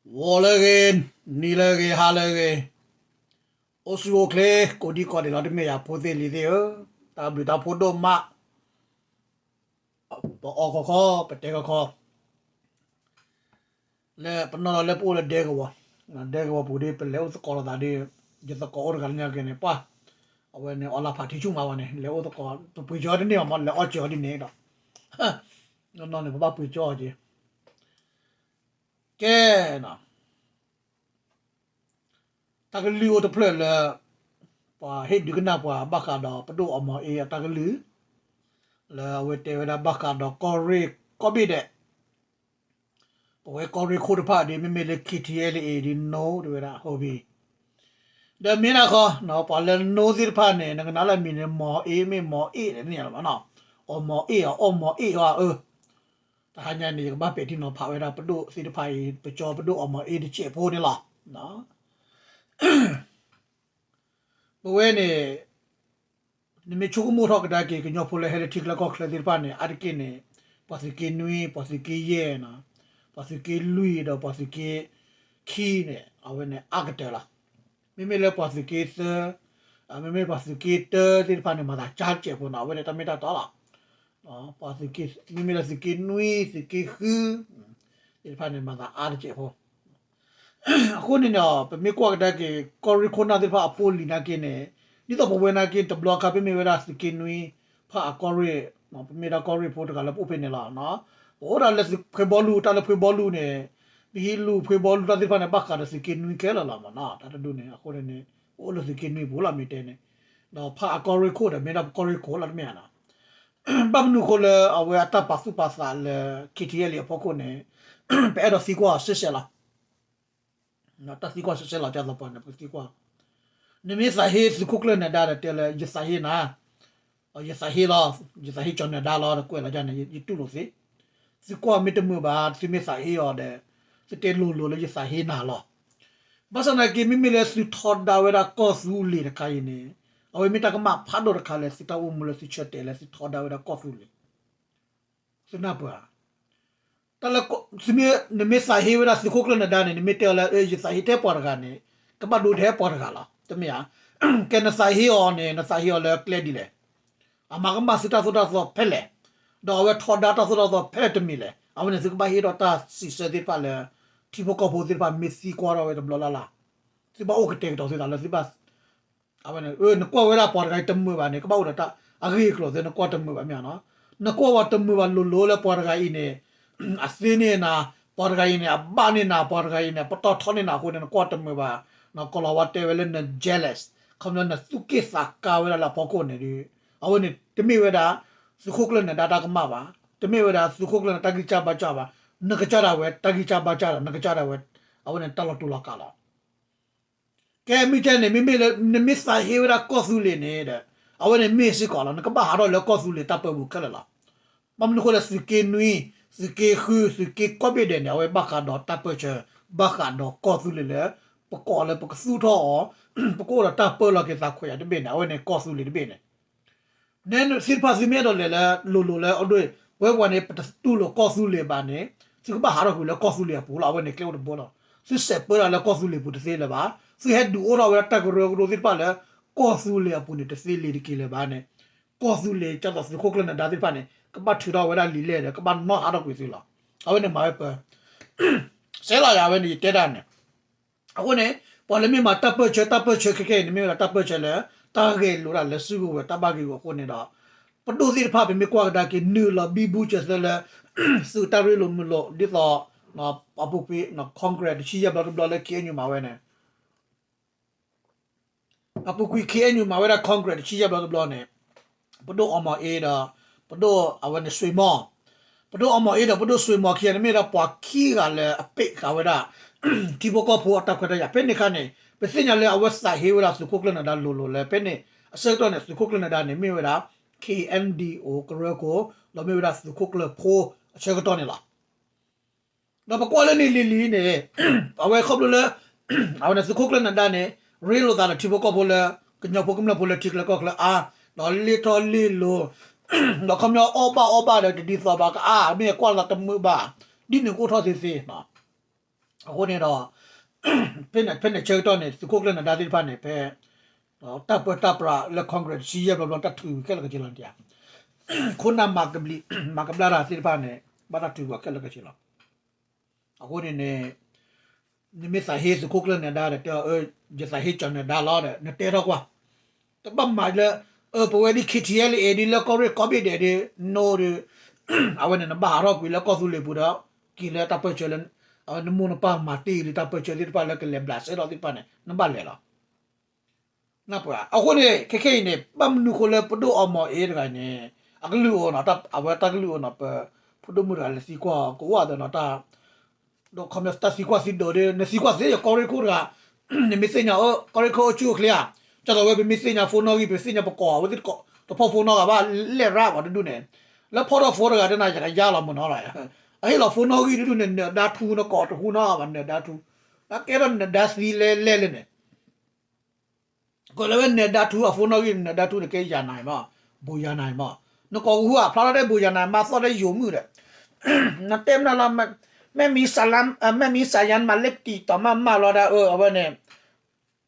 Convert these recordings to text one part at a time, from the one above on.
ဂီၤလၢအဂ့ၤ, နံၤလၢအဂ့ၤ, ဟါလၢအဂ့ၤ, အိၣ်ဆူၣ်အိၣ်ချ့ ကိးဒံကိးဒဲးလီၤ တမ့ၢ်ယၤဖိသ့ၣ်လံၤသ့ၣ်ဧၢ, တၢ်ဘျုးတၢ်ဖှိၣ်ဒိၣ်မး, ပအီၣ်ခီခီ ပတဲခီခီ လၢပနီၢ်လီၤလၢပအိၣ်လၢဒဲကဝီၤ, ဒဲကဝီၤပူၤဒီး ပလဲၤအိၣ်သကိးလိာ်သးဒီး ယသကိးအိၣ်တဂၤလၢညါက့ၤန့ၣ် ပှၢ်, အဝဲန့ၣ် အီလၢဖးထံဆူၣ်မးဝဲန့ၣ် လဲၤအိၣ်သကိး ပပှ့ၤကၠီတန့ၢ်ဘၣ်မး လဲၤအီၣ်ကၠီဒ်န့ၣ်ဒီး နီၢ်နီၢ်န့ၣ် ပဘၣ်ပှ့ၤကၠီအီၤက့ၤ, ကဲ တၢ်ကလုၢ်အိၣ်တဖျၢၣ်လၢ ပှၤဟ့ၣ်ဒုးကနၣ်ပှၤဘၣ်ဃးဒီးပဒိၣ်အီမီၤအ့အတၢ်ကလုၢ်, လၢအဝဲတဲဝဲဒၣ်ဘၣ်ဃးဒီးကီၢ်ရ့ၣ်ကီၢ်ဘ့ၣ်ဒဲး, ပဝဲကီၢ်ရ့ၣ်ခိၣ်တဖၣ်ဒီး မ့မ့ၢ်လၢ ခ့ထံအဲလ်အ့ ဒီး နိ တဲဝဲဒၣ် ဟီဘံ, ဒီးမ့ၢ်ဒၣ်ဃီ ပှၤလၢနိသ့ၣ်တဖၣ်န့ၣ် နကနၣ်လၢအမံၤန့ၣ် မီၤအ့ မ့ၢ်မီၤအ့ၣ်န့ၣ်မးနီၤ, အီမီၤအ့ၣ် အီမီၤအ့ၣ်အီၤအၢ တဟါညါန့ၣ် ယကဘၣ်ပဲာ်ထံနီၤဖးဝဲဒၣ်ပဒိၣ်သ့ၣ်တဖၣ်အံၤ ပကၠီပဒိၣ်အီမီၤအ့ၣ်တစဲးဖိန့ၣ်လီၤ. ပဝဲန့ၣ် နမ့ၢ်ဆိကမိၣ်ထီၣ်ကဒါက့ၤ ကညီဖိလၢဟဲလၢထံချၢကီၢ်ချၢသ့ၣ်တဖၣ်န့ၣ် အါတက့ၢ်န့ၣ် ပှၤသုးက့နွံ ပှၤသုးက့ယဲၢ် ပှၤသုးက့လွံၢ်ဒီးပှၤသုးက့ခံန့ၣ် အဝဲန့ၣ်အါကတၢၢ်လီၤ. မ့မ့ၢ်လၢပှၤသုးက့သၢ မ့မ့ၢ်ပှၤသုးက့တၢသ့ၣ်တဖၣ်န့ၣ် မၤသးကၢ်တစဲးဖိနီၤ အဝဲန့ၣ်တၢ်မ့ၢ်တၢ်တီလီၤ. ပှၤသုးက့ မ့မ့ၢ်လၢသုးက့နွံ သုးက့ဃု သ့ၣ်တဖၣ်န့ၣ် မၤသးအါတစဲးဖိ အဃိန့ၣ်န့ၣ် ပမ့ၢ်ကွၢ်ကဒါက့ၤ ကီၢ်ရ့ၣ်ခိၣ်နၢ်သ့ၣ်တဖၣ်အဖိအလံၤနာ်က့န့ၣ် ဒ်သိးပဝဲနာ်က့ တဘျီခါ ပမ့ၢ်ဝဲဒၣ်သုးက့နွံ ဖၣ်အကီၢ်ရ့ၣ် ပမ့ၢ်ဒၣ်ကီၢ်ရ့ၣ်ဖိတဂၤလၢပအိၣ်ဖဲန့ၣ်လီၤ. ပအိၣ်ဒၣ်လၢဖှ့ဘီလူၤ တၢ်လၢဖှ့ဘီလူၤန့ၣ် ပဟံးလူၤဖှ့ဘီလူၤတၢ်သ့ၣ်တဖၣ်န့ၣ် ဘၣ်ဃးဒီးသုးက့နွံခဲလၢာ်လီၤမးနီၤ တၢ်တဒူၣ်န့ၣ် အဃိန့ၣ်န့ၣ် ပအိၣ်လၢသုးက့နွံပူၤလီၤ မ့ၢ်တဲန့ၣ် ဒီးဖၣ်အကီၢ်ရ့ၣ်ခိၣ်ဒီး မ့ၢ်ဒၣ်ပကီၢ်ရ့ၣ်ခိၣ်လီၤ တမ့ၢ်ဧါနီၤ ဘၣ်မနုၤအဃိလၢအဝဲအတၢ်ပာ်သူၣ်ပာ်သးလၢ ခ့ထံအဲလ်အ့ အဖီခိၣ်န့ၣ် ပအဲၣ်ဒိးသံကွၢ်အီၤစဲးစဲးလီၤ. တၢ်သံကွၢ်စဲးစဲးလီၤ ဒ်သိးပှၤန့ၣ် ပကသံကွၢ် နမ့ၢ်သးဟ့သုးခိၣ်ကျၢၢ်နၢၤဒါဒီးတဲလၢ ယသးဟ့နၤ, ယသးဟ့လီၤ, ယသးဟ့ကၠီနၢၤဒါလီၤ တကွဲးလီၤန့ၣ် ယတူၢ်လိာ်သ့, သုကွၢ်မ့ၢ်တမုာ်ဘၣ် သုမ့ၢ်သးဟ့အီၤဒီး သုတဲလိၤလိၤလၢယသးဟ့နၤလီၤ. ဘၣ်ဆၣ်သနာ်က့ မ့မ့ၢ်လၢသုထီဒါဝဲဒၣ်ကီၢ်သူလ့ၤတခါအံၤန့ၣ် အဝဲမ့ၢ်တၢ်ကမၣ်ဖးဒိၣ်တခါလၢသုတၢ်အိၣ်မူလၢသုဆၢတဲာ်လၢသုထီဒါဝဲဒၣ်ကီၢ်သူလ့ၤ သုနၢ်ပၢၢ်ဧါ. တၢ်လၢ နမ့ၢ်သးဟ့ဝဲဒၣ်သုးခိၣ်ကျၢၢ်နၢၤဒါန့ၣ် နမ့ၢ်တဲအီၤလၢ ယသးဟ့ထဲပှၤတဂၤန့ၣ် ကဘၣ်ဒိထဲပှၤတဂၤလီၤ တမ့ၢ်ဧါ. ကဲနသးဟ့အီၤန့ၣ် နသးဟ့အီၤလၢကျဲဒ်လဲၣ်. အမၤကမၣ်သုတၢ်သိၣ်တၢ်သီဖဲလဲၣ်. ဒီးအဝဲထီဒါတၢ်သိၣ်တၢ်သီဖဲလဲၣ်တမံၤလဲၣ်. အဝဲန့ၣ်သုကဘၣ်ဟ့ၣ်ဒီးတၢ်စံးဆၢသ့ၣ်တဖၣ်လၢ ထံဖိကီၢ်ဖိသ့ၣ်တဖၣ်မ့ၢ်သံကွၢ်ထီၣ်ဝဲတဘျီလၢ်လၢ် သုဘၣ်အိၣ်ကတဲာ်ကတီၤသုသးလၢသုဘၣ် အဝဲန့ၣ် နကွၢ်ဝဲဒၣ်ပှၤတဂၤအံၤတမုာ်ဘၣ်န့ၣ် ကဘၣ်အိၣ်ဒီးတၢ်အဂ့ၢ်အကျိၤသ့ နကွၢ်တမုာ်ဘၣ်မ့ၢ်ဧါနီၤ. နကွၢ်ဝဲတမုာ်ဘၣ်လိၤလိၤလၢပှၤတဂၤအံၤန့ၣ် အသ့န့ၢ်နၤ, ပှၤတဂၤအံၤန့ၣ် အဘၣ်န့ၢ်နၤ, ပှၤတဂၤအံၤန့ၣ် ပတီၢ်ထီန့ၢ်နၤအဃိန့ၣ် နကွၢ်တမုာ်ဘၣ်. ကီၤလၤဝါတဲဝဲလၢန jealous ခီဖျိနသူၣ်က့ၣ်သးကါဝဲဒၣ်လၢအဖီခိၣ်န့ၣ်ဒီး အဝဲန့ၣ်တမ့ၢ်ဝဲဒၣ် သုးခိၣ်ကျၢၢ်နၢၤဒါတၢ်ကမၣ်ဘၣ်, တမ့ၢ်ဝဲဒၣ်သုးခိၣ်ကျၢၢ်နၢၤဒါတၢ်ဂံၢ်စၢ်ဘါစၢ်ဘၣ်, နကစၢ်ဒၣ်ဝဲတၢ်ဂံၢ်စၢ်ဘါစၢ်ဒီး နကစၢ်ဒၣ်ဝဲ အဝဲန့ၣ်တၢ်လီၤတူာ်လီၤကာ်လီၤ. ကဲမ့ၢ်ကဲန့ၣ် မ့မ့ၢ်လၢ နမ့ၢ်သးဟ့ဝဲဒၣ်ကီၢ်သူလ့ၤန့ၣ်ဒီး အဝဲန့ၣ်မ့ၢ်စ့ၢ်ကီးလီၤ နကဘၣ်ဟးထီၣ်လၢကီၢ်သူလ့ၤတၢ်ပၢပူၤခဲလၢာ်လီၤ. ဘၣ်မနုၤအဃိလဲၣ် သုးက့နွံ, သုးက့ဃု, သုးက့ကီၢ်ဘ့ၣ်ဒဲးန့ၣ် အဝဲဘၣ်ဃးဒီးတၢ်ပၢဆှၢ, ဘၣ်ဃးဒီးကီၢ်သူလ့ၤလၢ ပကိးလၢပကသူၣ်ထီၣ်အီၤ, ပကအိၣ်ဒီးတၢ်ပၢလီၤက့ၤသးခွဲးယာ်တဘ့ၣ်န့ၣ် အဝဲန့ၣ်ကီၢ်သူလ့ၤတဘ့ၣ်န့ၣ် နဲသ့ၣ်တဖၣ်သုမ့ၢ်အဲၣ်ဒိးလဲၤလၢ လိၤလိၤလၢအဒိၣ်, ပဝဲပှၤန့ၣ် ပတတူၢ်လိာ်ကီၢ်သူလ့ၤဘၣ်န့ၣ် သုကဘၣ်ဟးထီၣ်ကွံာ်လၢကီၢ်သူလ့ၤအပူၤလီၤ. အဝဲန့ၣ်ကျဲအိၣ်တဘိလီၤ. သုစဲးပၢဒၣ်လၢကီၢ်သူလ့ၤပူၤတသ့လၢၤဘၣ်. သုဟဲဒုးအိၣ်ထီၣ်ဝဲဒၣ်တၢ်ကရၢကရိသ့ၣ်တဖၣ်လၢ ကီၢ်သူလ့ၤအပူၤန့ၣ် တသ့လၢၤတက့ၤလၢၤဘၣ်န့ၣ် ကီၢ်သူလ့ၤ ကၢ်သိးသုးခိၣ်ကျၢၢ်နၢၤဒါသ့ၣ်တဖၣ်န့ၣ် ကဘၣ်ထုးထီၣ်ဝဲဒၣ်လံာ်လဲၢ်ဒီး ကဘၣ်နီၣ်ဟးထီၣ်ကွံာ်သုလီၤ. အဝဲန့ၣ်မၤဝဲပၢ စဲးလီၤယၤ အဝဲန့ၣ်ယတဲဒၣ်န့ၣ် အဃိန့ၣ် ပှၤလၢမ့ၢ်မၤတၢ်ပၢၢ်ဆၢ တၢ်ပၢၢ်ဆၢခဲခဲအံၤန့ၣ် မ့ၢ်ဝဲဒၣ်တၢ်ပၢၢ်ဆၢလၢ တၢ်ဂဲၤလိာ်ဒၣ်လၢစုကဝဲၤတၢ်ဘၣ်ဂ့ၢ်ဂီၢ်အဃိန့ၣ်ဒီး ပဒိၣ်သ့ၣ်တဖၣ် ပမ့ၢ်ကွၢ်ကဒါက့ၤ နုာ်လီၤဘံဘူစၢၤသၢလၢ သုးတၢ်ရ့လိာ်မုာ်လိာ် ဒ်သိး အပူၤကွံာ် Congress တဆံယဲၢ်ဘျီတဘျီလၢ ခ့ၣ်အဲၣ်ယူၣ် မၤဝဲန့ၣ် အပူၤကွံာ် ခ့ၣ်အဲၣ်ယူၣ် မၤဝဲဒၣ် Congress တဆံယဲၢ်ဘျီတဘျီန့ၣ် ပဒိၣ်အီမီၤအ့ဒီး ပဒိၣ်အဝဲန့ၣ် စွ့မီၣ်, ပဒိၣ်အီမီၤအ့ဒီး ပဒိၣ်စွ့မီၣ်ခံဂၤန့ၣ် မ့ၢ်ဝဲဒၣ်ပှၤခံဂၤလၢအပ့းဃာ်ဝဲဒၣ် ထံဖိကီၢ်ဖိအတၢ်ခွဲးတၢ်ယာ် ဖဲန့ၣ်အခါန့ၣ် ပသ့ၣ်ညါလၢအဝဲသးဟ့ဝဲဒၣ်သုးခိၣ်ကျၢၢ်နၢၤဒါလိၤလိၤလၢ ဖဲန့ၣ် အဆၢကတီၢ်န့ၣ် သုးခိၣ်ကျၢၢ်နၢၤဒါန့ၣ် မ့ၢ်ဝဲဒၣ် ခ့ၣ်အဲၣ်ယူၣ် ကရၢခိၣ် ဒီးမ့ၢ်ဝဲဒၣ်သုးခိၣ်ကျၢၢ်ဖိအဆၢကတီၢ်န့ၣ်လီၤ. ဒီးပကွၢ်လၢန့ၣ်လံၤလံၤန့ၣ် အဝဲခီဖျိလၢ အဝဲန့ၣ်သုးခိၣ်ကျၢၢ်နၢၤဒါန့ၣ် ရ့လိာ်သးဒီးထံဖိကီၢ်ဖိလၢ ကညီဖိကမျၢၢ်ဖိလၢထံချၢကီၢ်ချၢအါ, ဒီးလ့ၣ်ထီၣ်လ့ၣ်လီၤ, ဒီးခီပညီအီၣ်ဘၣ်အီဘၣ်ဒီးတဒ်သိးဘၣ်ကအါ မ့ၢ်ကွၢ်လီၤတမုာ်ဘၣ်, ဒ်န့ၣ်ကအိၣ်ထီၣ်သ့သ့ အဃိန့ၣ်ဒီး ဖဲန့ၣ်ဆၢကတီၢ်န့ၣ် သုးခိၣ်ကျၢၢ်နၢၤဒါသ့ၣ်တဖၣ်န့ၣ် ဖဲ တၢ်ပၢတၢ်ပြးလၢ Congress တဆံယဲၢ်ဘျီဘျီ တၢ်ထုးဝံၤခဲလၢာ်ခဲဆ့လီၤန့ၣ်ဧါ, ခိၣ်နၢ်မၤကဘျံး မၤကဘျါတၢ်သ့ၣ်တဖၣ်န့ၣ် ဘၣ်တၢ်ထုးဝံၤခဲလၢာ်ခဲဆ့လီၤ. အဃိန့ၣ်န့ၣ် နမ့ၢ်သးဟ့သုးခိၣ်ကျၢၢ်နၢၤဒါဒီး တဲအီၤ ယသးဟ့ကၠီၤနၢၤဒါလီၤဒီး နတဲထီၣ်ကွၢ်, တဘၣ်မၤလၢ ပဝဲဒ် KTLA ဒ်လၢကီၢ်ရ့ၣ်ကီၢ်ဘ့ၣ်ဒဲးဒ် no ဒီး အဝဲန့ၣ် နဘၣ်ဟးထီၣ်ကွံာ်လၢကီၢ်သူလ့ၤပူၤဒီး က့ၤလၢတၢ်ပၢၢ်ဆၢလၢ အဝဲနမိၢ်နပၢ်မၤတ့ၢ်လံတၢ်ပၢၢ်ဆၢသ့ၣ်တဖၣ်လၢကလဲၤဘျးစဲထီၣ်သ့ၣ်တဖၣ်န့ၣ် နဘၣ်လဲၤလီၤ. အဃိန့ၣ် ခဲခဲအံၤန့ၣ် ဘၣ်မနုၤဃိလၢပဒိၣ်အီမီၤအ့တဂၤန့ၣ် အကလုၢ်အိၣ်နီၤ, အဝဲတၢ်ကလုၢ်အိၣ်နီၤ, ပဖိဒိၣ်မုၣ်တဂၤလဲၤသံကွၢ်အီၤ ကအိၣ်ဒီးနီၤ, တၢ် ဒီးခီပညီတၢ်သံကွၢ်သံဒိးဒီး နသံကွၢ်သ့ယကီၢ်ရ့ၣ်ခိၣ်တဂၤ, နမ့ၢ်သ့ၣ်ညါ ကီၢ်ရ့ၣ်ခိၣ်အိၣ်ဆူၣ်အိၣ်ချ့ဧါ, ကၢ်သိးဝဲပမ့ၢ်သ့ၣ်ညါဖိနီၣ်ဂံၢ် ပသ့ၣ်ညါပကိး အဝဲသ့ၣ်တဖီၣ်ဖိနီၣ်ဂံၢ်ဘၣ် လဲၣ်ရၣ်ဝဲတဒူၣ်န့ၣ်, လၢဖီၣ်ထီၣ်ဖိတဂၤတနၤယကယါလီၤမနီၤလီၤ, အဟ့ၣ်လီၤဖိနီၣ်ဂံၢ်တဒူၣ်န့ၣ် နၢၤဒါထူ နကိးတဟူနီၣ်ဂံၢ်ဘၣ် နၢၤဒါထူ, နကဲထီၣ်နၢၤဒါသံလဲၣ်လဲၣ်လၢန့ၣ် ကိးလၢဝဲနၢၤဒါထူအဖိနီၣ်ဂံၢ် နၢၤဒါထူန့ၣ်ကဲယၤနၤမး, ဘိယၤနၤမး, နကိးကဟူဧါ ဖျါထီၣ်ဒဲးဘိယၤနၤမး သီၣ်ဒဲးယိာ်မုၣ်ဒီး, နတဲမနုၤလီၤ, မ့ၢ်မံၤစၤယၣ်မးလၢတံၢ်တီၤမးမးလီၤဒၣ်အၢ အဝဲန့ၣ်,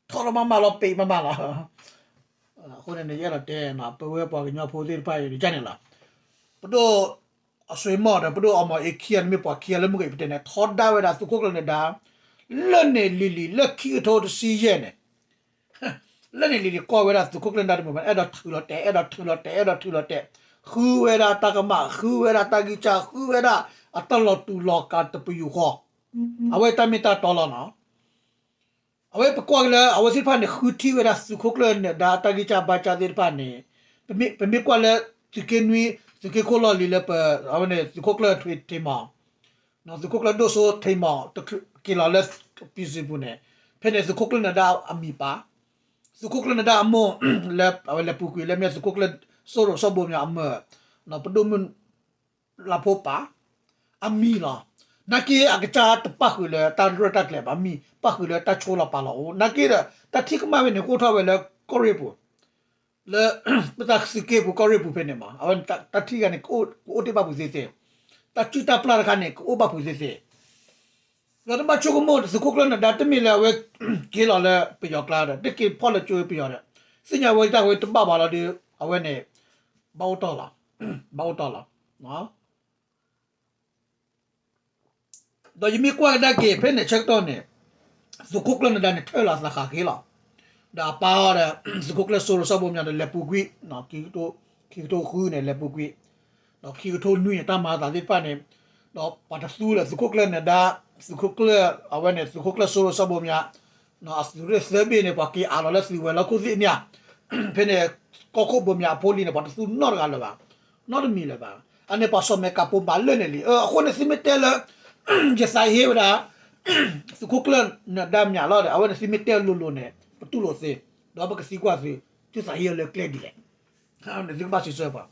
ထီၣ်ထီၣ်မးမးလီၤ ပ့းမးမးလီၤ. အဃိန့ၣ် ယအဲၣ်ဒိးတဲ ပဝဲပှၤကညီဖိသ့ၣ်တဖၣ်အံၤန့ၣ်လီၤ, ပဒိၣ် အဆွေမော်ဒီး ပဒိၣ်အီမီၤအ့ခံဂၤန့ၣ်မ့ၢ်ပှၤခံဂၤလၢမုၢ်ကပတဲန့ၣ် ထီဒါဝဲဒၣ်သုးခိၣ်ကျၢၢ်နၢၤဒါ လၢန့ၣ်လံၤလံၤ လၢခံကထိတဆံယဲၢ်န့ၣ်, လၢန့ၣ်လံၤလံၤ ကီၢ်ဝဲဒၣ်သုးခိၣ်ကျၢၢ်နၢၤဒါတမုာ်ဘၣ် အဲၣ်ဒိးထုးလီၤတဲာ် အဲၣ်ဒိးထုးလီၤတဲာ် အဲၣ်ဒိးထုးလီၤတဲာ်, ဃုဝဲဒၣ်တၢ်ကမၣ် ဃုဝဲဒၣ်တၢ်ဂံၢ်စၢ် ဃုဝဲဒၣ်အတၢ်လီၤတူာ်လီၤကာ်တပယူာ်ဃီ, အဝဲတၢ်မ့ၢ်တၢ်တီလီၤနီၤ. အဝဲပကွၢ်က့ၤလၢ အဝဲသ့ၣ်တဖၣ်န့ၣ် ဃုထံၣ်ဝဲဒၣ်သုးခိၣ်ကျၢၢ်နၢၤဒါတၢ်ဂံၢ်စၢ်ဘါစၢ်သ့ၣ်တဖၣ်န့ၣ်, ပမ့ၢ်ကွၢ်လၢ သုးက့နွံ သုးက့ခိၣ်လီၢ်လံၤလၢပ အဝဲန့ၣ် သုးခိၣ်ကျၢၢ်ထွ့ထံမီၤ, သုးခိၣ်ကျၢၢ်ဒိၣ်စိထံမီၤ က့ၤလီၤလၢ ပံၤစံပူၤန့ၣ်, ဖဲန့ၣ်သုးခိၣ်ကျၢၢ်နၢၤဒါအမံၤပာ်, သုးခိၣ်ကျၢၢ်နၢၤဒါအမိၢ် လၢအဝဲလဲၤပူၤကွံာ်လၢမ့ၢ်သုးခိၣ်ကျၢၢ်စိရိၤစီၤဘိမၠးအမၢၢ်, ပဒိၣ်မုၣ် လၢဖိပၢ် အမံၤလီၤ. နာ်က့အကစၢ်တပၣ်ဃုာ်လၢတၢ်ရဲၣ်တၢ်ကျဲၤဘၣ် မံၤပၣ်ဃုာ်လၢတၢ်ဆိလီၤပာ်လီၤအိၣ် နာ်က့ဒီး တၢ်ထံၣ်ကမၣ်ဝဲန့ၣ် ကအိၣ်ထီၣ်ဝဲလၢကီၢ်ရ့ၣ်ပူၤ, လၢ ပတၢ်သုးက့ပူၤကီၢ်ရ့ၣ်ပူၤဖဲန့ၣ်မး အဝဲတၢ်ထံၣ်ဂၤန့ၣ် ကအိၣ်တ့ၢ်ဘၣ်ပူၤသ့သ့, တၢ်စုၣ်တၢ်ပျၢ်တခါန့ၣ် ကအိၣ်ဘၣ်ပူၤသ့သ့ ဒီးတဘၣ်ဆိကမိၣ် သုးခိၣ်ကျၢၢ်နၢၤဒါ တမ့ၢ်လၢအဝဲက့ၤလီၤလၢပယီၤကျါဒီး တက့ၤဖီၣ်လၢကၠိဝဲပယီၤဒီး သ့ၣ်ညါဝဲတၢ်ဝဲတဘၣ်ဘၣ်လီၤဒီး အဝဲန့ၣ် ဘၣ်အိၣ်တီၢ်လီၤ, ဘၣ်အိၣ်တီၢ်လီၤ. ဒီးယမ့ၢ်ကွၢ်ကဒါက့ၤ ဖဲန့ၣ်ဆၢကတီၢ်န့ၣ် သုးခိၣ်ကျၢၢ်နၢၤဒါန့ၣ် ထၢၣ်လီၤအသးဃးဃ့လီၤ. ဒီးအပၢ်အီၤဒီး သုးခိၣ်ကျၢၢ်စိရိၤစီၤဘိမၠးဒီး လဲၤပူၤကွံာ်, ခံကထိဃုန့ၣ် လဲၤပူၤကွံာ်, ဒီးခံကထိနွံန့ၣ် တၢ်မၤအသးသ့ၣ်တဖၣ်န့ၣ်, ဒီးပှၤတသူလၢသုးခိၣ်ကျၢၢ်နၢၤဒါ, သုးခိၣ်ကျၢၢ် အဝဲန့ၣ် သုးခိၣ်ကျၢၢ်စိရိၤစီၤဘိမၠး အသုးရ့ၣ်သၢဘ့ၣ်န့ၣ် ပှၤက့ၤအးလီၤလၢသုးဝဲၤလီၢ်ခိၣ်သ့ၣ်န့ၣ်ဧါ, ဖဲန့ၣ် ကီၢ်ခိၣ်ဘိမၠးအဖိလံၤန့ၣ် ပှၤတသူနီတဂၤလၢၤဘၣ်, နီတမံၤလၢၤဘၣ်. အန့ၣ်ပှၤစီၤမဲာ်ကးပိာ်မၤလၢာ်န့ၣ်လံ. အဃိန့ၣ်သုမ့ၢ်တဲလၢ ယသးဟ့ဝဲဒၣ် သုးခိၣ်ကျၢၢ်နၢၤဒါမၠးလီၤဒီး အဝဲန့ၣ်သုမ့ၢ်တဲလိၤလိၤန့ၣ် ပတူၢ်လိာ်သ့, ဒီးပကသံကွၢ်သု, သုသးဟ့အီၤလၢကျဲဒ်လဲၣ် သုကဘၣ်စံးဆၢပှၤ,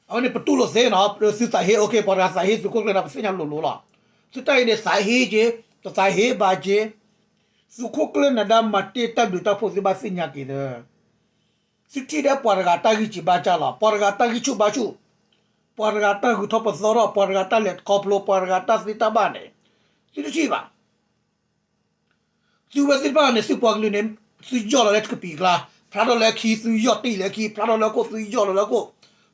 အဝဲန့ၣ်ပတူၢ်လိာ်သ့နီၤ, သုသးဟ့ okay ပှၤတဂၤသးဟ့သုးခိၣ်ကျၢၢ်နၢၤဒါ ပသ့ၣ်ညါလိၤလိၤလီၤ. သုတၢ်အံၤန့ၣ် သးဟ့က့ၤ, တသးဟ့ဘၣ်က့ၤ, သုးခိၣ်ကျၢၢ်နၢၤဒါမၤတ့ၢ်တၢ်ဘျုးတၢ်ဖှိၣ်သုဘၣ်သ့ၣ်ညါက့ၤဒီး, သုထံၣ်ဒီးပှၤတဂၤတၢ်ဂံၢ်စၢ်ဘါစၢ်လီၤ, ပှၤတဂၤတၢ်ဂံၢ်ဆူၣ်ဘါဆူၣ်, ပှၤတဂၤတၢ်ဂုၤထီၣ်ပသီထီၣ်, ပှၤတဂၤတၢ်လဲၤခီဖျိ, ပှၤတဂၤတၢ်သ့တၢ်ဘၣ်န့ၣ်, သုတထံၣ်ဘၣ်. သုဝဲသ့ၣ်တဖၣ်န့ၣ် သုပှၤကလုာ်န့ၣ် သုယီၢ်လီၤလၢကပံာ်ကျါ, ဖျါထီၣ်လၢခံ သုယီၢ်တံၢ်လၢခံ,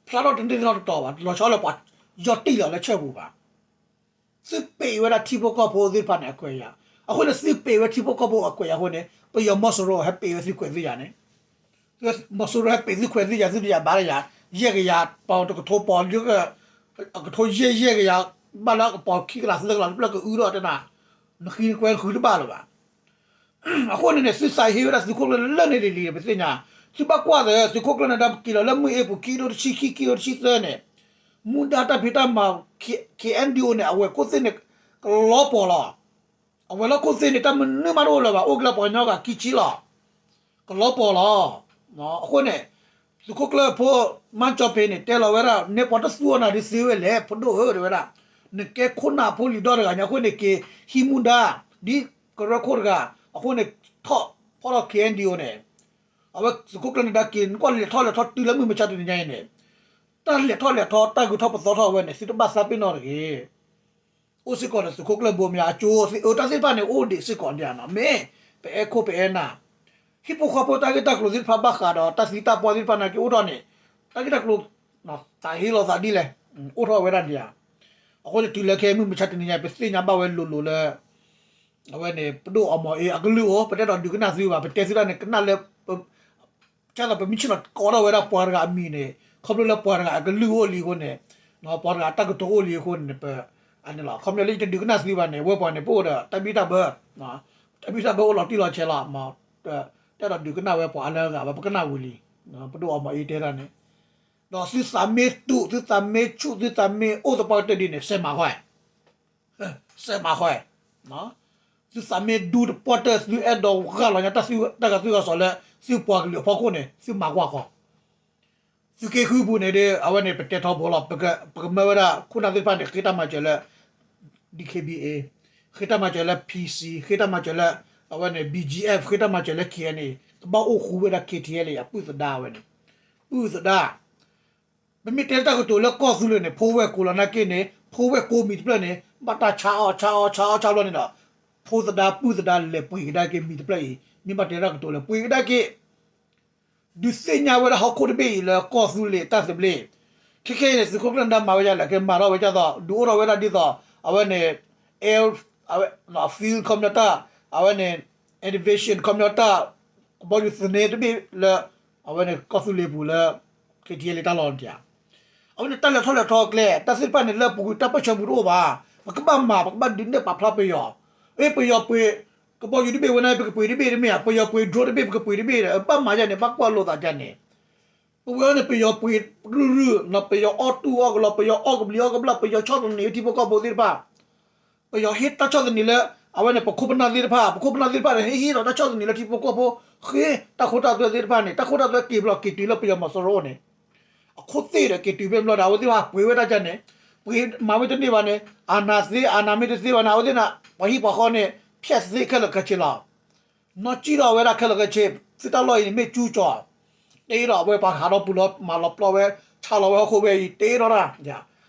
ဖျါထီၣ်လၢခိၣ် သုယီၢ်လီၤလၢခိၣ်, ဖျါထီၣ်တန့ၢ်နီတတီၤဘၣ်, လီၤဆီလၢပှၤယီၢ်တံၢ်လီၤလၢဆၢပူၤဘၣ်. သုပ့းဝဲဒၣ်ထံဖိကီၢ်ဖိသ့ၣ်တဖၣ်န့ၣ်အခွဲးယာ်, အဃိန့ၣ်သုပ့းဝဲထံဖိကီၢ်ဖိအခွဲးယာ်အဃိန့ၣ် ပယီၤမီၤစိရိၤဟဲပ့းဝဲသုခွဲးသုယာ်န့ၣ် မီၤစိရိၤဟဲပ့းသုခွဲးသုယာ် သုတယာ်ဘၣ်လၢယၤ, ယဲၢ်ကယၤ, ပှၤတကထိပီၤ, အကထိယဲၢ်ယဲၢ်ကယၤ, ဘၣ်လၢအကပီၤခံကလးသၢကလး တဖျၢၣ်ကအုထီၣ်တဲနၤ, နဃံနကွဲဃုတဘၣ်လၢၤဘၣ်. အဃိန့ၣ်န့ၣ် သုသးဟ့ဝဲဒၣ်သုးခိၣ်ကျၢၢ်လၢန့ၣ်လံၤလံၤန့ၣ် ပသ့ၣ်ညါ, သုဘၣ်ကွၢ်သ့ သုးခိၣ်ကျၢၢ်နၢၤဒါက့ၤလီၤလၢမုၢ်အ့ပူၤ ခံကထိတဆံခံ ခံကထိတဆံသၢန့ၣ်, မူဒါတၢ်ဖံးတၢ်မၤ KNDO န့ၣ် အဝဲၢ်ခိၣ်သ့ၣ်န့ၣ် ကလီၤပှီၤလီၤ. အဝဲၢ်လီၢ်ခိၣ်သ့ၣ်န့ၣ် တၢ်မနုၤမးတအိၣ်လၢၤဘၣ်, အိၣ်က့ၤလၢပှၤကညီဂၤခံဆံလီၤ. ကလီၤပှီၤလီၤ. အဃိန့ၣ် သုးခိၣ်ကျၢၢ်ဖိ မၢ်ကၠီဖ့န့ၣ် တဲလီၤဝဲဒၣ် နဲပှၤတသူအီၤနၤဒ်သ့ဝဲလဲၣ် ဖိဒိၣ်ဧၢ တဲဝဲဒၣ်, နကဲခိၣ်နၢ်ဖိလံၤဒီတဂၤညါအဃိန့ၣ် က့ၤဟံးမူဒါ ဒ်ကရၢခိၣ်တဂၤ အဃိန့ၣ် ထီၣ်ဖီၣ်ထီၣ် KNDO န့ၣ်, အဝဲသုးခိၣ်ကျၢၢ်နၢၤဒါက့ၤ နကွၢ်လဲၤထီၣ်လဲၤထီတုၤလၢမုၢ်မဆါတနံၤညါအံၤန့ၣ်, တၢ်လဲၤထီၣ်လဲၤထီ တၢ်ဂုၤထီၣ်ပသီထီၣ်ဝဲန့ၣ် သုတဘၣ်သးပ့ၤနီၣ်တဂ့ၤ. အိၣ်စ့ၢ်ကီးဒီးသုးခိၣ်ကျၢၢ်ဘိမၠါ အကၠိအတၢ်သ့ၣ်တဖၣ်န့ၣ် အိၣ်ဒံးစ့ၢ်ကီးဒံးနီၤ မ့ၢ်ပအဲၣ်ခိၣ်ပအဲၣ်နၢ် ဟံၣ်ဖိဃီဖိတၢ်ဂ့ၢ်တၢ်ကျိၤသ့ၣ်တဖၣ်ဘၣ်ဃးဒီးတၢ်သံတၢ်ပှၢ်သ့ၣ်တဖၣ်နာ်က့အိၣ်ထီၣ်န့ၣ် တၢ်ဂ့ၢ်တၢ်ကျိၤ သးဟ့လီၤသးဒ်လဲၣ် အိၣ်ထီၣ်ဝဲဒၣ်ဒံးဧါ. အဃိန့ၣ်တုၤလၢခဲမုၢ်မဆါတနံၤညါ ပသ့ၣ်ညါဘၣ်ဝဲလိၤလိၤလၢ အဝဲန့ၣ် ပဒိၣ်အီမီၤအ့အကလုၢ်အိၣ် ပတအဲၣ်ဒိးဒုးကနၣ်သုဘၣ် ပတဲသုတၢ်န့ၣ် ကနၣ်လၢ ကသိးပမ့ၢ်ဆ့ၣ်နီၤကိးထီၣ်ဝဲဒၣ်ပှၤတဂၤအမံၤန့ၣ် ခီဖျိလၢပှၤတဂၤအကလုၢ်အိၣ်လံအဃိန့ၣ် ပှၤတဂၤအတၢ်ကတိၤအိၣ်လံအဃိန့ၣ် ပ အန့ၣ်လီၤ. ခီပညီလၢယတဒုးကနၣ်သုဘၣ်န့ၣ် ဝဲပှၤန့ၣ် ပအိၣ်ဒီးတၢ်ဘံၣ်တၢ်ဘၢ တၢ်ဘံၣ်တၢ်ဘၢအိၣ်လီၤတံၢ်လီၤဆဲးလီၤ တအဲၣ်ဒိးဒုးကနၣ်ဝဲပှၤအါလၢအဂၤဘၣ် ပကနၣ်ဝံၤလံ ပဒိၣ်အီမီၤအ့တဲတၢ်န့ၣ် ဒီးသုသးမ့ၢ်တူာ် သုသးမ့ၢ်ဆူၣ် သုသးမ့ၢ်အိၣ်သပှၢ်ကတၢၢ်ဒ်န့ၣ် စဲးမၤဃီ စဲးမၤဃီ သုသးမ့ၢ်ဒူတပှၢ်တၢၢ် သုအဲၣ်ဒိးဂၢ်လီၤညါတၢ်ဂၤသုၣ်ဂၤစီၤလၢ သုပှၤကလုာ်အဖီခိၣ်န့ၣ် သုမၤကွၢ်ဃီ သုးက့ဃုပူၤန့ၣ်ဒီး အဝဲန့ၣ် ပတဲထီဘိလီၤ ပကမၢဝဲဒၣ်ခိၣ်နၢ်သ့ၣ်တဖၣ်န့ၣ် ဃ့တၢ်မၤစၢၤလၢ DKBA ဃ့တၢ်မၤစၢၤလၢ PC ဃ့တၢ်မၤစၢၤလၢ အဝဲန့ၣ် BGF ဃ့တၢ်မၤစၢၤလၢ KNA ကဘၣ်အိၣ်ဃူဝဲဒၣ် KTLA အပုၢ်သဒါဝဲန့ၣ် ပုၢ်သဒါ ပမ့ၢ်တဲလၢတၢ်ကတိၤလၢကီၢ်သူလ့ၤန့ၣ် ဖိဝဲၢ်ကိလီၤနာ်က့န့ၣ် ဖိဝဲၢ်ကိမံၤတဖျၢၣ်န့ၣ် ဘၣ်တၢ်ဆါအီၣ်ဆါအီၣ်ဆါအီၣ်ဆါဘျီန့ၣ်ဒီး ဖိသဒါပုၢ်သဒါလဲၤပှ့ၤကဒါက့ၤမံၤတဖျၢၣ်အံၤ မ့ၢ်ဘၣ်တဲတၢ်ကတိၤလဲၤပှ့ၤကဒါက့ၤ ဒုးသ့ၣ်ညါဝဲဒၣ်ဟီၣ်ခိၣ်တဘ့ၣ်အံၤလၢကီၢ်သူလ့ၤတၢ်သဘျ့ ခဲခဲအံၤန့ၣ် သုးခိၣ်ကျၢၢ်နဒါမၤဝဲဒ်လဲၣ် ကမၤထီၣ်ဝဲဒ်သိး ဒုးအိၣ်ထီၣ်ဝဲဒၣ်ဒ်သိး အဝဲန့ၣ် air အဝဲ field ခီပညီတၢ် အဝဲန့ၣ် elevation ခီပညီတၢ် ကဘီယူၤသန့တဘ့ၣ်လၢ အဝဲန့ၣ်ကီၢ်သူလ့ၤပူၤလၢ KTLA တၢ်လီၢ်န့ၣ်ဧါ အဝဲန့ၣ်တၢ်လဲၤထီၣ်လဲၤထီကျဲ တၢ်သ့ၣ်တဖၣ်န့ၣ် လၢအပူၤကွံာ်တၢ်ပၢၢ်ဆၢပူၤတအိၣ်ဘၣ်. ပကဘၣ်မၤ ပကဘၣ်ဒုးနဲၣ်ပာ်ဖျါပယီၤ. အ့ ပယီၤပှ့ၤ ကဘီယူၤတဘ့ၣ်ဝဲန့ၣ် ပကပှ့ၤတဘ့ၣ်တမ့ၢ်ဧါ. ပယီၤပှ့ၤ drone တဘ့ၣ် ပကပှ့ၤတဘ့ၣ်ဒီး ဘၣ်မၤယါန့ၣ် ဘၣ်ကွၢ်လိာ်သးယါန့ၣ် ပဝဲန့ၣ် ပယီၤပှ့ၤရုၢ်ရုၢ် ပယီၤအီၣ်တူၢ်အီၣ်ကလီ ပယီၤအီၣ်ကဘျံးအီၣ်ကဘျၣ် ပယီၤဆီၣ်သနံးထံဖိကီၢ်ဖိသ့ၣ်တဖၣ် ပယီၤဟ့ၣ်တၢ်ဆီၣ်သနံးလၢ အဝဲန့ၣ် ပခိၣ်ပနၢ်သ့ၣ်တဖၣ် ပခိၣ်ပနၢ်သ့ၣ်တဖၣ်န့ၣ် ဟ့ၣ်ဟ့ၣ်ဒီးတၢ်ဆီၣ်သနံးလၢထံဖိကီၢ်ဖိ ဃ့တၢ်ခိတၢ်သွဲသ့ၣ်တဖၣ်န့ၣ် တၢ်ခိတၢ်သွဲက့ၤဘျီက့ၤတုၤလၢပယီၤမီၤစိရိၤန့ၣ် အခိၣ်သ့ၣ်ဒီးက့ၤတုၤဖဲဘျီဒီး အဝဲသ့ၣ်တဖၣ်ပှ့ၤဝဲဒၣ်ကန့ၣ် ပှ့ၤမၤဝဲတန့ၢ်ဘၣ်န့ၣ် အာဏာသ့ အာဏာမ့ၢ်တသ့ဘၣ်န့ၣ် အဝဲသ့ၣ်န့ၣ် ပှၤဟံၣ်ပှၤဃီန့ၣ် ဖျက်သ့ခဲလၢာ်ခဲဆ့လီၤ. နီၢ်ကံၣ်ထီၣ်ဝဲဒၣ်ခဲလၢာ်ခဲဆ့ သုတၢ်လီၢ်အံၤန့ၣ် မ့ၢ်ကၠူကၠီၤ တ့ထီၣ်ဝဲပှၤဟးထီၣ်ပူၤလီၤ မၤလီၤပျီဝဲ ဆါလီၤဝဲဟီၣ်ခိၣ်ဝဲအံၤ တ့ထီၣ်တၢ်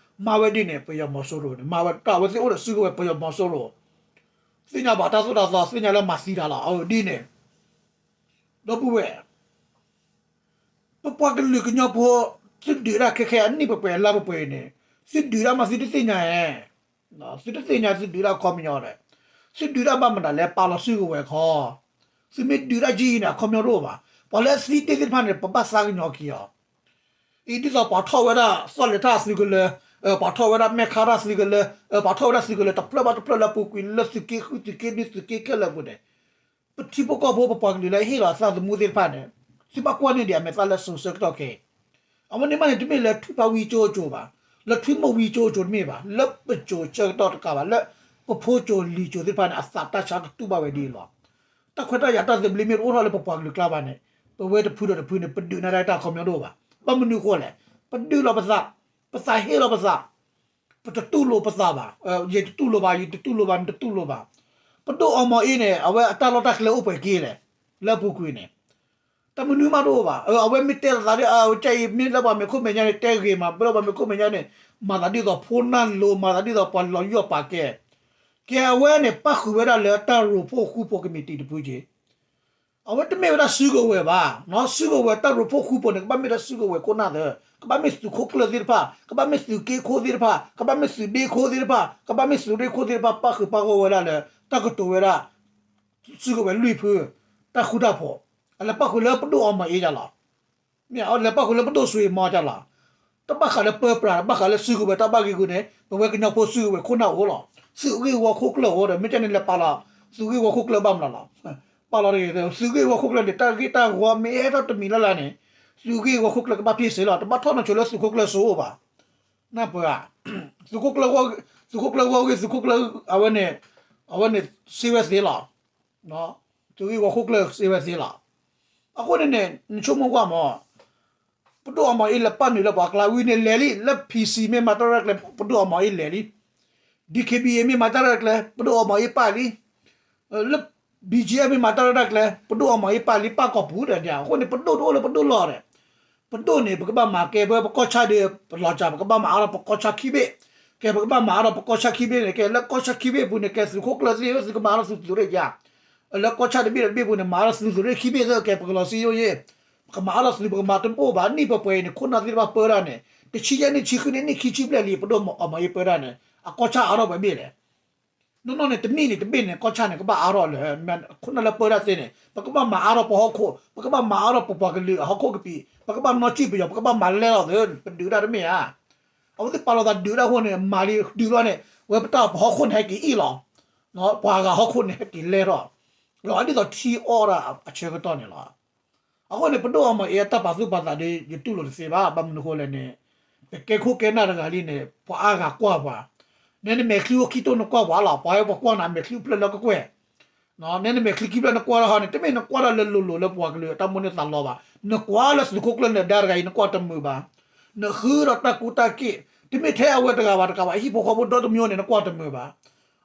မၤဝဲဒ်န့ၣ် ပယီၤမီၤစိရိၤန့ၣ် မၤဝဲတၢ်ဝဲသ့ၣ်အိၣ်ဒီးစုကဝဲၤပယီၤမီၤစိရိၤ သ့ၣ်ညါဘၣ်တၢ်သိၣ်တၢ်သီ သ့ၣ်ညါလၢမၤသံတၢ်လီၤ အဒ်န့ၣ် ဒီပုၢ်ဝဲၢ် ပပှၤကလုာ်ကညီဖိ သုဒုးတၢ်ခဲခဲအနံၣ်ပှဲၤပှဲၤလါပှဲၤပှဲၤန့ၣ် သုဒုးတၢ်မးသုတသ့ၣ်ညါဧါ သုတသ့ၣ်ညါသုဒုးတၢ်ခီပညီဒီး သုဒုးတၢ်ဘၣ်မတၤလဲၣ် ပာ်လီၤစုကဝဲၤခီ သုမ့ၢ်ဒုးတၢ်ကံၢ်အံၤန့ၣ် အခီပညီတအိၣ်ဘၣ် ပှၤလၢသံတ့ၢ်သ့ၣ်တဖၣ်န့ၣ် ပဘၣ်သးကညီၤက့ၤအီၤ အံၤဒ်သိးပှၤထီၣ်ဝဲဒၣ်သီၣ်လဲၤထၣ်သုကလၢၤ ပှၤထီၣ်ဝဲဒၣ်မဲၣ်ခါတၢ်သုကလၢၤ ပှၤထီၣ်ဝဲဒၣ်သုကလၢၤ တဖျၢၣ်ဘၣ်တဖျၢၣ်လၢပူၤကွံာ်လၢသုးက့ဃုသုးက့နွံသုးက့ခဲလၢာ်ပူၤန့ၣ် ပထံဖိကီၢ်ဖိပပှၤကလုာ်လၢဟ့ၣ်လီၤသးသမူသ့ၣ်တဖၣ်န့ၣ် သုဘၣ်ကွၢ်န့ၢ်ဒံးအမဲာ်သၣ်လၢစိၤဆၢကတီၢ်ခဲအံၤ အဝဲန့ၣ်မးန့ၣ် တမ့ၢ်လၢထွံၣ်ဖးဝံကၠိကၠိဘၣ် လၢထွံၣ်မိၢ်ဝံကၠိကၠိတမ့ၢ်ဘၣ် လၢပစိၤဆၢကတီၢ်တကးဘၣ် လၢပဖိကၠိလံၤကၠိသ့ၣ်တဖၣ်န့ၣ် အသးတၢ်ဆါကတူၢ်ဘၣ်ဝဲဒ်အံၤလီၤ. တၢ်ခွဲးတၢ်ယာ်တၢ်သဘျ့မ့ၢ်တအိၣ်ထီၣ်လၢပပှၤကလုာ်ကျါဘၣ်န့ၣ် ပဝဲတဖုဒီးတဖုန့ၣ် ပဒုးနၢ်တၢ်တၢ်ခီပညီတအိၣ်ဘၣ်. ဘၣ်မနုၤအဃိလဲၣ် ပဒုးလီၤပသး ပသးဟ့လီၤပသး ပတတူၢ်လိာ်ပသးဘၣ် ယတတူၢ်လိာ်ဘၣ် ယတတူၢ်လိာ်ဘၣ် နတတူၢ်လိာ်ဘၣ်. ပဒိၣ်အီမီၤအ့န့ၣ် အဝဲအတၢ်လီၢ်တၢ်ကျဲအိၣ်ပှဲၤက့လဲၣ် လၢအပူၤကွံာ်န့ၣ် တၢ်မနုၤမးတအိၣ်ဘၣ်. အဝဲမ့ၢ်တဲလီၤသးဒီး အဝဲကဲအံၤမ့ၢ်လၢပှၤမ့ၢ်ခိၣ်မဲာ်ညါန့ၣ် တဲဂ့ၤမး ဘၣ်လၢပှၤမ့ၢ်ခိၣ်မဲာ်ညါန့ၣ် မၤသးဒ်သိးဖိနၢ်လိၤ မၤသးဒ်သိးပှၤလီၤယီၢ်ပာ်ကဲ ကဲအဝဲန့ၣ် ပၣ်ဃုာ်ဝဲဒၣ်လၢတၢ်ရိၤဖှိၣ်ဃူဖိးကမံးတံာ်တဖုက့ အဝဲတမ့ၢ်ဝဲဒၣ်စုကဝဲၤဘၣ်. စုကဝဲၤတၢ်ရိၤဖှိၣ်ဃူဖိးန့ၣ် ကဘၣ်မ့ၢ်ဒၣ်စုကဝဲၤခိၣ်နၢ်သၢ, ကဘၣ်မ့ၢ်သုးခိၣ်ကျၢၢ်သ့ၣ်တဖၣ်, ကဘၣ်မ့ၢ်သုးက့ခိၣ်သ့ၣ်တဖၣ်, ကဘၣ်မ့ၢ်သုးဒ့ခိၣ်သ့ၣ်တဖၣ်, ကဘၣ်မ့ၢ်သုးရ့ၣ်ခိၣ်သ့ၣ်တဖၣ် ပၣ်ဃုာ်ပၣ်ဂီၢ်ဝဲဒၣ်လၢ တၢ်ကတိၤဝဲဒၣ် စုကဝဲၤလွံၢ်ဖု တၢ်ဃူတၢ်ဖိး, အလဲၤပၣ်ဃုာ်လၢပဒိၣ်အီမီၤအ့ဒၣ်လီၤ. မ့ၢ်အလဲၤပၣ်ဃုာ်လၢပဒိၣ်စွ့အမီၤဒၣ်လီၤ. တဘၣ်ဃးလၢပၢပြး တဘၣ်ဃးလၢစုကဝဲၤတၢ်ဘၣ်ဂ့ၢ်ဂူာ်န့ၣ် ပဝဲကညီဖိစုကဝဲၤခိၣ်နၢ်အိၣ်လီၤ. သုးဂ့ၢ်ဝီခိၣ်ကျၢၢ်အိၣ်ဒီး မ့ၢ်ကဲန့ၣ်လဲၤပာ်လီၤ သုးဂ့ၢ်ဝီခိၣ်ကျၢၢ်ဘၣ်မနုၤလီၤ. ပာ်လီၤတဂ့ၤ သုးဂ့ၢ်ဝီခိၣ်ကျၢၢ်န့ၣ် တၢ်ဂ့ၢ်တၢ်ဂီၤမ့ၢ်ဟဲထီၣ်တမံၤလၢ်လၢ်န့ၣ် သုးဂ့ၢ်ဝီခိၣ်ကျၢၢ်ကဘၣ်ဖ့ၣ်စ့လီၤ. တဘၣ်ထီၣ်နီၢ်ဆိလၢသုးခိၣ်ကျၢၢ်စိအိၣ်ဘၣ်. နၢ်ပၢၢ်ဧါ. သုးခိၣ်ကျၢၢ်ဂီၢ်, သုးခိၣ်ကျၢၢ်ဂီၢ်ဂ့ၢ် သုးခိၣ်ကျၢၢ် အဝဲန့ၣ်, အဝဲန့ၣ် စ့ဝဲသ့လီၤ. သုးဂ့ၢ်ဝီခိၣ်ကျၢၢ်စ့ဝဲသ့လီၤ. အဃိန့ၣ်န့ၣ် နဆိကမိၣ်ကွၢ်မး, ပဒိၣ်အီမီၤအ့လဲၤပာ်နုာ်လၢပှၤကျါဝံၤန့ၣ်လဲၤလံ, လၢ PC မ့ၢ်မၤတၢ်ရဲၣ်တၢ်ကျဲၤ ပဒိၣ်အီမီၤအ့လဲၤလံ. DKBA မ့ၢ်မၤတၢ်ရဲၣ်တၢ်ကျဲၤ ပဒိၣ်အီမီၤအ့ပာ်လံ. လၢ BGF မ့ၢ်မၤတၢ်ရဲၣ်တၢ်ကျဲၤ ပဒိၣ်အီမီၤအ့ပာ်လံ ပာ်ကီၢ်ပူၤဒီး အဃိန့ၣ် ပဒိၣ်တအိၣ်လၢပဒိၣ်လီၢ်ဒီး ပဒိၣ်န့ၣ် ပကဘၣ်မၤကဲ ပဝဲပကီၢ်ဆၣ်ဒီး ပလီၤစၢ် ပကဘၣ်မၤအါထီၣ်ပကီၢ်ဆၣ်ခံဘ့ၣ်, ကဲ ပကဘၣ်မၤအါထီၣ်ပကီၢ်ဆၣ်ခံဘ့ၣ်န့ၣ် ကဲ လၢကီၢ်ဆၣ်ခံဘ့ၣ်အပူၤန့ၣ် ကဲ သုးခိၣ်ကျၢၢ်သ့ၣ်ဧၢ သုကမၤအါထီၣ်သုးသုးရ့ၣ်ယါ, လၢကီၢ်ဆၣ်တဘ့ၣ်တဘ့ၣ်အပူၤန့ၣ် မၤအါထီၣ်သုးသုးရ့ၣ်ခံဘ့ၣ်သ့ ကဲ ပကလီၤစံယိယ့ၣ်, ပကမၤအါထီၣ်သုး ပကမၤတအိၣ်ဘၣ် နံၣ်ပှဲၤပှဲၤအံၤန့ၣ် ခိၣ်နၢ်သ့ၣ်တဖၣ်ပၢတၢ်န့ၣ် တဆံယဲၢ်နံၣ်ဆံဃုနံၣ် နံၣ်ခံဆံဘျဲၣ်လံ ပဒိၣ်အီၤမၤအ့ပၢတၢ်န့ၣ် အကီၢ်ဆၣ်အါထီၣ်ပှဲၤဘ့ၣ်လဲၣ် နီၢ်နီၢ်န့ၣ် တနံၣ်န့ၣ် တဘ့ၣ်န့ၣ် ကီၢ်ဆၣ်န့ၣ် ကဘၣ်အါထီၣ်လၢ ခိၣ်နၢ်လၢပၢတၢ်သ့န့ၣ် ပကဘၣ်မၤအါထီၣ်ပဟီၣ်ခိၣ်, ပကဘၣ်မၤအါထီၣ်ပပှၤကလုာ်အဟီၣ်ခိၣ်ကပံာ်, ပကဘၣ်နီၣ်စံၣ်ပယီၤ, ပကဘၣ်မၤလဲၢ်ထီၣ်သ့, ပဒုးတၢ်တမ့ၢ်ဧါ. အဝဲသ့ၣ်ပာ်လီၤသးဒုးတၢ်အဃိန့ၣ် မၤလံဒုးလီၤန့ၣ် ဝဲပတၢ်ပဟီၣ်ခိၣ်န့ၣ် ဟဲက့ၤအ့ၣ်လီၤ, ပှၤဂၤဟီၣ်ခိၣ်န့ၣ် ဟဲက့ၤလဲၢ်ထီၣ်, လီၤဒ်သိးထံအီၣ်တၢ်အဆၢကတီၢ်န့ၣ်လီၤ. အဃိန့ၣ် ပဒိၣ်အီၤမၤအ့အတၢ်ပာ်သူၣ်ပာ်သးဒီး ယတူၢ်လိာ်တသ့ဘၣ်, ဘၣ်မနုၤအဃိလဲၣ်န့ၣ် ပကဲခိၣ်ကဲနၢ်တဂၤလံန့ၣ် ပှၤအါဂၤကွၢ်ပှၤ, နဲနမဲာ်ချံအိၣ်ခံတိၢ်နကွၢ်ပှၤလီၤ, ပှၤဟဲပှၤကွၢ်နၤမဲာ်ချံအိၣ်ဖျၢၣ်လၢကကွဲၢ်, နဲနမဲာ်ချံခံဖျၢၣ်နကွၢ်ထီၣ်ဟီန့ၣ် တမ့ၢ်နကွၢ်ထီၣ်လၢလိၤလိၤလၢပှၤကလုာ်အတၢ်မိၣ်န့ၢ်သးလီဘၣ်, နကွၢ်လၢသုးခိၣ်ကျၢၢ်နၢၤဒါတဂၤအံၤ နကွၢ်တမုာ်ဘၣ်, နဃုဒီးတၢ်ကူတၢ်က့ၣ်, တမ့ၢ်ထဲအဝဲတဂၤဘၣ်တဂၤဘၣ် ဟံၣ်ဖိဃီဖိဒီတမံၤန့ၣ် နကွၢ်တမုာ်ဘၣ်.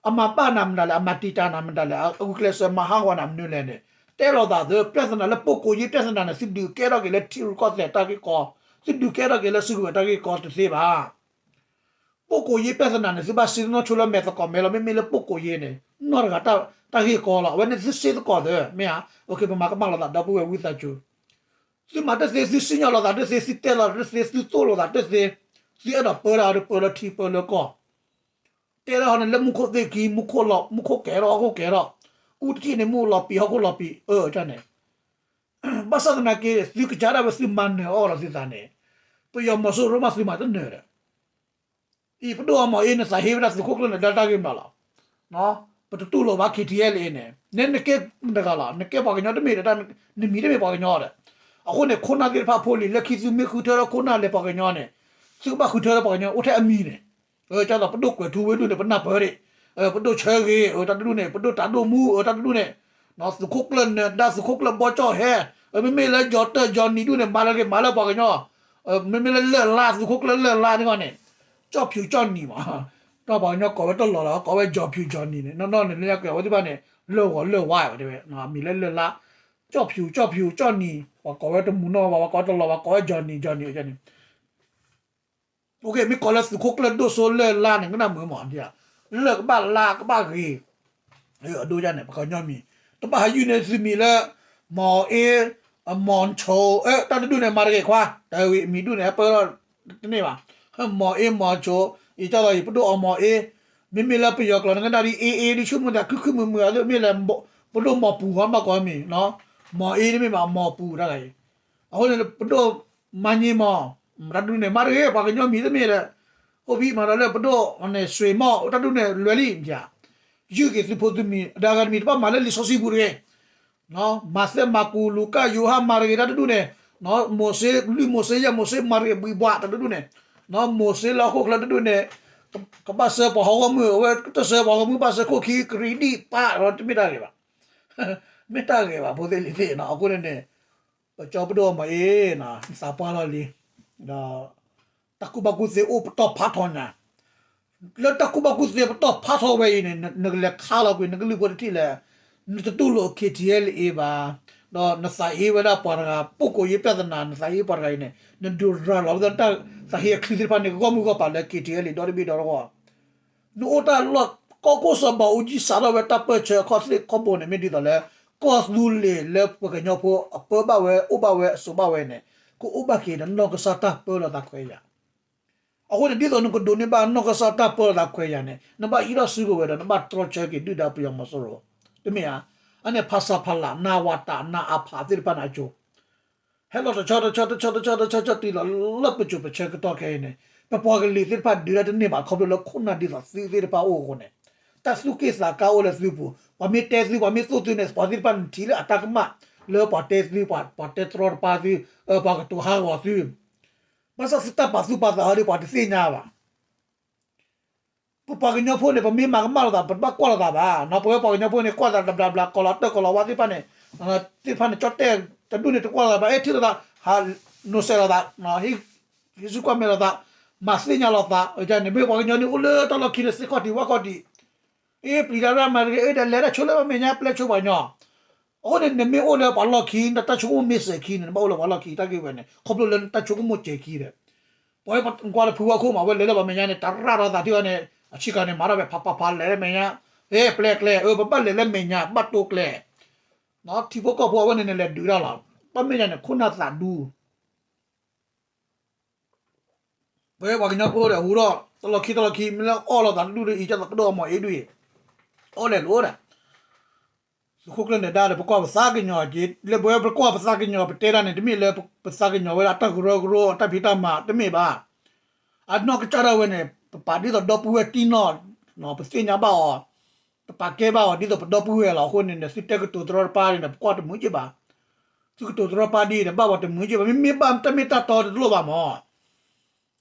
အမၤဘၣ်နၤမတၤလဲၣ်, အမၤတံာ်တာ်နၤမတၤလဲၣ်, အဂုာ်ကျဲးစၢးမၤဟးဂီၤနၤမနုၤလဲၣ်န့ၣ်, တဲလိာ်သးသု ပြဿနာလၢ ပုဂ္ဂိုလ်ရေး ပြဿနာန့ၣ် သုဒုးကဲထီၣ်က့ၤလၢ ထံရူၢ်ကီၢ်သဲးတၢ်ဂ့ၢ်ကီ, သုဒုးကဲထီၣ်က့ၤလၢ စုကဝဲၤ တၢ်ဂ့ၢ်ကီတသ့ဘၣ်. ပုဂ္ဂိုလ်ရေး ပြဿနာန့ၣ် သုဘၣ်စံးနီၢ်ဆိလၢမဲာ်သကိးမဲာ်လီၤ, မ့မ့ၢ်လၢ ပုဂ္ဂိုလ်ရေး န့ၣ် နီၢ်တဂၤတၢ်ဂ့ၢ်ကီလီၤ, အဝဲန့ၣ်သုစ့သကိးသု မ့ၢ်ဧါ, ပမၤကမၣ်လိာ်သးဒီပုၢ်ဝဲၢ်ဝံသးစူၤ, သုမၤတသ့, သုစံၣ်ညီၣ်လိာ်သးတသ့, သုတဲလီၤတသ့, သုသိၣ်လိာ်သးတသ့, သုအဲၣ်ဒိးပၢတၢ်ဒီးပၢလၢထံပၢလၢကီၢ်, တဲလၢဟီန့ၣ် လၢမူခိၣ်သ့ၣ်ခံ မူခိၣ်လီၤ, မူခိၣ်ကဲထီၣ် ဟီၣ်ခိၣ်ကဲထီၣ်, အူတထံၣ်န့ၣ် မူလီၤပံာ် ဟီၣ်ခိၣ်လီၤပံာ် အၢ န့ၣ်, ဘၣ်ဆၣ်သနာ်က့ သုကစၢ်ဒၣ်ဝဲသုမၤနၢၤအီၤလီၤသုသးန့ၣ်, ပယီၤမီၤစိရိၤမးသုမၤတနၢၤဒီး အံၤ ပဒိၣ်အီၤမၤအ့ နသးဟ့ဝဲဒၣ်သုးခိၣ်ကျၢၢ်နၢၤဒါတၢ်ဂ့ၢ်မတၤလီၤ, ပတတူၢ်လိာ်ဘၣ် ခ့ထံအဲလ်အ့ န့ၣ်, နဲနကဲတဂၤလီၤ, နကဲပှၤကညီတမ့ၢ်ဒီး နမံၤတမ့ၢ်ပှၤကညီဒီး, အဃိန့ၣ် ခိၣ်နၢ်သ့ၣ်တဖၣ်ဖိလံၤ လၢခံသုမ့ၢ်ဃုထၢထီၣ်ခိၣ်နၢ်လၢပှၤကညီန့ၣ်, သုကဘၣ်ဃုထၢထီၣ်ပှၤကညီအိၣ်ထဲအမံၤန့ၣ်, ဒ်သိးပဒိၣ်ကွဲးထူဝ့ဒူၣ်န့ၣ် ပနၢ်ပၢၢ်ဒံး, ပဒိၣ်ဆၢဂ့ၤ တၢ်တဒူၣ်န့ၣ်, ပဒိၣ်တၢ်ဒိၣ်မူ တၢ်တဒူၣ်န့ၣ်, သုးခိၣ်ကျၢၢ်နၢၤဒါ သုးခိၣ်ကျၢၢ်ဘီကၠီၣ်ဟဲ, မ့မ့ၢ်လၢ ယီၤတၢၢ် ယီၤနံၤ ဒူၣ်န့ၣ် မၤလၢက့ၤ မၤလၢပှၤကညီ, မ့မ့ၢ်လၢလၢၢ်လါ သုးခိၣ်ကျၢၢ်လၢၢ်လါန့ၣ်ဂီၢ်န့ၣ်, ကၠီၣ်ဖၠူးကၠီၣ်နံၤမး, တၢ်ပှၤကညီကိးဝဲတလီၤလီၤ ကိးဝဲ ယီၤဖၠူး ယီၤနံၤ န့ၣ်, နီၢ်နီၢ်န့ၣ် လၢညါကွဲးဝဲသ့ၣ်တဖၣ်န့ၣ် လၢၢ်ဂီၤလၢၢ်ဝါဝဲတဲဝဲ, မံၤလၢလၢၢ်လါ, ကၠီၣ်ဖၠူး ကၠီၣ်ဖၠူး ကၠီၣ်နံၤ ပှၤကိးဝဲတမူနီၢ်ဘၣ်, ပှၤကိးတလီၤဘၣ် ကိးဝဲ ယီၤနံၤ ယီၤနံၤ န့ၣ် မ့ၢ်ကိးလၢ သုးခိၣ်ကျၢၢ်ဒိၣ်စိလၢၢ်လါန့ၣ် ကနၣ်မုာ်မး, လၢၢ်ကဘၣ်လါကဘၣ်ဂ့ၤ, အဒိန့ၣ် ပှၤကညီမံၤ, တဘၣ်ဟးယုၢ်န့ၢ်သုမံၤလၢ မီၤအ့, မီၤဆိ, တၢ်တဒူၣ်န့ၣ် မၤတဂ့ၤခွါ, တၢ်ဝံၤမံၤဒူၣ်န့ၣ် ဟဲပၢထီၣ်တန့ၢ်ဘၣ်, မီၤအ့ မီၤဆိ, အံၤတၢ်လီၤအံၤ ပဒိၣ်အီၤမီၤအ့, မ့မ့ၢ်လၢပယီၤကျိာ်န့ၣ် ကနၣ်ဒ်အ့အ့ ဒ်ဆူၣ်မုၢ်သးခုခုမုာ်မုာ် အဒိမ့ၢ်လဲၣ်, ပဒိၣ်မီၤပူၤ မၤကိးမံၤ, မီၤအ့ တမ့ၢ်ဘၣ် မီၤပူၤတၢ်ဂၤအံၤ, အဃိန့ၣ် ပဒိၣ် မၤညံမီၤ, တၢ်တဒူၣ်န့ၣ် မၤတဂ့ၤ ပှၤကညီမံၤတမ့ၢ်ဒီး, အိၣ်ဘံမၤဒီးလၢပဒိၣ်န့ၣ် ဆွ့မီၣ် တၢ်တဒူၣ်န့ၣ် လွဲၤလံ, ယုၢ်က့ၤသုဖိသုမံၤ ဒီးအဂၤတမံၤ တဘၣ်မၤလၢလံာ်စီဆှံပူၤတဂ့ၤ, မးသဲ မၢ်ကူး လူၤကၣ် ယိၤဟၣ် မၤတဂ့ၤ တၢ်တဒူၣ်န့ၣ်, မိၤၡ့ လွံၢ်မိၤၡ့ ယဲၢ်မိၤၡ့ မၤတဂ့ၤ ဘှံးဘှး တၢ်တဒူၣ်န့ၣ်, မိၤၡ့လၢဟီၣ်ခိၣ်ချၢတဒူၣ်န့ၣ်, ကဘၣ်စၢၤပှၤဟီၣ်ခိၣ်မုၢ် အဝဲတစၢၤပှၤဟီၣ်ခိၣ်မုၢ် ဘၣ်စၢၤခိၣ်ခံ ကရံးဒံးပၢ် တမ့ၢ်တၢ်ဂ့ၤဘၣ်, မ့ၢ်တၢ်ဂ့ၤဘၣ် ဖိသ့ၣ်လံၤသ့ၣ်နီၤ, အဃိန့ၣ်န့ၣ် ပကၠီပဒိၣ်အီၤမၤအ့ နသးပှၢ်လီၤလံ, ဒီး တၢ်ကူၣ်ဘၣ်ကူၣ်သ့အိၣ်ပတီၢ်ဖးထီညါ, လၢတၢ်ကူၣ်ဘၣ်ကူၣ်သ့ပတီၢ်ဖးထီဝဲအံၤန့ၣ် နကလဲၤခါလီၤကွံာ် နကလုၢ်ဖိတထံၣ်လဲၣ်, နတတူၢ်လိာ် ခ့ထံအဲလ်အ့ ဘၣ်, ဒီးနသးအ့ဝဲဒၣ်ပှၤတဂၤ ပုဂ္ဂိုလ်ရေးပြဿနာ နသးအ့ပှၤတဂၤအံၤန့ၣ် နဒုးရၤလီၤဝဲဒၣ်တၢ်သးဟ့အချံသ့ၣ်တဖၣ်န့ၣ် ဂီၢ်မုၢ်ဂီၢ်ပၤလၢ ခ့ထံအဲလ်အ့ ဒီတဘ့ၣ်ဒီတဂီၢ် နအိၣ်တၢ်လီၢ် ကီၢ်ခိၣ်စီၤဘးအူကၠံ စးထီၣ်ဝဲတၢ်ပၢၢ်ဆၢအခီၣ်ထံးခီၣ်ဘိန့ၣ် မ့ၢ်ဒ်သိးလၢ ကီၢ်သူလ့ၤလၢပှၤကညီဖိအပၢဘၣ်ဝဲ အိၣ်ဘၣ်ဝဲ အစိာ်ဘၣ်ဝဲန့ၣ် ကအိၣ်ဘၣ်က့ၤဒီးနီၢ်ကစၢ်တၢ်ပၢလီၤသးခွဲးယာ်. အဃိန့ၣ် ဒ်သိးနကဒိးန့ၢ်ဘၣ်နီၢ်ကစၢ်တၢ်ပၢလီၤသးခွဲးယာ်န့ၣ် နဘၣ်ဟံးထီၣ်စုကဝဲၤဒီး နဘၣ်တြီဆၢက့ၤဒုၣ်ဒါပယီၤမီၤစိရိၤ တမ့ၢ်ဧါ. အန့ၣ် ဖဆပလ နဝတ နအဖ သ့ၣ်တဖၣ်န့ၣ်အစိၤ ဟဲလီၤတဆီတဆီတဆီတဆီတဆီတဆီတုၤလီၤလၢပစိၤပဆၢကတီၢ်ခဲအံၤန့ၣ် ပပှၤကလုာ်သ့ၣ်တဖၣ်ဒုးတၢ်တန့ၢ်ဘၣ် ခီဖျိလၢခိၣ်နၢ်ဒ်သိးသုသ့ၣ်တဖၣ်အိၣ်အဃိန့ၣ် တၢ်သူၣ်က့ၣ်သးကါအိၣ်လၢသုပူၤ ပှၤမ့ၢ်တဲသု ပှၤမ့ၢ်သိၣ်သုန့ၣ် ပှၤသ့ၣ်တဖၣ်န့ၣ်ထံၣ်လၢအတၢ်ကမၣ် လၢပှၤတဲသု ပှၤတဲတြီတပါသု ပှၤကတိၤဟးဂီၤသု ဘၣ်ဆၣ်သုတၢ်ပာ်သူၣ်ပာ်သးအီၤဒီး ပှၤတသ့ၣ်ညါဘၣ် ပပှၤကညီဖိန့ၣ် ပမ့ၢ်မၤကမၣ်လိာ်သး ပတဘၣ်ကွၢ်လိာ်သးဘၣ်. ပဝဲပှၤကညီဖိန့ၣ် ကွၢ်သးတဘျီဘျီ ကိးလီၤတၢ်ကိးလီၤဝါသ့ၣ်တဖၣ်န့ၣ် သ့ၣ်တဖၣ်န့ၣ် ကၠီၣ်တဲၣ်တဒူၣ်န့ၣ် တကွၢ်လိာ်သးဘၣ် အဲၣ်ထံၣ်လိာ်သး ဟးနိးစဲးလိာ်သး ဟ့ၣ်ဆူၣ်ကွၢ်မဲာ်လိာ်သး မၤသ့ၣ်ညါလိာ်သး န့ၣ် မ့ၢ်ပှၤကညီန့ၣ် အိၣ်လၢတၢ်လီၢ်ခံန့ၣ် သ့ၣ်ခီၣ်ထံးဝၣ်ခီၣ်ထံး အ့ ပျံၤတၢ်ရၣ်မၤတဂ့ၤ အ့ ဒီးလဲၤတၢ်ဆိလၢပမဲာ်ညါ ပျဲဆိပှၤကညီ အဃိန့ၣ် နမ့ၢ်အိၣ်လၢပှၤလီၢ်ခံ နတၢ်ဆိကမိၣ်မ့ၢ်စဲၤခံန့ၣ် နဘၣ်အိၣ်လၢပှၤလီၢ်ခံ တၢ်ဂ့ၢ်ဝဲန့ၣ် ခီဖျိလၢနတၢ်ဆိကမိၣ်စဲၤခံဒီး ပဝဲကွၢ်လၢဖုဝါခိၣ်မး အဝဲလဲၤလၢပှၤမဲာ်ညါန့ၣ် တရၣ်ထီၣ်သးထံၣ်ဝဲန့ၣ် အဆံးခါန့ၣ် မၤထီၣ်ဖဲဖးဖးဖးလဲၤလၢမဲာ်ညါ, ဟဲပျဲကျဲ အၢ ပဘၣ်လဲၤလၢမဲာ်ညါ ဘၣ်တိကျဲ, ထံဖိကီၢ်ဖိအဝဲန့ၣ်န့ၣ် လဲၤဒုးတၢ်လီၤ. ဘၣ်မ့ၢ်ညါန့ၣ် ခိၣ်နၢ်သးဒူ ပဝဲပှၤကညီဖိဒီးဟူထီၣ် တလီၢ်ခံတလီၢ်ခံ မ့ၢ်လၢအီၣ်လိာ်သးတဒူၣ်ဒီးအံၤ ကၠီသးကဒိၣ်အမီၤအ့ဒူၣ်အံၤ အီၣ်လဲၤလိာ်ဒီး သုးခိၣ်ကျၢၢ်နၢၤဒါဒီး ပကွၢ်ပသးကညီၤက့ၤ လၢပဝဲပကွၢ်ပသးကညီၤ ပတဲတၢ်န့ၣ် တမ့ၢ်လၢပသးကညီၤဝဲဒၣ်တၢ်ကရၢကရိ တၢ်ဖံးတၢ်မၤ တမ့ၢ်ဘၣ်. အနီၢ်ကစၢ်ဒၣ်ဝဲန့ၣ် ပပာ်ဒ်သိးဒီပုၢ်ဝဲၢ်တံၢ်နီၢ် ပသ့ၣ်ညါဘၣ်အီၤ, ပပာ်ကဲဘၣ်အီၤ ဒ်သိးပဒီပုၢ်ဝဲၢ်လီၤ. အဃိန့ၣ်န့ၣ် သုတဲကတိၤတရီတပါန့ၣ် ပကွၢ်တမုာ်က့ဘၣ်. သုကတိၤတရီတပါဒ်န့ၣ် ဘၣ်ပှၤတမုာ်က့ဘၣ်. မ့မ့ၢ်ဘၣ်တၢ်မ့ၢ်တၢ်တီတလိၣ်ဘၣ်မး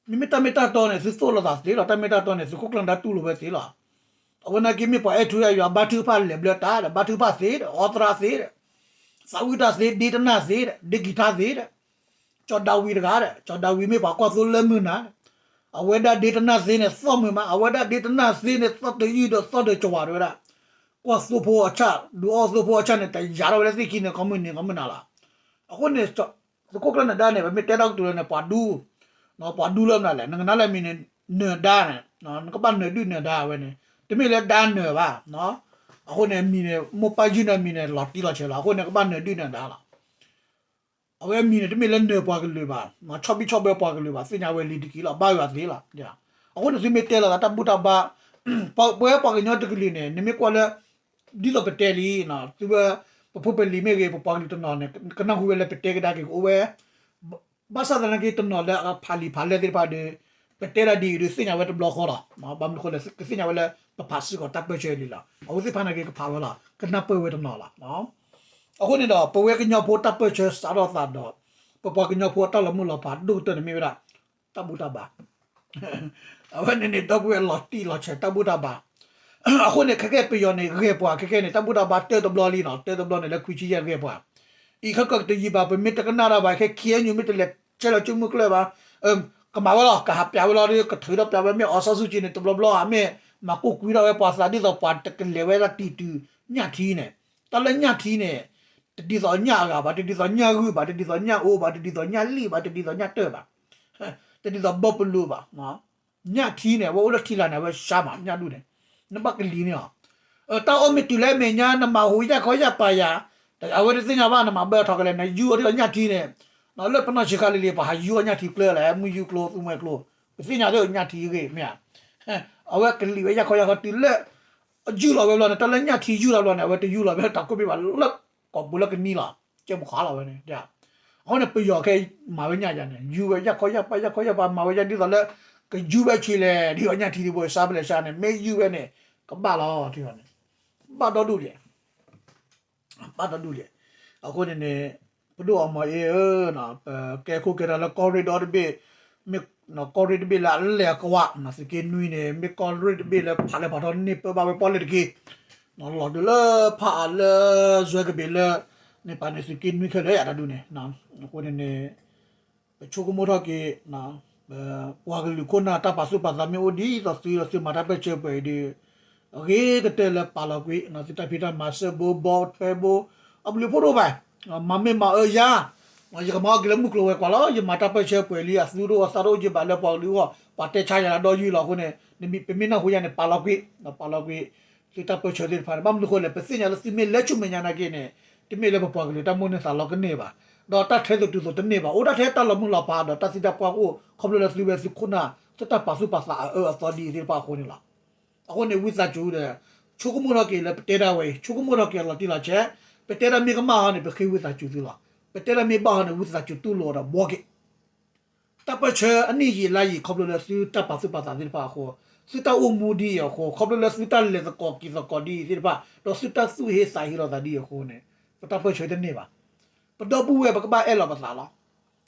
မ့မ့ၢ်တၢ်မ့ၢ်တၢ်တီန့ၣ် သုသိၣ်လိာ်သးသ့လီၤ. တၢ်မ့ၢ်တၢ်တီန့ၣ် သုးခိၣ်ကျၢၢ်နၢၤဒါတူၢ်လိာ်ဝဲသ့လီၤ. အဝဲနာ်က့မ့ၢ်ပှၤအဲၣ်ထူအဲၣ်ယွၤ ဘါထုကဖၣ်လဲၤဘျၢတၢ်ဒီး ဘါထုကဖၣ်သ့ဒီး အီသရၣ်သ့ဒီး သးဝံၣ်တၢ်သ့ ဒ့တနၢ်သ့ဒီး ဒ့ကံၤထါသ့ဒီး ကၠီၤဒၤဝံးတဂၤဒီး ကၠီၤဒၤဝံးမ့ၢ်ပှၤကွၢ်သိလၢမုၢ်နၤ အဝဲဒၣ်ဒ့တနၢ်သ့န့ၣ် သီၣ်မုာ်မး အဝဲဒၣ်ဒ့တနၢ်သ့န့ၣ် သီၣ်တယုၢ်ဒီးသီၣ်ဒီးကဝၤတဝဲဒၣ် ကွၢ်သိဖိအဆၣ် ဒုးအီၣ်သိဖိအဆၣ်န့ၣ် တယာ်ထီၣ်ဝဲလၢသ့ၣ်ခံန့ၣ် ကီမုၢ်နံၤကီမုၢ်နၤလီၤ. အဃိန့ၣ် သုးခိၣ်ကျၢၢ်နၢၤဒါန့ၣ် ပမ့ၢ်တဲတၢ်ကတိၤလၢန့ၣ် ပှၤဒူ ပှၤဒူလၢမနုၤလဲၣ် နကနၣ်လၢမံၤန့ၣ် နၢၤဒါန့ၣ် နကဘၣ်နၢၤဒုၣ်နၢၤဒါဝဲန့ၣ် တမ့ၢ်လၢဒါနၢၤဘၣ်. အဃိန့ၣ် အမံၤန့ၣ် မိၢ်ပၢ်ယုၢ်န့ၣ်အမံၤန့ၣ် လီၤတံၢ်လီၤဆဲးလီၤ. အဃိန့ၣ် ကဘၣ်နၢၤဒုၣ်နၢၤဒါလီၤ. အဝဲအမံၤန့ၣ် တမ့ၢ်လၢနၢၤပှၤကလုာ်ဘၣ်, ဆီၣ်ဘံၣ်ဆီၣ်ဘၢပှၤကလုာ်ဘၣ်, သ့ၣ်ညါဝဲလံတက့ၢ်လီၤ, ဘါယွၤသ့လီၤ. အဃိန့ၣ် သုမ့ၢ်တဲလိာ်သးတၢ်ဘူၣ်တၢ်ဘါ, ပဝဲပှၤကညီတကလုာ်န့ၣ် နမ့ၢ်ကွၢ်လၢ ဒ်သိးပတဲလံ, သုဝဲ ပဖိပလံၤမ့ၢ်ဂ့ၤ, ပပှၤကလုာ်တနီၤန့ၣ် ကနၢ်ဟူဝဲလၢပတဲကဒါက့ၤကအိၣ်ဝဲ ဘၣ်ဆၣ်သနာ်က့ တနီၤလၢအဖးလံာ်ဖးလဲၢ်သ့ၣ်တဖၣ်ဒီး ပတဲဒၣ်ဒ်အံၤဒီး သ့ၣ်ညါဝဲတဘျီဃီလီၤ. ဘၣ်မနုၤဃိလဲၣ် ကသ့ၣ်ညါဝဲလၢ ပဖးစ့ၢ်ကီးတၢ်ပၢၢ်ဆၢလံလီၤ. အဝဲသ့ၣ်တဖၣ်နာ်က့ ကဖးဝဲလီၤ, ကနၢ်ပၢၢ်ဝဲတနီၤလီၤ. အဃိန့ၣ်ဒီး ပဝဲကညီဖိတၢ်ပၢၢ်ဆၢစးထီၣ်သးဒီး ပပှၤကညီဖိအတၢ်လီၤမုၢ်လီၤဖးဒိၣ်ကတၢၢ်န့ၣ်မ့ၢ်ဝဲဒၣ် တၢ်ဘူၣ်တၢ်ဘါ အဝဲန့ၣ်န့ၣ် ဒီပုၢ်ဝဲၢ်လီၤတံၢ်လီၤဆဲးတၢ်ဘူၣ်တၢ်ဘါ. အဃိန့ၣ် ခဲကဲပယီၤန့ၣ် ဂဲၤပှၤ ခဲကဲန့ၣ် တၢ်ဘူၣ်တၢ်ဘါတၢတဘျီလံနီၤ, တၢတဘျီန့ၣ်လၢခွံဆံယဲၢ်ဂဲၤပှၤ, အံၤခဲကတယံာ်ဘၣ် ပမ့ၢ်တကနၣ်တၢ်ဘၣ် ခဲ ခ့ၣ်အဲၣ်ယူၣ် မ့ၢ်တလဲၤဆဲးလီၤကၠိမုၢ်ကျၢၢ်ဘၣ်, ကမၤဝဲလီၤ ကဟးပျးဝဲလီၤဒီး ကထုးထီၣ်ပျးဝဲ မ့ၢ်အီၣ်ဆၣ်ဆူၣ်က့န့ၣ် တဘျီဘျီဧါ မ့ၢ်မၤကိၢ်ကွံထီၣ်ဝဲပှၤသးဒ်သိးပှၤတကလဲၤဝဲဒၣ်တံၤတုၤညၣ်ထံန့ၣ်, တၢ်လၢညၣ်ထံန့ၣ် တဒ်သိးညၣ်အဂၤဘၣ်, တဒ်သိးညၣ်ဂုၢ်ဘၣ်, တဒ်သိးညၣ်အိဘၣ်, တဒ်သိးညၣ်လံၣ်ဘၣ်, တဒ်သိးညၣ်တၢၢ်ဘၣ်, တဒ်သိးဘီပလူးဘၣ်. ညၣ်ထံန့ၣ် အဝဲအိၣ်လၢထံလာ်န့ၣ် အဝဲဆါမး ညၣ်ဒူၣ်န့ၣ်, နဘၣ်ကလံၤန့ၣ်လီၤ. တၢ်အိၣ်မ့ၢ်တုၤလၢမဲာ်ညါ နမၤဟူးယၣ်ခီယၣ်ပာ်ယၤ, အဝဲတသ့ၣ်ညါဘၣ် နမၤဘၢအထီၣ်ကလဲၣ် နယူၢ်အီၤဒ်သိးညၣ်ထံန့ၣ်, လၢပနီၢ်ဆံးခါလံၤလံၤ ပှၤဟးယူၢ်အီၤညၣ်ထံကျၢလဲၣ် မုၢ်ယူၢ်ကျိ သူမှဲကျိ, ပသ့ၣ်ညါသ့ၣ်ညၣ်ထံဂ့ၤမ့ၢ်ဧါ, အဝဲကလံၤဝဲယၣ်ခီယၣ်ခီတုၤလၢ ယူၢ်လီၤဝဲဘျီန့ၣ် တၢ်လၢညၣ်ထံယူၢ်လီၤဘျီန့ၣ် အဝဲတယူၢ်လီၤဝဲတၢ်ကိၢ်ဘ့ၣ်ဘၣ်လၢ ကိာ်ပူၤလၢကနံလီၤ, ကဲမခးလီၤဝဲန့ၣ်, အဃိန့ၣ် ပယီၤခဲမၤဝဲညၣ်ယၤန့ၣ် ယူၢ်ဝဲယၣ်ခီယၣ်ပာ် ယၣ်ခီယၣ်ပာ် မၤဝဲယၣ်ဒ်သိးလၢ ကယူၢ်ဝဲဆံးလဲၣ် ဒ်သိးညၣ်ထံဒ်ဖိ ဆါပလဲၣ်ဆါန့ၣ် မ့ၢ်ယူၢ်ဝဲန့ၣ် ကဘၣ်လီၤ ထံၣ်န့ၣ်, ဘၣ်ဒီဒူၣ်လဲၣ် ဘၣ်ဒီဒူၣ်လဲၣ်. အဃိန့ၣ်န့ၣ် ပဒိၣ်အီမီၤအ့ဧၢ, ပကဲခိၣ်ကဲတၢ်လၢကီၢ်ရ့ၣ်ဒီတဘ့ၣ်, မ့ၢ်ကီၢ်ရ့ၣ်တဘ့ၣ်လၢအလဲၤအကဝး သုးက့နွံန့ၣ် မ့ၢ်ကီၢ်ရ့ၣ်တဘ့ၣ်လၢဖးလဲၢ်ဖးထီန့ၢ်ပၢဘၣ်ဝဲပီၣ်လဲၣ်တက့ၢ်, လီၤဒုးလၢဖးအါလၢ စွဲကဘ့ၣ်လၢ န့ၣ်ပာ်န့ၣ်သုးက့နွံခဲလၢာ်ယၤတၢ်ဒုးန့ၣ်, အဃိန့ၣ်န့ၣ် ပဆိကမိၣ်ထီၣ်က့ၤ ပှၤကလုာ်ခိၣ်နၢ်တၢ်ပာ်သူၣ်ပာ်သးမ့ၢ်အိၣ်ဒ်သိးသုဒီးသုမၤတၢ်ပၢၢ်ဆၢပှဲၤအံၤဒီး အဂ့ၤကတၢၢ်လၢပာ်လီၤကွံာ် သုတၢ်ဖံးတၢ်မၤစၢၢ်ဘိဘီထွဲဘိ အဘျုးဖှိၣ်ဒိၣ်ဘၣ်, မၤမ့ၢ်မၤအၢယၤ, ယကမၤအီၣ်က့ၤလၢမုၢ်ကျိၤဝဲၤကွာ်လီၤ, ယမၤတၢ်ပၢၢ်ဆၢပှဲၤလံ အသူတအိၣ်အသးတအိၣ်က့ဘၣ်လၢပှၤကလုာ်အဂီၢ် ပှၤတဲဆါယၤလၢဒီယုၢ်လီၤ. အဃိန့ၣ် ပမ့ၢ်နၢ်ဟူယၤန့ၣ် ပာ်လီၤကွံာ်, ပာ်လီၤကွံာ် သုတၢ်ပၢၢ်ဆၢသ့ၣ်တဖၣ်န့ၣ် ဘၣ်မနုၤဃိလဲၣ် ပသ့ၣ်ညါလၢသုမ့ၢ်လဲၤဆူမဲာ်ညါနာ်က့န့ၣ် တမ့ၢ်လၢပပှၤကလုာ်တၢ်မိၣ်န့ၢ်သးလီကန့ၢ်ဘၣ်, ဒီးတၢ်ထဲသိးတုၤသိးတန့ၢ်ဘၣ်, အိၣ်ဒၣ်ထဲတၢ်လီၤမုၢ်လီၤဖးဒီးတၢ်သံတၢ်ပှၢ်အိၣ် ခီဖျိလၢသုဝဲသုခိၣ်နၢ် သုတၢ်ပာ်သူၣ်ပာ်သးအအၢအသီဒ်အံၤသ့ၣ်တဖၣ်အဃိန့ၣ်လီၤ. အဃိန့ၣ် ဝံသးစူၤဒီး ဆိကမိၣ်ထီၣ်က့ၤလၢပတဲဒၣ်ဝဲအံၤ ဆိကမိၣ်ထီၣ်က့ၤအလီၤတံၢ်လီၤဆဲး, ပတဲဒၣ်မ့ၢ်ကမၣ်ဟီန့ၣ် ပဃ့ဝံသးစူၤသုလီၤ. ပတဲဒၣ်မ့ၢ်ဘၣ်ဟီန့ၣ် ဝံသးစူၤတူၢ်လိာ်ဒီးဘှီက့ၤ တၢ်ပၢၢ်ဆၢအနံၣ်ယံာ်လါယံာ် ခီဖျိလၢသုတၢ်ပာ်သူၣ်ပာ်သးသ့ၣ်တဖၣ်အဃိ, သုတၢ်အိၣ်မူဒ်အံၤအဃိ, ခီဖျိလၢသုတၢ်လဲၤသကိးက့ၤသကိးဒ်အံၤသ့ၣ်တဖၣ်, ဒီးသုတၢ်သူၣ်ဟ့သးဟ့လီၤသးဒ်အံၤအဃိန့ၣ်, ပတၢ်ပၢၢ်ဆၢတန့ၢ်ဘၣ်. ပဒီပုၢ်ဝဲၢ်ပကဘၣ်အဲၣ်လီၤပသးလီၤ.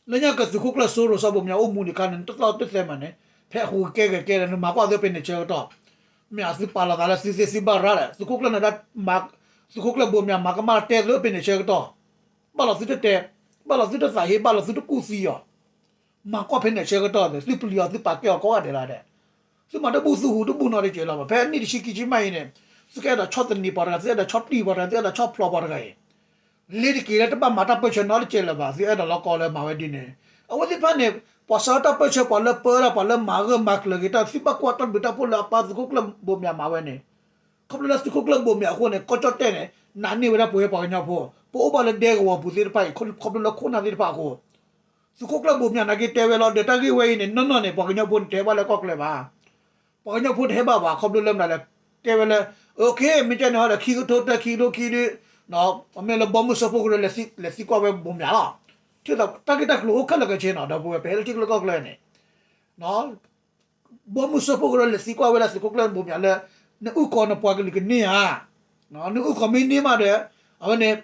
လၢညါကသုးခိၣ်ကျၢၢ်စိရိၤစီဘိမၠးအိၣ်မူဒံးခါန့ၣ် တသီတသဲမးန့ၣ်, ဖဲအဃိကကဲဂဲၤကဲဒီး နမၤကွၢ်သုပ့ၤန့ၣ်ဆၢကတီၢ်, မ့ၢ်သုပာ်လီၤသးလၢသုသ့သုဘၣ်ရၣ်ဒီး သုးခိၣ်ကျၢၢ်နၢၤဒါ သုးခိၣ်ကျၢၢ်ဘိမၠးမၤကမၣ်တဲသုပ့ၤန့ၣ်ဆၢကတီၢ်, ဘၣ်လီၤသုတတဲ, ဘၣ်လီၤသုတသးဟ့ ဘၣ်လီၤသုတကူၣ်သံအီၤ မၤကွၢ်ဖဲန့ၣ်ဆၢကတီၢ်န့ၣ် သုပျံၤအီၤသုပာ်ကဲအီၤကိးဂၤဒဲးလီၤဒီး, သုမၤတဘူၣ်သုဟူးတဘူၣ်နီတကဲးလီၤ. ဖဲအနံၣ်တဆံခံဆံမးအံၤန့ၣ်, သုကအဲၣ်ဒိးဆီၣ်သနံးပှၤတဂၤ, သုအဲၣ်ဒိးဆီၣ်တံၢ်ပှၤတဂၤ, သုအဲၣ်ဒိးဆီၣ်ဖျိးပှၤတဂၤအံၤ, လ့ၤတက့ၤလၢတဘၣ်မၤတၢ်ပၢၢ်ဆၢနီတကဲးလၢၤဘၣ်. သုအဲၣ်ဒိးလီၤကီလၢမၤဝဲဒ်န့ၣ်, အဝဲသ့ၣ်တဖၣ်န့ၣ် ပှၤစးထီၣ်တၢ်ပၢၢ်ဆၢ ပှၤလၢပၢတၢ် ပှၤလၢမၤဂၢၢ်မၤကျၢၤက့ၤတၢ် သုဘၣ်ကွၢ်တၢ်ဘျုးတၢ်ဖှိၣ်လၢအပၢ်သုးခိၣ်ကျၢၢ်ဘိမၠးမၤဝဲန့ၣ်, ခီဖျိလၢသုးခိၣ်ကျၢၢ်ဘိမၠးအဃိန့ၣ် ကီၢ်ကၠီၣ်တဲၣ်န့ၣ် နာ်န့ၢ်ဝဲဒၣ်ပဝဲပှၤကညီဖိ ပအိၣ်ဘၣ်လၢဒဲကဝီၤပူၤသ့ၣ်တဖၣ်အံၤ ခီဖျိလၢခိၣ်နၢ်သ့ၣ်တဖၣ်အဃိ, သုးခိၣ်ကျၢၢ်ဘိမၠးနာ်က့တဲဝဲလီၤ ဒီးတၢ်ဂ့ၢ်ဝဲအံၤန့ၣ် နီၢ်နီၢ်န့ၣ် ပှၤကညီဖိန့ၣ်တဟဲဘၣ်လၢကီၢ်ချၢဘၣ်. ပှၤကညီဖိတဟဲဘၣ်ဘၣ် ခီဖျိလၢမနုၤလဲၣ် တဲဝဲလၢ မ့ၢ်ကဲန့ၣ်ဟီဒီး ခံကထိတၢ ခံကထိခံဒု မ့ၢ်လၢဘီမုၢ်စၢဖှိၣ်ကရၢ လဲၤသံကွၢ်ဝဲဘိမၠးလီၤ. တၢ်ဂ့ၢ်တၢ်ကျိၤအိၣ်ခဲလၢာ်ခဲဆ့နီၤ ဒီပုၢ်ဝဲၢ် ပဟဲလၢထံချၢကီၢ်ချၢန့ၣ် ဘီမုၢ်စၢဖှိၣ်ကရၢလဲၤသံကွၢ်ဝဲဒၣ်သုးခိၣ်ကျၢၢ်ဘိမၠးလၢ နအုၣ်ကီၤနပှၤကလုာ်ကန့ၢ်ဧါ, နအုၣ်ကီၤမ့ၢ်န့ၢ်မးဒီး အဝဲန့ၣ်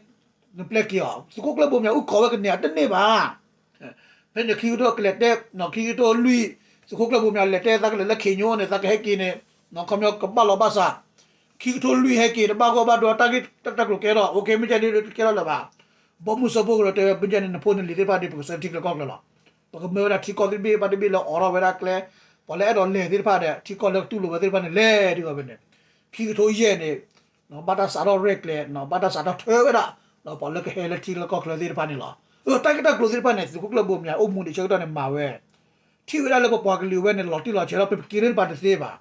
နပျဲက့ၤအီၤ သုးခိၣ်ကျၢၢ်ဘိမၠးအုၣ်ကီၤဝဲကန့ၢ်ဧါ တန့ၢ်ဘၣ်. ဖဲန့ၣ်ခံကထိကလဲၤတဲ ခံကထိလွံၢ် သုးခိၣ်ကျၢၢ်ဘိမၠးလဲၤတဲသးကလဲၤလၢခ့ညိန့ၣ် သးကဟဲက့ၤန့ၣ် ခီပညီကဘၣ်လီၤဘၣ်စး ခံကထိလွံၢ်ဟဲက့ၤ တဘၣ်ဂီၢ်ဘၣ်ဒိ တၢ်ဂ့ၢ်တၢ်ကျိၤကဲထီၣ် အိၣ်က့ မ့ၢ်ကဲန့ၣ်တကဲထီၣ်လၢၤဘၣ်. ဘီမုၢ်စၢဖှိၣ်ကရၢတဲဝဲ မ့ၢ်ကဲန့ၣ် နဖိနလံၤသ့ၣ်တဖၣ်ဒီး ပကဆှၢထံချၢကီၢ်ချၢလီၤ. ပကမၢဝဲဒၣ်ထံကီၢ်သ့ၣ်တဘ့ၣ်ဘၣ်တဘ့ၣ်လၢအိးထီၣ်ဝဲဒၣ်ကျဲ ပှၤလၢအဲၣ်ဒိးလဲၤသ့ၣ်တဖၣ်ဒီး ထံကီၢ်လၢကတူၢ်လိာ်ဝဲသ့ၣ်တဖၣ်န့ၣ် လဲၤဒ်အံၤဝဲန့ၣ် ခံကထိယဲၢ်န့ၣ် ဘၣ်တၢ်စးထီၣ်ရဲၣ်ကျဲၤ ဘၣ်တၢ်စးထီၣ်ထွဲဝဲဒၣ် ပှၤလၢကဟဲလၢထံလၢကီၢ်ချၢသ့ၣ်တဖၣ်န့ၣ်လီၤ. တၢ်ဂ့ၢ်တၢ်ကျိၤသ့ၣ်တဖၣ်န့ၣ် သုးခိၣ်ကျၢၢ်ဘိမၠးအိၣ်မူဒံးဆၢကတီၢ်န့ၣ်မၤဝဲ ထံၣ်ဝဲဒၣ်လၢပပှၤကလုာ်ဝဲန့ၣ် လီၤတံၢ်လီၤဆဲးလီၤ ပက့ၤလၢပှၤတသ့ဘၣ်.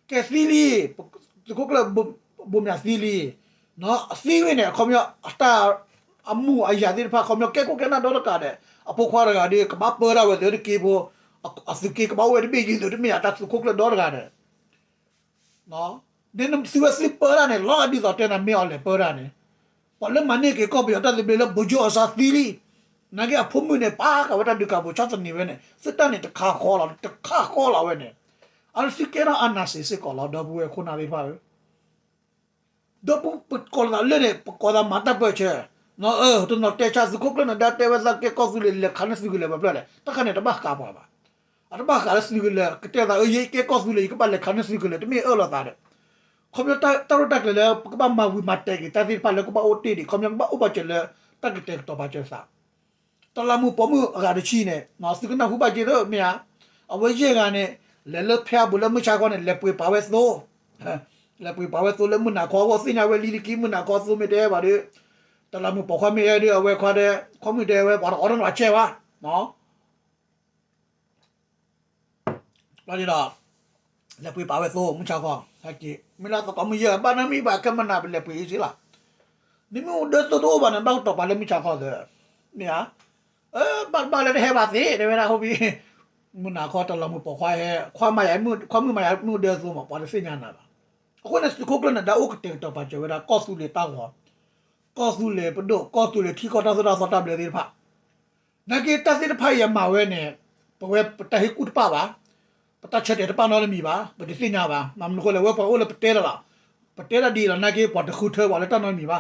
ကဲသံလံ သုးခိၣ်ကျၢၢ်ဘိမၠးသံလံ သံဝဲန့ၣ် အခီပညီ အတၢ် အမူးအယၤသ့ၣ်တဖၣ် ခီပညီကဲခိၣ်ကဲနၢ်ဒီတကးဒီး အဖိခွါတဂၤဒီး ကဘၣ်ပၢတၢ်ဝဲသုးတက့ဖိ အသုးက့ကဘၣ်အိၣ်ဝဲတဘ့ၣ်ယံၤသုးတမ့ၢ်ဧါ တၢ်သုးခိၣ်ကျၢၢ်ဒီတဂၤဒီး သုဝဲသုပၢတၢ်န့ၣ် လီၤဒ်သိးတဲနၤမ့ၢ်အီၤလဲၤပၢတၢ်န့ၣ် ပှၤလၢမၤန့ၢ်က့ၤကီၢ်ပယီၤတၢ်သဘျ့လၢ ဗိုလ်ချုပ်အောင်ဆန်း သံလံ နာ်က့အဖိမုၣ်န့ၣ် ပာ်ဃာ်ဝဲတၢ်ဒုးကၤဘိး ဆီၣ်သနံးဝဲန့ၣ် သုတၢ်န့ၣ်တခါဃီလီၤ တခါဃီလီၤဝဲန့ၣ် အသုကဲထီၣ်အနၢ်စ့ၢ်စ့ၢ်ကီးလီၤ ဒီပုၢ်ဝဲၢ်ခိၣ်နၢ်သ့ၣ်တဖၣ်ဧၢ ဒီပုၢ်ပကိးလီၤသးလၢန့ၣ် ပကိးသးမၤတၢ်ပၢၢ်ဆၢ တနီၤတဲဆါ သုးခိၣ်ကျၢၢ်နဒါတဲဝဲသးကဲကီၢ်သူလ့ၤ လဲၤခးန့ၢ်သုးကလၢၤပှဲၤဖျၢၣ်လဲၣ် တၢ်ခါန့ၣ်တဘၣ်ဃးပှၤဘၣ် အတဘၣ်ဃးလၢသုးကလၢၤ ကတဲသးအၢ ယကဲကီၢ်သူလ့ၤ ယကဘၣ်လဲၤခးန့ၢ်သုးကလၢၤ တမ့ၢ်အၢၣ်လီၤသးဒီး ခီပညီတၢ်ရဲၣ်တၢ်ကျဲၤလၢ ပကဘၣ်မၤဝံၤမၤတဲာ်က့ၤတၢ်သ့ၣ်တဖၣ်လၢကဘၣ်အိၣ်တ့ၢ်ဒံး ခီပညီကဘၣ်အိၣ်ဘၣ်စၢၤလၢ တၢ်ကတဲာ်ကတီၤပာ်စၢၤသး တလးမူးပိာ်မုၣ်အဂၤတဆံန့ၣ် သုကနၢ်ဟူဘၣ်က့ၤသ့မ့ၢ်ဧါ အဝဲယဲၢ်ဂၤန့ၣ် လဲၤလၢဖဲအဘူးလၢမုၢ်ဆါခီန့ၣ် လဲၤပှ့ၤပာ်ဝဲသိ လဲၤပှ့ၤပာ်ဝဲသိလၢမုၢ်နၤခီအဂီၢ် သ့ၣ်ညါဝဲလံလၢခံ မုၢ်နၤခီသိမ့ၢ်တဲဘၣ်ဒီး တလးမူးပိာ်ခွါမ့ၢ်အဲၣ်ဒီး အဝဲခွါဒီး ခွါမုၣ်တဲဝဲ ပှၤတအီၣ်တနီၤဆဲးဘၣ် လီၤဒီး လဲၤပှ့ၤပာ်ဝဲသိ မုၢ်ဆါခီ ဟဲက့ၤ မ့ၢ်လၢသကိးမုၢ်ယဲၢ် ဘၣ်နီတမံၤဘၣ် ကဲမနၤ ပလဲၤပှ့ၤအံၤစ့လီၤ နမ့ၢ်အိၣ်ဒၢသိတအိၣ်ဘၣ်န့ၣ် ဘၣ်ကတီၤပာ်လၢမုၢ်ဆါခီသ့ မ့ၢ်ဧါ ဘၣ်ဘၣ်လၢတဟဲဘၣ်သ့ တဲဝဲဒၣ် ဟိဘံ မုၢ်နၤခီတလးမူးပိာ်ခွါဟဲ ခွါမၤယၤ ခွါမုၣ်မၤယၤမ့ၣ်အူဒၢသိမး ပှၤတသ့ၣ်ညါနၤဘၣ် အဃိန့ၣ် သုးခိၣ်ကျၢၢ်နဒါအိၣ်ကတဲာ်ကတီၤပာ်စၢၤဝဲဒၣ် ကီၢ်သူလ့ၤတၢ်ဂီၤ ကီၢ်သူလ့ၤပဒိၣ် ကီၢ်သူလ့ၤထံကီၢ်တၢ်သိၣ်တၢ်သီတၢ်ဘျၢသ့ၣ်တဖၣ် နာ်က့တၢ်သ့ၣ်တဖၣ်အံၤအမၤဝဲန့ၣ် ပဝဲပတၢ်ဟ့ၣ်ကူၣ်တပၣ်ဘၣ် ပတၢ်ဆၢတဲာ်တပၣ်နီတမံၤဘၣ် ပတသ့ၣ်ညါဘၣ် မနုၤဃိလဲၣ် ဝဲပှၤအိၣ်လၢပတဲလီၤလီၤ ပတဲတၢ်ဒ်အံၤလီၤ နာ်က့ပှၤတဃုထၢပှၤလၢတၢ်နီတ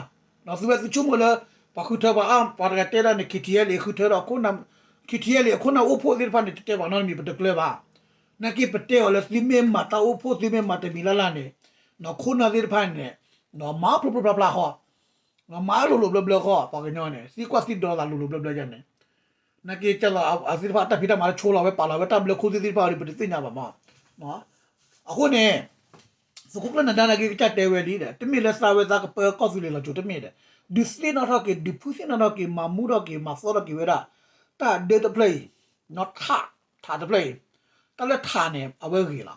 မံၤဘၣ် သုဝဲသုဆိကမိၣ်လၢ ပှၤဃုထၢပှၤအါ ပှၤတဂၤတဲတၢ်န့ၣ် KTLA ဃုထၢဒီး KTLA အခိၣ်နၢ်အိၣ်ဖှိၣ်သ့ၣ်တဖၣ်န့ၣ် တတဲပှၤနီတမံၤ ပတကျၢၤဘၣ် နာ်က့ပတဲအီၤလၢသုမ့ၢ်မၤတၢ်အိၣ်ဖှိၣ် သုမ့ၢ်မၤတမံၤလၢ်လၢ်န့ၣ် ခိၣ်နၢ်သ့ၣ်တဖၣ်န့ၣ် မၤဖျိဖျိဖျါဖျါဃီ မၤလိၤလိၤဘျၢဘျၢဃီ ပှၤကညီန့ၣ် သံကွၢ်သံဒိးသးလိၤလိၤဘျၢဘျၢယါန့ၣ် နာ်က့ကဲလီၤ အသ့ၣ်တဖၣ်အတၢ်ဖံးတၢ်မၤလၢဆိလီၤဝဲပာ်လီၤဝဲတၢ်ဘျၢခိၣ်သ့ၣ်သ့ၣ်တဖၣ်ဒီး ပတသ့ၣ်ညါဘၣ်မး အဃိန့ၣ် သုးခိၣ်ကျၢၢ်နဒါနာ်က့ကစၢ်တဲဝဲလံဒီး တမ့ၢ်လၢသးဝဲသးကပၢကီၢ်သူလ့ၤလီၤစိၤတမ့ၢ်ဒီး ဒုးသ့ၣ်နီၣ်ထီၣ်က့ၤ ဒုးဖုသ့ၣ်နီၣ်ထီၣ်က့ၤ မၤမူထီၣ်က့ၤ မၤသီထီၣ်က့ၤဝဲဒၣ် တၢ်ဒၢတဖျၢၣ်အံၤ ထး ထးတဖျၢၣ်အံၤ တၢ်လၢထးန့ၣ် အဝဲဂ့ၤလီၤ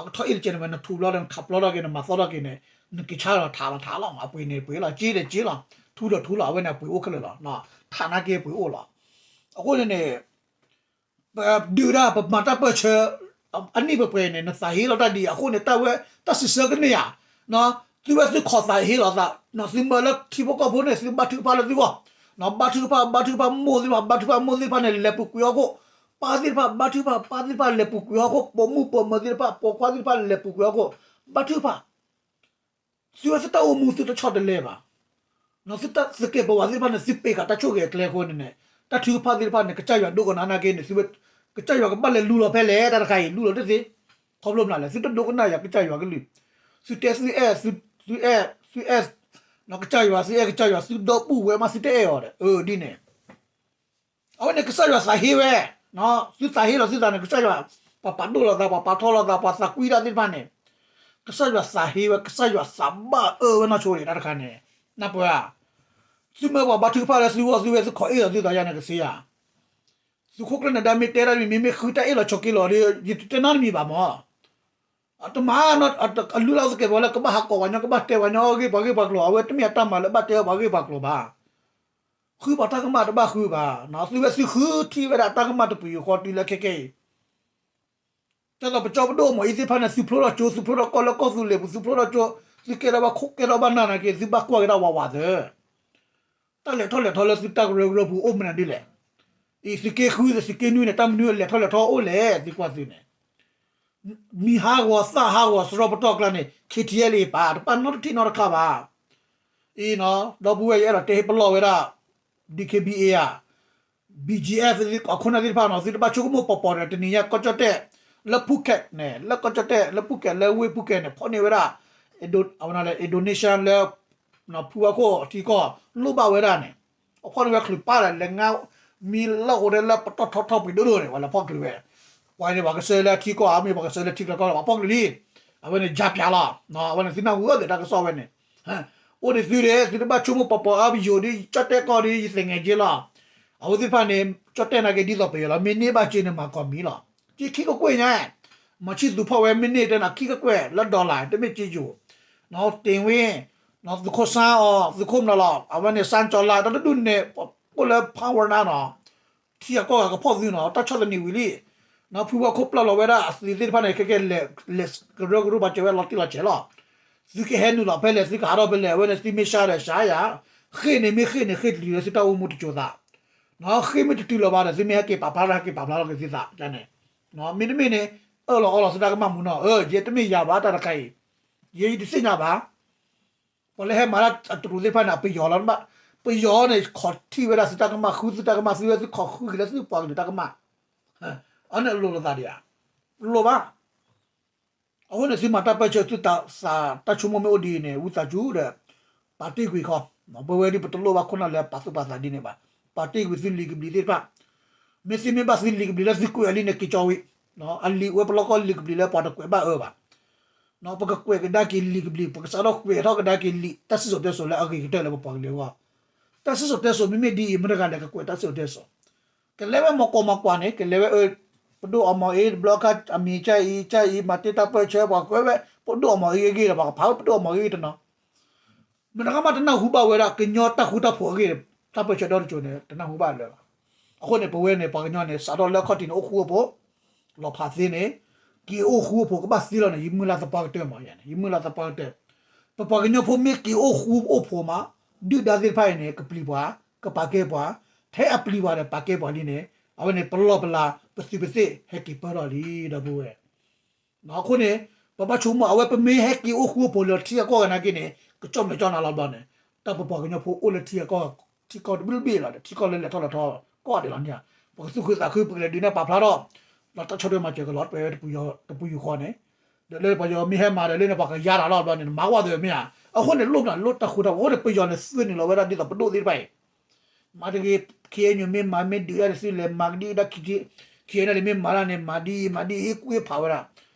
ကထီၣ်အ့ၣ်တကဲန့ၣ်ဝဲ နထူးဘျီဒီး နခးပျီထီၣ်က့ၤ နမၤသီထီၣ်က့ၤန့ၣ် နက့ၤဆါလီၤထးလီၤထးလီၤ အပှ့ၤန့ၣ်ပှ့ၤလီၤ က့န့ၣ်က့လီၤ ထူဒီးထူလီၤ အဝဲန့ၣ်အပှ့ၤအိၣ်ခဲလၢာ်လီၤ ထးနာ်က့ပှ့ၤအိၣ်လီၤ အဃိန့ၣ်န့ၣ် ဒုးဒၣ်ပမၤတၢ်ပၢၢ်ဆၢ အနံၣ်ပှဲၤပှဲၤန့ၣ် နသးဟ့လီၤတၢ်ဒ်အံၤ အဃိန့ၣ် တၢ်ဝဲတၢ်စံးဆၢကန့ၢ်ဧါ သုဝဲသုခိးသးဟ့လီၤသး သုမၢလၢထံဖိကီၢ်ဖိန့ၣ် သုဘါထုကဖၣ်လၢသုဂီၢ် ဘါထုကဖၣ် ဘါထုကဖၣ်မိၢ်သ့ၣ်တဖၣ် ဘါထုကဖၣ်မိၢ်သ့ၣ်တဖၣ်န့ၣ် လဲၤပူၤကွံာ်ဟီၣ်ခိၣ် ပၢ်သ့ၣ်တဖၣ် ဘါထုကဖၣ် ပၢ်သ့ၣ်တဖၣ်လဲၤပူၤကွံာ်ဟီၣ်ခိၣ် ပိာ်မုၣ်ပိာ်မၢၤသ့ၣ်တဖၣ် ပိာ်ခွါသ့ၣ်တဖၣ်လဲၤပူၤကွံာ်ဟီၣ်ခိၣ် ဘါထုကဖၣ် သုဝဲသုတၢ်အိၣ်မူသုတဆီတလဲဘၣ် သုတၢ်သုးက့ၤပဝးသ့ၣ်တဖၣ်န့ၣ် သုပ့ၤဃာ်တၢ်ဆိၣ်ဂ့ၤအကျဲအဃိန့ၣ်န့ၣ် တၢ်ထုကဖၣ်သ့ၣ်တဖၣ်န့ၣ် ကစၢ်ယွၤဒိကနၣ်နာ်က့န့ၣ် သုဝဲ ကစၢ်ယွၤကဘၣ်လဲၤလူလီၤဖဲလဲၣ် တၢ်တခါအံၤ လူလီၤတသ့ ခီဖျိမနုၤလဲၣ် သုတဒိကနၣ်ယွၤကစၢ်ယွၤကလုၢ် သုတဲသုအဲၣ် သု သုအဲၣ် သုအဲၣ် ကစၢ်ယွၤ သုအဲၣ်ကစၢ်ယွၤ သုဒီပုၢ်ဝဲၢ်မး သုတအဲၣ်အီၤဒီး အၢ ဒ်န့ၣ် အဝဲန့ၣ်ကစၢ်ယွၤသးဟ့ဝဲ သုသးဟ့လီၤသုသးန့ၣ် ကစၢ်ယွၤ ပှၤပာ်ဒိၣ်လီၤသး ပှၤပာ်ထီလီၤသး ပှၤသးကွံတၢ်သ့ၣ်တဖၣ်န့ၣ် ကစၢ်ယွၤသးဟ့ဝဲ ကစၢ်ယွၤသးဘၣ်အၢဝဲနီၢ်ဆိန့ၣ် တၢ်တခါန့ၣ် နၢ်ပၢၢ်ဧါ သုမၢပှၤဘါထုကဖၣ်လၢသုဂီၢ်သုဝဲ သုခိးအ့ၣ်လီၤသုသးယါန့ၣ်ကသ့ဧါ သုးခိၣ်ကျၢၢ်နၢၤဒါမ့ၢ်တဲတၢ်တမံၤ မ့မ့ၢ်ဃုတၢ်အ့ၣ်လိာ်ဆိးက့လိာ်ဒီး ယတတဲနီတမံၤဘၣ်မၢ်. တမၤ အလုၢ်လၢ်သကဲးပဝးလၢကဘၣ်ဟးကိးပှၤညီ ကဘၣ်တဲပှၤညီအဂ့ၢ်ပှၤဂ့ၢ်ပှၤကျိၤ အဝဲတမ့ၢ်အတၢ်မၤလၢဘၣ်တဲပှၤဂ့ၢ်ပှၤကျိၤဘၣ်. ဃုပှၤတၢ်ကမၣ်တဘၣ်ဃုဘၣ်. သုဝဲသုဃုထံၣ်ဝဲဒၣ်တၢ်ကမၣ်တပယူာ်ဃီတုၤလၢခဲကဲအံၤ တၢ်သိးပကၠီပဒိၣ်အမီၤအံၤသ့ၣ်တဖၣ်န့ၣ် သုဖျိထီၣ်ကၠိ သုဖျိထီၣ်ကၠိ သုကဲထီၣ်ဘၣ်ခိၣ်ကဲထီၣ်ဘၣ်နၢ်နာ်က့ သုဘၣ်ကွၢ်က့ၤဒၣ်ဝးဝးသၢ တၢ်လဲၤထီၣ်လဲၤထီလၢသုတၢ်ကရၢကရိပူၤအိၣ်မနုၤဒ်လဲၣ်. အံၤသုးက့ဃုဒီးသုးက့နွံန့ၣ် တၢ်မနုၤလဲၤထီၣ်လဲၤထီအိၣ်လဲၣ် သုကွၢ်သုန့ၣ် မံၤဟးဂီၤသၣ်ဟးဂီၤစရီပတီၢ်ကျါန့ၣ် ခ့ထံအဲလ်အ့ပာ် တပာ်နီတထံၣ်နီတခါဘၣ်. အံၤနီၤ ဒီပုၢ်ဝဲၢ်ယအဲၣ်ဒိးတဲဟ့ၣ်ပလီၢ်ဝဲဒၣ် DKBA ဧါ BGF အခိၣ်နၢ်သ့ၣ်တဖၣ်နီၤ သုတဘၣ်ဆိကမိၣ်ပီၤပီၤဒီး တနံၤညါကီၢ်ကၠီၣ်တဲၣ် လၢဖူကဲးန့ၣ် လၢကီၢ်ကၠီၣ်တဲၣ် လၢဖူကဲး လၢဝ့ၢ်ဖူကဲးန့ၣ် ဖီၣ်န့ၢ်ဝဲဒၣ် အဝဲန့ၣ် Indonesia လၢ ဖုဝဲခိၣ်ထံကီၢ်လိၣ်ဘၣ်ဝဲဒၣ်န့ၣ် အဖီၣ်န့ၢ်ဝဲချုးပၢ်ဒီး လဲၤငါ မံၤလၢအဃိဒီးလၢပတီၢ်ထီထီၣ်ပှ့ၤဒိၣ်ဒိၣ်န့ၣ် ပှၤလဲၤဖီၣ်ချုးဝဲ ပှၤန့ၣ် ပှၤကဆှၢလၢထံကီၢ်အါမ့ၢ် ပှၤကဆှၢလၢထံကျါကီၢ်လီၤ ပှၤဖီၣ်ချုးလံ အဝဲန့ၣ် ယါပၠးလီၤ အဝဲန့ၣ် သုနၢ်ဟူအၢၣ်လၢတၢ်ကစီၣ်ဝဲန့ၣ် အိၣ်ဒံးသုဒီး သုတဘၣ်ဆိကမိၣ်ပီၤပီၤအါပယိၤဒ် ကၠီၣ်တဲၣ်ကီၢ်ဒ် ယသ့ၣ်ငဲၤက့လီၤ. အဝဲသ့ၣ်တဖၣ်န့ၣ် ကၠီၣ်တဲၣ်နာ်က့ဒ်သိးပယီၤလီၤ မ့ၢ်န့ၢ်ဘၣ်စ့န့ၣ် မၤကီၢ်မံၤလီၤ. က့ခံကကွဲၢ်ညါ မၤဆံၣ်သူးဖီၣ်ဝဲမ့ၢ်န့ၢ်တဲနၤ ခံကကွဲၢ်လၢ dollar တမ့ၢ်က့ယိၤ တ့ၢ်ဝ့ သုးခိၣ်စါအီၤ သုးခိၣ်မနီၤလီၤ အဝဲန့ၣ် စါကၠီၤလါ တၢ်တဒူၣ်န့ၣ် အိၣ်လၢ power နၤနီၤ ထံအကီၢ်ဂၤကဖီၣ်သုနီၤ တၢ်ဆီၣ်သနံးဝံၤလံ. ဖုဝဲခိၣ်ပျၢ်လီၤဝဲဒၣ်အသုးသ့ၣ်တဖၣ်န့ၣ် ခဲကဲလဲၤ လဲၤကရၢကရိပှၤစၢၤဝဲလီၤတံၢ်လီၤဆဲးလီၤ. သုကဟဲနုာ်လီၤဖဲလဲၣ် သုကဟးထီၣ်ဖဲလဲၣ် အဝဲန့ၣ်သုမ့ၢ်ဆါဒီးဆါယၤ ဃ့ၢ်န့ၣ်မ့ၢ်ဃ့ၢ်န့ၣ် ဃ့ၢ်တတုၤလၢသုတၢ်အိၣ်မူတစိၤသး ဃ့ၢ်မ့ၢ်တတုၤလီၤဘၣ်ဒီး သုမ့ၢ်ဟဲက့ၤပာ်ဖျါထီၣ် ဟဲက့ၤပာ်ဖျါထီၣ်က့ၤသုသးန့ၣ် မ့တမ့ၢ်န့ၣ် အၢၣ်လီၤအီလီၤသုတၢ်ကမၣ်မူနီၤ အၢ ယဲတမ့ၢ်ယၤဘၣ်တၢ်တခါအံၤ ယဲယတသ့ၣ်ညါဘၣ် ပှၤလၢဟဲမၤတၢ်အတရူးသ့ၣ်တဖၣ်န့ၣ် ပယီၤလီၤ ပယီၤန့ၣ် ခိးထံၣ်ဝဲဒၣ်သုတၢ်ကမၣ် ဃုသုတၢ်ကမၣ် သုဝဲသုခိးဃုက့ၤလၢသုပှၤကလုာ်တၢ်ကမၣ် အန့ၣ်အလိၤလိာ်သးဒံးဧါ လိၣ်ဘၣ် အဃိန့ၣ် သုမၤတၢ်ပၢၢ်ဆၢ သုသးတၢ်ဆိကမိၣ်မ့ၢ်အိၣ်ဒ်အံၤန့ၣ် ဝံသးစူၤဒီး ပာ်တ့ၢ်ကွံာ်ခီ ပဝဲဒ်ပတလိၣ်ဘၣ်ခိၣ်နၢ်လၢပာ်သူၣ်ပာ်သးဒ်န့ၣ်ဘၣ် ပာ်တ့ၢ်ကွံာ်သုလံာ်ကဘျံးသ့ၣ်တဖၣ် မ့ၢ်သုမ့ၢ်ဘၣ်သုလံာ်ကဘျံးလၢသုကွဲးအီၤလံန့ၣ် က့ၤကၠီဝံၤ အလံာ်ဝဲပလီၢ်ကီၢ်လံာ်ကဘျံးလၢပှၤတကွဲးဘၣ်အၢဘၣ် ပကကွဲးကဒါက့ၤလံာ်ကဘျံး ပကစးထီၣ်ကွဲးထီၣ်ကဒါက့ၤလံာ် တၢ်စံၣ်စိၤတဲစိၤလၢအဂ့ၤကတၢၢ်လၢပပှၤကလုာ်အဂီၢ် တၢ်စံၣ်စိၤတဲစိၤမ့မ့ၢ်ဒ်အံၤ မတၤတဂၤလဲၤကကွဲးတၢ်စံၣ်စိၤတဲစိၤ ကလဲၤဝဲမီၤကီးမီၤကွၢ်န့ၣ် ကလဲၤဝဲအၢ ပဒိၣ်အီၣ်မီၤအ့ တဘျီခါအမံၤကၢ်အံၤ ကၢ်အံၤ မၤတ့ၢ်တၢ်ပၢၢ်ဆၢ ပှၤကွဲးဝဲ ပဒိၣ်အီၣ်မီၤအ့အဂ့ၢ်ဒီး ပှၤကဖးဝဲပဒိၣ်အီၣ်မီၤအ့တနီၤ မတၤကမၣ်တနၢ်ဟူဘၣ်ဝဲဒၣ် ကညီတၢ်ဃူတၢ်ဖိးအဂ့ၢ် တၢ်ပၢၢ်ဆၢဒီတစိၤန့ၣ် တနၢ်ဟူဘၣ်လၢၤဘၣ်. အဃိန့ၣ် ပဝဲန့ၣ် ပှၤကညီန့ၣ် စးထီၣ်လၢအခီၣ်ထံးန့ၣ် အိၣ်ဃူအိၣ်ဖိး လီၤဖးသ့န့ၣ် က့ၤအိၣ်ဃူအိၣ်ဖိးကဘၣ်သ့လီၤန့ၣ် ယမုၢ်လၢ်သပှၢ်ကတၢၢ်မး ယမုၢ်လၢ်သပှၢ်ကတၢၢ် ပပှၤကညီဖိမ့ၢ်က့ၤအိၣ်ဃူအိၣ်ဖိးမး ဒုၣ်ဒါသ့ၣ်တဖၣ်အံၤန့ၣ် ကပျံၤပှၤ ကပာ်ကဲပှၤ ထဲအပျံၤပှၤဒီးပာ်ကဲပှၤလံန့ၣ် အဝဲန့ၣ် ပလီၢ်ပလၤ ပသုးပသ့ၣ် ဟဲက့ၤပၢၢ်ထီၣ်လံ ဒီပုၢ်ဝဲၢ် အဃိန့ၣ် ပဘၣ်ဆိကမိၣ် အဝဲပမ့ၢ်ဟဲက့ၤအိၣ်ဃူအိၣ်ဖိးလၢထံအကီၢ်ဂၤနာ်က့န့ၣ် ကကၠီၣ်မဲာ်ကၠီၣ်နါလီၤဘျီန့ၣ် တၢ်ပပှၤကညီဖိအိၣ်လၢထံအကီၢ် ထံကီၢ်တဘျုးဘ့ၣ်လီၤဒီး ထံကီၢ်လၢလဲၤထီၣ်လဲၤထီကီၢ်ဒဲးလီၤန့ၣ် ပကသူၣ်ခုသးခု ပကလဲၤဒုးနဲၣ်ပာ်ဖျါထီၣ် ဒီးတၢ်ဆီၣ်ထွဲမၤစၢၤကလီၤတဲာ်ဝဲတပူၤဃီန့ၣ် ဒီးလၢပယီၤမ့ၢ်ဟဲမၤဒီးလၢန့ၣ် ပှၤကယါတၢ်လီၤဘျီန့ၣ် နမၤဝဲသ့မ့ၢ်ဧါ အဃိန့ၣ် လိၣ်မနုၤလိၣ်တၢ်ဃူတၢ်ဖိး အဃိန့ၣ် ပယီၤန့ၣ် သွဲနုာ်လီၤဝဲဒၣ်ဒ်သိးပဒိၣ်သ့ၣ်တဖၣ်အံၤ မၤတဂ့ၤ ခ့အညိၣ်မ့ၢ်မၤ မ့ၢ်ဒုးဒၣ်ဒ်သုလဲၤမၤကဒံကဒါ ခ့အညိၣ်န့ၣ် မ့ၢ်မၤတၢ်န့ၣ် မၤဒ်အံၤ မၤဒ်အံၤ ကွံာ်ဖးဝဲဒၣ်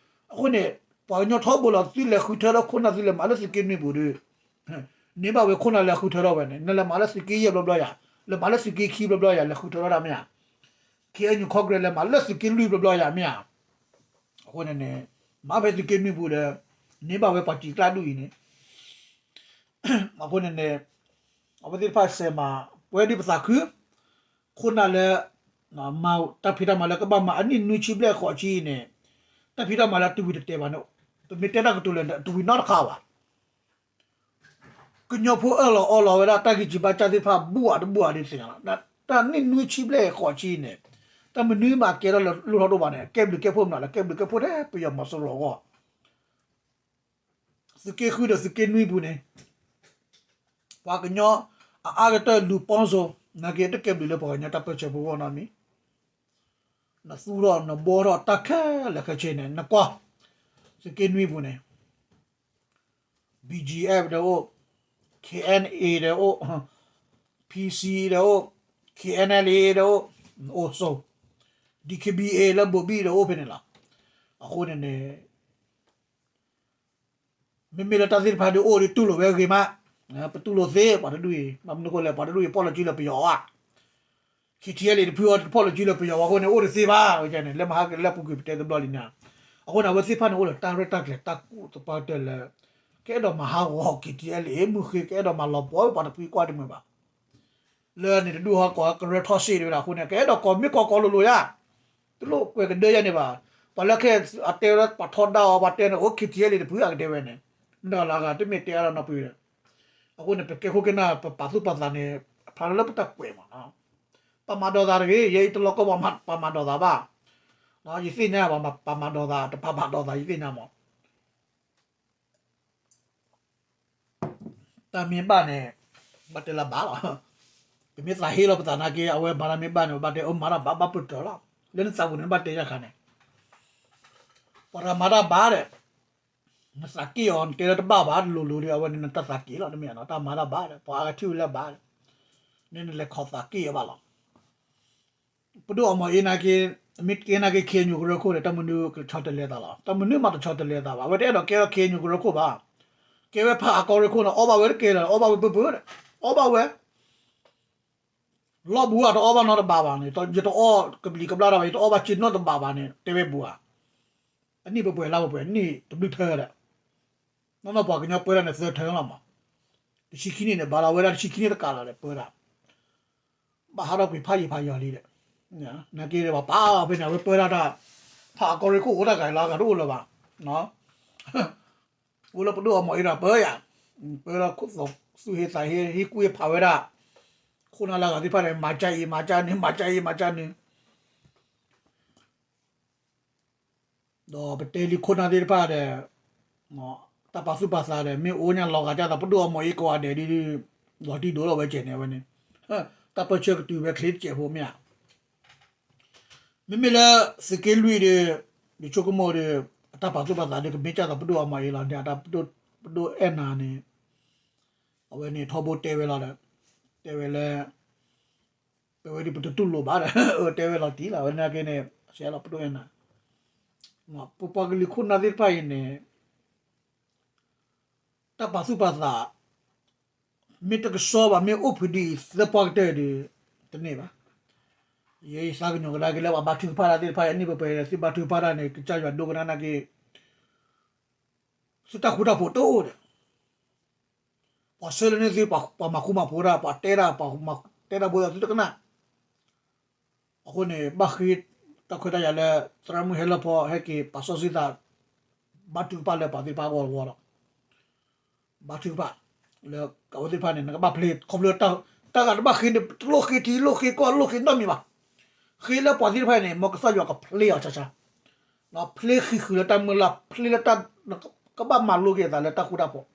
အဃိန့ၣ် ပှၤကညီထီဘိလီၤ သုလဲၤဃုထၢထီၣ်ခိၣ်နၢ် သုလဲၤမၤလၢသုးက့နွံပူၤဒီး န့ၢ်ဘၣ်ဝဲခိၣ်နၢ်လၢဃုထၢထီၣ်ဝဲန့ၣ် နလဲၤမၤလၢသုးက့ယဲၢ်ဘျီဘျီယၤ လဲၤမၤလၢသုးက့ခံဘျီဘျီယၤ လဲၤဃုထၢထီၣ်တၢ်မ့ၢ်ဧါ ခ့အညိၣ် Congress လဲၤမၤလၢသုးက့လွံၢ်ဘျီဘျီယၤမ့ၢ်ဧါ အဃိန့ၣ်န့ၣ် မၤဖဲသုးက့နွံပူၤဒီး န့ၢ်ဘၣ်ဝဲပှၤစံၣ်ကျၢ်ဒူၣ်အံၤန့ၣ် အဃိန့ၣ်န့ၣ် အဝဲသ့ၣ်တဖၣ်စဲးမၤ ပဝဲဒ်ပသးခု ခိၣ်နၢ်လၢ မၤတၢ်ဖံးတၢ်မၤလၢကဘၣ်မၤအနံၣ်နွံဆံဘျဲၣ်ဃိးဆံအံၤန့ၣ် တၢ်ဖံးတၢ်မၤလၢတဝံၤတတဲာ်ဘၣ်န့ၣ် ပမ့ၢ်တဲတၢ်ကတိၤလၢာ်န့ၣ် တဝံၤနီတခါဘၣ် ကညီဖိအၢၣ်လီၤအီလီၤဝဲဒၣ်တၢ်ဂံၢ်စၢ်ဘါစၢ်သ့ၣ်တဖၣ် ဘူၣ်အတဘူၣ်အဒ်သ့ၣ်ညါလီၤ. တၢ်နံၣ်နွံဆံဘျဲၣ်ဃိးဆံအံၤန့ၣ် တၢ်မနုၤမးကဲထီၣ်လၢလိၣ်ထီၣ်ဒိၣ်ဘၣ်န့ၣ် ကဲဘျုးကဲဖှိၣ်မနုၤလဲၣ် ကဲဘျုးကဲဖှိၣ်ထဲပယီၤမီၤစိရိၤအဂီၢ် သုးက့ဃုဒီးသုးက့နွံပူၤန့ၣ် ပှၤကညီအအါကတၢၢ်လူၤပီစိၤ နာ်က့တကဲဘျုးလၢပှၤကညီတၢ်ပၢၢ်ဆၢဖိအဂီၢ်နီတမံၤ နသူၣ်ထီၣ်နဘှီထီၣ်တၢ်ခဲလၢာ်ခဲဆ့န့ၣ် နကွၢ် သုးက့နွံပူၤန့ၣ် BGF ဒီးအိၣ် KNA ဒီးအိၣ် PC ဒီးအိၣ် KNLA ဒီးအိၣ် အိၣ်ဆိ DKBA လၢဘိးဘံၣ်ဒီးအိၣ်ဖဲန့ၣ်လီၤ. အဃိန့ၣ်န့ၣ် မ့မ့ၢ်လၢတၢ်သ့ၣ်တဖၣ်ဒုးအိၣ်ဒုးတူၢ်လိာ်ဝဲဂ့ၤမး, ပတူၢ်လိာ်သ့ပှၤတဒူၣ်အံၤ, ဘၣ်မနုၤဃိလဲၣ် ပှၤတဒူၣ်အံၤ ပီၣ်လီၤစုလၢပယီၤအီၤ, ခံထံၣ်အဲလံတဖုအီၤတဖီၣ်လၢကၠုလၢပယီၤဝဲအဃိန့ၣ် အိၣ်တသ့ဘၣ်ဝဲန့ၣ် လၢမဟါကလၢပူၤကွံာ်ပတဲတဘျီလံန့ၣ်, အဃိန့ၣ် အဝဲသ့ၣ်တဖၣ်န့ၣ်အိၣ်ဒီးတၢ်ရဲၣ်တၢ်ကျဲၤတၢ်ကူၣ်သပှၢ်ကတၢၢ်လၢ ကအဲၣ်ဒိးမၤဟးဂီၤ ခံထံၣ်အဲလံ မုၢ်ဃ့ကအဲၣ်ဒိးမၤလီၤပှီၢ်ပှၤတဖုကွၢ်တမုာ်ဘၣ် လၢန့ၣ်တဒူၣ်ဟီၣ်ကီၢ်ကရၢထီၣ်စ့ၣ်တဝဲဒၣ်အဃိန့ၣ် ကအဲၣ်ဒိးကိးမ့ၢ်ကီးကီးလိၤလိၤယါ, တလိၣ်ကွဲးကဒၢယါန့ၣ်ဘၣ်, ပှၤလၢခဲအတဲဝဲဒၣ်ပှၤထီဒါအီၤ ပှၤတဲန့ၣ် အိၣ်ခံထံၣ်အဲလံတဖုအကတဲဝဲန့ၣ်, မ့ၢ်တဂၤလၢအဂၤတမ့ၢ်တဲအါလီၤနီတဖုဒီး, အဃိန့ၣ် ပကဲခိၣ်ကနၢ် ပပာ်သူၣ်ပာ်သးန့ၣ် အဖျါလၢပတၢ်ကွဲးမးနီၤ, ပာ်မၤဒိးသးတဂ့ၤ, ယဲအံၤတလီၤကီၢ်ပှၤပာ်မၤဒိးသးဘၣ်, ယသ့ၣ်ညါပှၤပာ်မၤဒိးသး တပာ်မၤဒိးသး ယသ့ၣ်ညါမး တၢ်မ့ၢ်ဘၣ်န့ၣ် ဘၣ်တဲလၢဘၣ်လီၤ. ပမ့ၢ်သးဟ့လီၤပသးနာ်က့ အဝဲမၤတၢ်မ့ၢ်ဘၣ်န့ၣ် ဘၣ်တဲအၢမၤတၢ်ဘၣ် ဘၣ်ပတၢၢ်လီၤ. လၢနသးပူၤန့ၣ် နဘၣ်တဲယၤခါန့ၣ် ပှၤတၢ်မၤတၢ်ဘၣ်ဒီး နသးက့ၣ်အီၤ နတဲလၢတဘၣ်ဘၣ် တလိၤလိၤဒီး အဝဲန့ၣ်နတၢ်သးက့ၣ်လီၤ. တမ့ၢ်နီၤ တၢ်မၤတၢ်ဘၣ်ဒီး ပှၤအါဂၤထံၣ်ဝဲလၢဘၣ်ဒီး နနလဲၤခိးသးက့ၣ်အီၤဘၣ်လီၤ. ပဒိၣ်အီမီၤအ့နာ်က့ မ့ၢ်ကဲနာ်က့ ခ့ညိၣ်ကရၢခိၣ်ဒီး တၢ်မနုၤကဆီတလဲသးလီၤ. တၢ်မနုၤမးတဆီတလဲသးဘၣ်. အဝဲတအဲၣ်ဒိးကဲထီၣ်ခ့ညိၣ်ကရၢခိၣ်ဘၣ်. ကဲဝဲဖးအကီၢ်ရ့ၣ်ခိၣ်န့ၣ် အီၣ်ဘၣ်ဝဲတကဲလၢၤ အီၣ်ဘၣ်ဝဲပၢၢ်ပၢၢ်ဒီး အီၣ်ဘၣ်ဝဲ လီၢ်ဘူးဧါ တအီၣ်ဘၣ်နီတဘးဘၣ်န့ၣ် ယတအီၣ်ကဘျံးကဘျၣ်တၢ်ဘၣ် ယတအီၣ်ဘၣ်စ့နီတဘးဘၣ်န့ၣ် တဲဝဲဘူးဧါ. အနံၣ်ပှဲၤပှဲၤလါပှဲၤပှဲၤ နံၣ်တဘျုးထၢဒီး နီၢ်နီၢ်ပှၤကညီပၢတၢ်န့ၣ်သၢထၢလီၤမး. တဆံခံနံၣ်န့ၣ် ဘၣ်လီၤဝဲဒၣ်တဆံခံနံၣ်တကးလီၤဒီးပၢတၢ် ဘၣ်ဟးထီၣ်ကွံာ်ဖးယံာ်ဖးယီၤလံဒီး နာ်က့ဒီးပှၤပာ်အီၤဖဲန့ၣ် အဝဲပၢတၢ်တၢ် ဖးအကီၢ်ရ့ၣ်ခိၣ်အိၣ်တၢ်ဂၤလီၤ အဂၤတအိၣ်လၢၤဘၣ်. အိၣ်လၢပဒိၣ်အီမီၤအ့ဒီးပၢယၤ ပၢလီၤခိၣ်သူၣ်ဟ့သးဟ့ ဟ့ၣ်ကူၣ်ဟ့ၣ်ဖးဝဲဒၣ် ခိၣ်နၢ်လၢအဂၤသ့ၣ်တဖၣ်န့ၣ် မၤကၢအံၤ မၤကၢနုၤ မၤကၢအံၤ မၤကၢနုၤ ဒီးပတဲလံခိၣ်နၢ်သ့ၣ်တဖၣ်ဒီး တၢ်ပာ်သူၣ်ပာ်သးဒီး မ့ၢ်အိၣ်ညါလီၤဂာ်ဒ်သိး ပဒိၣ်အီမီၤအ့ကိးဂၤဒဲးဒ် လီၤတံၢ်ဒိၣ်လီၤဝဲကဲန့ၣ် အဝဲန့ၣ် တၢ်ပၢဆှၢကတုၤဝဲချ့တစဲးဖိမ့ၢ်ဧါ. မ့မ့ၢ်လၢသုးက့လွံၢ်ဒီး ယဆိကမိၣ်ဒီး အတၢ်ပာ်သူၣ်ပာ်သးဒီး ကမ့ၢ်ဒ်သိးပဒိၣ်အီမီၤအ့လီၤန့ၣ် ပဒိၣ်အဲၣ်နၤန့ၣ် အဝဲန့ၣ်ထီဘိတဲဝဲလီၤဒီး တဲဝဲလၢ ပဝဲဒၣ်ပတတူၢ်လိာ်ဘၣ်ဒီး အတဲဝဲလီၤတံၢ်လီၤ အဝဲနာ်က့န့ၣ် ဆဲးလီၤပဒိၣ်အဲၣ်နၤ ပပှၤကလုာ်ခိၣ်နၢ်သ့ၣ်တဖၣ်အံၤန့ၣ် တၢ်ပာ်သူၣ်ပာ်သး မ့ၢ်တကဆှီဘၣ် မ့ၢ်အိၣ်ဖုးဒ်အံၤ သၢပှၢ်ကတၢၢ်ဒီး တန့ၢ်ဘၣ်. ယဲယသးကညီၤကဒါက့ၤလၢပှၤဘါထုကဖၣ်တၢ်သ့ၣ်တဖၣ် အနံၣ်ပှဲၤပှဲၤဒီး သုဘါထုကဖၣ်တၢ်န့ၣ် ကစၢ်ယွၤဒိကနၣ်နာ်က့ သုတၢ်ဃူတၢ်ဖိးတအိၣ်ဒီး ပှၤဆှၢလၢန့ၢ်သု ပှၤမၤဃူမၤဖိးတၢ် ပှၤတဲတၢ် ပှၤတဲတၢ်ဘိသးသုတကနၣ်. အဃိန့ၣ် ဘၣ်ဃ့တၢ်ခွဲးတၢ်ယာ်လၢ သရၣ်မုၣ်ဟဲလီၤဖီ ဟဲက့ၤပာ်စီဆှံသး ဘါထုကဖၣ်လၢပှၤသ့ၣ်တဖၣ်အဂီၢ်အဂီၢ်လီၤ. ဘါထုကဖၣ် လၢအဝဲသ့ၣ်တဖၣ်န့ၣ် နကဘၣ်ဖျ့ ခီဖျိ တၢ်ဂၤတဘၣ်ဃ့န့ၣ် တလိၣ်ဃ့ထံ လိၣ်ဃ့ကီၢ် လိၣ်ဃ့နီတမံၤဘၣ်. ဃ့လၢပှၤသ့ၣ်တဖၣ်န့ၣ် မ်ကစၢ်ယွၤကဖျ့အီၤဆါဆါ ဖျ့ဃံးဃုာ်လၢတၢ်မုၢ်လၢ် ဖျ့လၢတၢ် ကဘၣ်မၤလိက့ၤအသးလၢတၢ်ဃူတၢ်ဖိး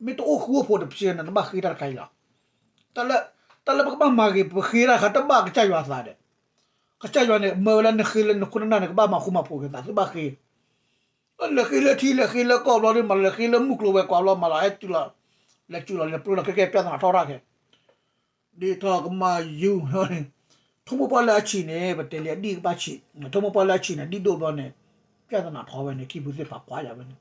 မ့ၢ်တအိၣ်ဃူအိၣ်ဖိးတပျဲန့ၣ် နဘၣ်ဃ့တၢ်တခါအံၤလီၤ. တၢ်လၢ တၢ်လၢပကဘၣ်မၤဂ့ၤ ပဃ့တၢ်တခါ တဘၣ်ကစၢ်ယွၤအသးဒီး ကစၢ်ယွၤန့ၣ် မၢဝဲလၢနဃ့လၢနခိၣ်နနၢ်န့ၣ် ကဘၣ်မၤဃူမၤဖိးက့ၤသး သုဘၣ်ဃ့ လဲၤဃ့လၢထံ လဲၤဃ့လၢကီၢ်ဘျီဒ်မး လဲၤဃ့လၢမုၢ်ကျိၤဝဲၤကွာ်ဘျီမးလီၤ ဟဲတုၤလီၤ လဲၤစုၤလီၤ လဲၤပျၢၤလီၤ ခဲကဲ ပြဿနာထီၣ်တၢ်ခဲ ဒ်ထီၣ်ကမၤယူၤ ထိၣ်မိၢ်ပှၢ်လၢအဆံးန့ၣ် ပတဲလံအဒံၣ်ကဘၣ်ဆံး ထိၣ်မိၢ်ပှၢ်လၢအဆံးန့ၣ် ဒံၣ်ဒိၣ်ဘျီန့ၣ် ပြဿနာထီၣ်ဝဲန့ၣ် ခံဖုသ့ၣ်တဖၣ်ကွၢ်ယၤဝဲန့ၣ်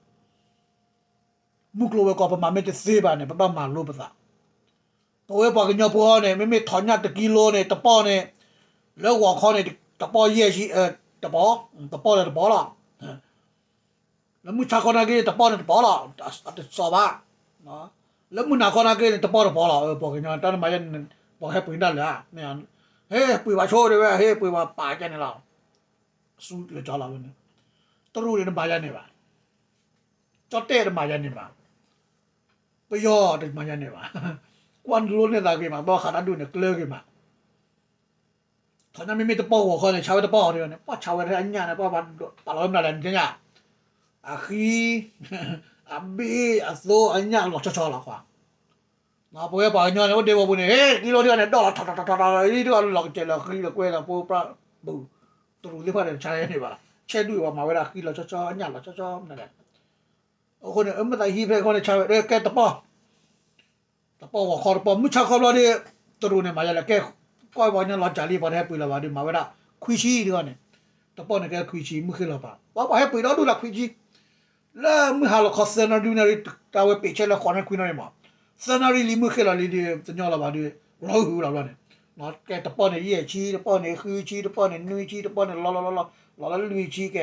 မုၢ်ကျိၤဝဲၤကွာ်ပမၤမ့ၢ်တသ့ဘၣ်န့ၣ် ပဘၣ်မၤလိပသး ပဝဲပှၤကညီဖိန့ၣ် မ့မ့ၢ်ထီၣ်ညၣ်တကံလိန့ၣ် တပီၢ်န့ၣ် လၢဂီၤခီန့ၣ် တပီၢ်ယဲၢ်ဆံ တပီၢ် တပီၢ်လၢတပီၢ်လီၤ. လၢမုၢ်ဆါခီနာ်က့ တပီၢ်န့ၣ်တပီၢ်လီၤ. တစီၤဘၣ် လၢမုၢ်နၤခီနာ်က့န့ၣ် တပီၢ်တပီၢ်လီၤ. ပှၤကညီတၢ်နမၤယဲန့ၣ် ပှၤဟဲပှ့ၤဒၣ်လၢ ဟဲပှ့ၤဘၣ်ဆိဒၣ်ဝဲ ဟဲပှ့ၤဘၣ်ပာ်ကဲန့ၣ်လီၤ. ဆူလၢကၠီလီၤဝဲန့ၣ် တရူးန့ၣ်တမၤယဲန့ၣ်ဘၣ်. ကၠီၣ်တဲၣ်တမၤယဲန့ၣ်ဘၣ်. ပယီၤတမၤယဲန့ၣ်ဘၣ်. ကွၢ်လိန့ၢ်သးဂ့ၤမး ဘၣ်ဃးတၢ်ဒူၣ်န့ၣ် ကျၢၤဂ့ၤမး ထီၣ်ညါမ့မ့ၢ်တပီၢ်ဂီၤခီန့ၣ် ဆါဝဲတပီၢ်အီၤဒ်န့ၣ် ပှၤဆါဝဲထဲအညၣ်န့ၣ် ပှၤပာ်လီၤဝဲမနုၤလဲၣ် နသ့ၣ်ညါ အဃံ အဘ့ၣ် အသိ အညၣ်လီၤဆီဆီလီၤကွၢ်. ပဝဲပှၤကညီန့ၣ် အိၣ်ဒဲဝီၤပူၤန့ၣ် ဟ့ၣ် ကံလိဒ်န့ၣ် ဒီၣ်လီၤထီထီထီထီ ဒ်ဒီးလီၤကစဲးလီၤဃံလီၤကွဲလီၤဖိပြၢ်ပူၤ တရူးသ့ၣ်တဖၣ်န့ၣ် တဆါန့ၣ်ဘၣ် ဆဲးဒူၣ်ပှၤမၤဝဲဒၣ်ဃံလီၤဆီဆီ အညၣ်လီၤဆီဆီ မနုၤလဲၣ်. အဃိန့ၣ် အမ့ၢ်သးဟံးဖဲအဃိန့ၣ် ဆါဝဲ ကဲတပီၢ် တပီၢ်ဂီၤခီတပီၢ် မုၢ်ဆါခီဘျီဒီး တရူးန့ၣ်မၤယဲလဲၣ် ကဲ ကွၢ်ပှၤကညီလီၤစၢ်လံ ပှၤတဟဲပှ့ၤလၢၤဘၣ်ဒီး မၤဝဲဒၣ် ခွံဆံတဂီၢ်န့ၣ် တပီၢ်န့ၣ်ကဲခွံဆံ မုၢ်ဃ့လီၤပာ် ပှၤပှၤဟဲပှ့ၤဒီဒူၣ်လၢခွံဆံ လၢမုၢ်ဟါလီၤခီသၢနၣ်ရံၣ်နၣ်ရံၣ် တၢ်ဝဲပ့ၤဆဲလၢဃိးနၣ်ရံၣ်ခွံနၣ်ရံၣ်မး သၢနၣ်ရံၣ်လံမုၢ်ဃ့လီၤလံဒီး တညီလီၤဘၣ်ဒီး လီၤဟုၣ်လီၤဘျီန့ၣ် ကဲတပီၢ်န့ၣ်ယဲၢ်ဆံ, တပီၢ်န့ၣ်ဃုဆံ, တပီၢ်န့ၣ်နွံဆံ, တပီၢ်န့ၣ်လီၤလီၤလီၤလီၤ လီၤလီၤလွံၢ်ဆံကဲ,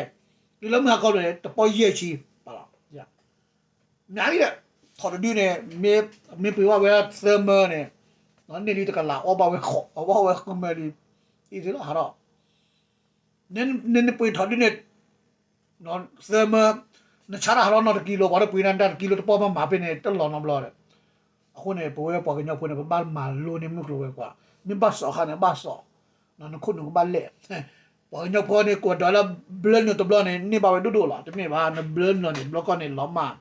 တုၤလၢမုၢ်ဟါခီဘျီန့ၣ် တပီၢ်ယဲၢ်ဆံ, မ့ၢ်ဒ်လဲၣ်, ထီၣ်တဒုန့ၣ် မ့ၢ်ပှ့ၤဘၣ်ဝဲသၢမၢန့ၣ်, န့ၢ်လံတကလး အီၣ်ဘၣ်ဝဲဃုမၢလံ, အံၤသ့လီၤဟးထီၣ်, နပှ့ၤထီၣ်ဒုန့ၣ် သၢမၢ, နဆါတၢ်ဟးထီၣ်နီတကံလိၤ ပှၤတပှ့ၤနၤတၢ်တကံလိၤ တပီၢ်မၤမၤဖဲန့ၣ် တလီၤနီတဘျီဒီး, အဃိန့ၣ် ပဝဲပှၤကညီဖိန့ၣ် ပဘၣ်မၤလိန့ၢ်မုၢ်ကျိၤဝဲၤကွာ်, မ့ၢ်ဘၣ်စီၣ်အခါန့ၣ်ဘၣ်စီၣ်, နခိၣ်နူာ်ကဘၣ်လဲၢ်, ပှၤကညီဖိန့ၣ် ကွဲးဒိးလၢဘျၢနုာ်တဘျီန့ၣ် န့ၢ်ဘၣ်ဝဲဒိၣ်ဒိၣ်လီၤ, တမ့ၢ်ဘၣ် နဘျၢနုာ်န့ၣ် ဘျီကီၢ်န့ၣ်လီၤမၢ်,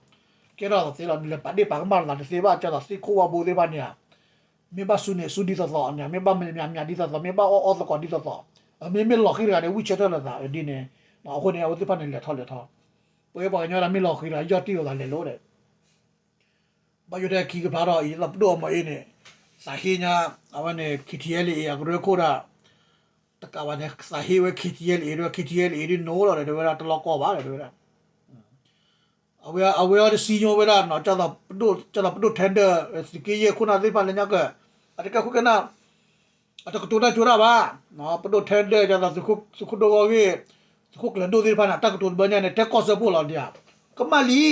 ကဲထီၣ်သးသ့လီၤ နလဲၤပာ်ဒ့ၣ်ပာ်ကမၣ်လိာ်သးတသ့ဘၣ် ကဲထီၣ်သ့ၣ်ခိၣ်ဝါဘိသ့ၣ်တဖၣ်န့ၣ်ဧါ မ့ၢ်ဘၣ်စူၤန့ၣ် စူၤဒ်သိးသိးန့ၣ် မ့ၢ်ဘၣ်မၠးမၠးဒ်သိးသိး မ့ၢ်ဘၣ်အီၣ်အီသကိးဒ်သိးသိး, မ့မ့ၢ်လီၤဃံၤတဂၤန့ၣ် ဝံၢ်ဆၢထၢၣ်လိာ်သးဒ်န့ၣ်, အဃိန့ၣ် အဝဲသ့ၣ်တဖၣ်န့ၣ် လဲၤထီၣ်လဲၤထီ, ပဝဲပှၤကညီဒၣ်မ့ၢ်လီၤဃံၤတဂၤ ယီၢ်တံၢ်လိာ်သးလဲၤလိၤဒီး, ဘၣ်ယိၣ်ထဲခံကဖျါထီၣ်အံၤ ပဒိၣ်အီမီၤအ့န့ၣ်, သးဟ့ညါ, အဝဲန့ၣ် KTLA အကရၢခိၣ်ဒၣ်, တကးဘၣ်န့ၣ် သးဟ့ဝဲ KTLA ဒၣ်ဝဲ KTLA ဒ်နိလီၤဒီး တဝဲဒၣ်တလီၢ်ကီၢ်ဘၣ်ဒီး တဝဲဒၣ် အဝဲအီၤတစံညိဝဲဒၣ် ကၢ်သိးပဒိၣ် tender သုးက့ယဲၢ်ခိၣ်နၢ်သ့ၣ်တဖၣ်လၢညါကၢၢ်, အတကဲခိၣ်ကဲနၢ်, အတကတိၤတၢ်ကၠိတၢ်ဘၣ်, ပဒိၣ် tender ကၢ်သိးသုးခိၣ်ဒိၣ်ဂီၢ်ဂ့ၢ်, သုးခိၣ်ကျၢၤဒိၣ်သ့ၣ်တဖၣ်န့ၣ် တၢ်ကတိၤတဘျီညါန့ၣ် တဲကီၢ်စၢဖှိၣ်လီၤဒံးဧါ, ကမၣ်လံ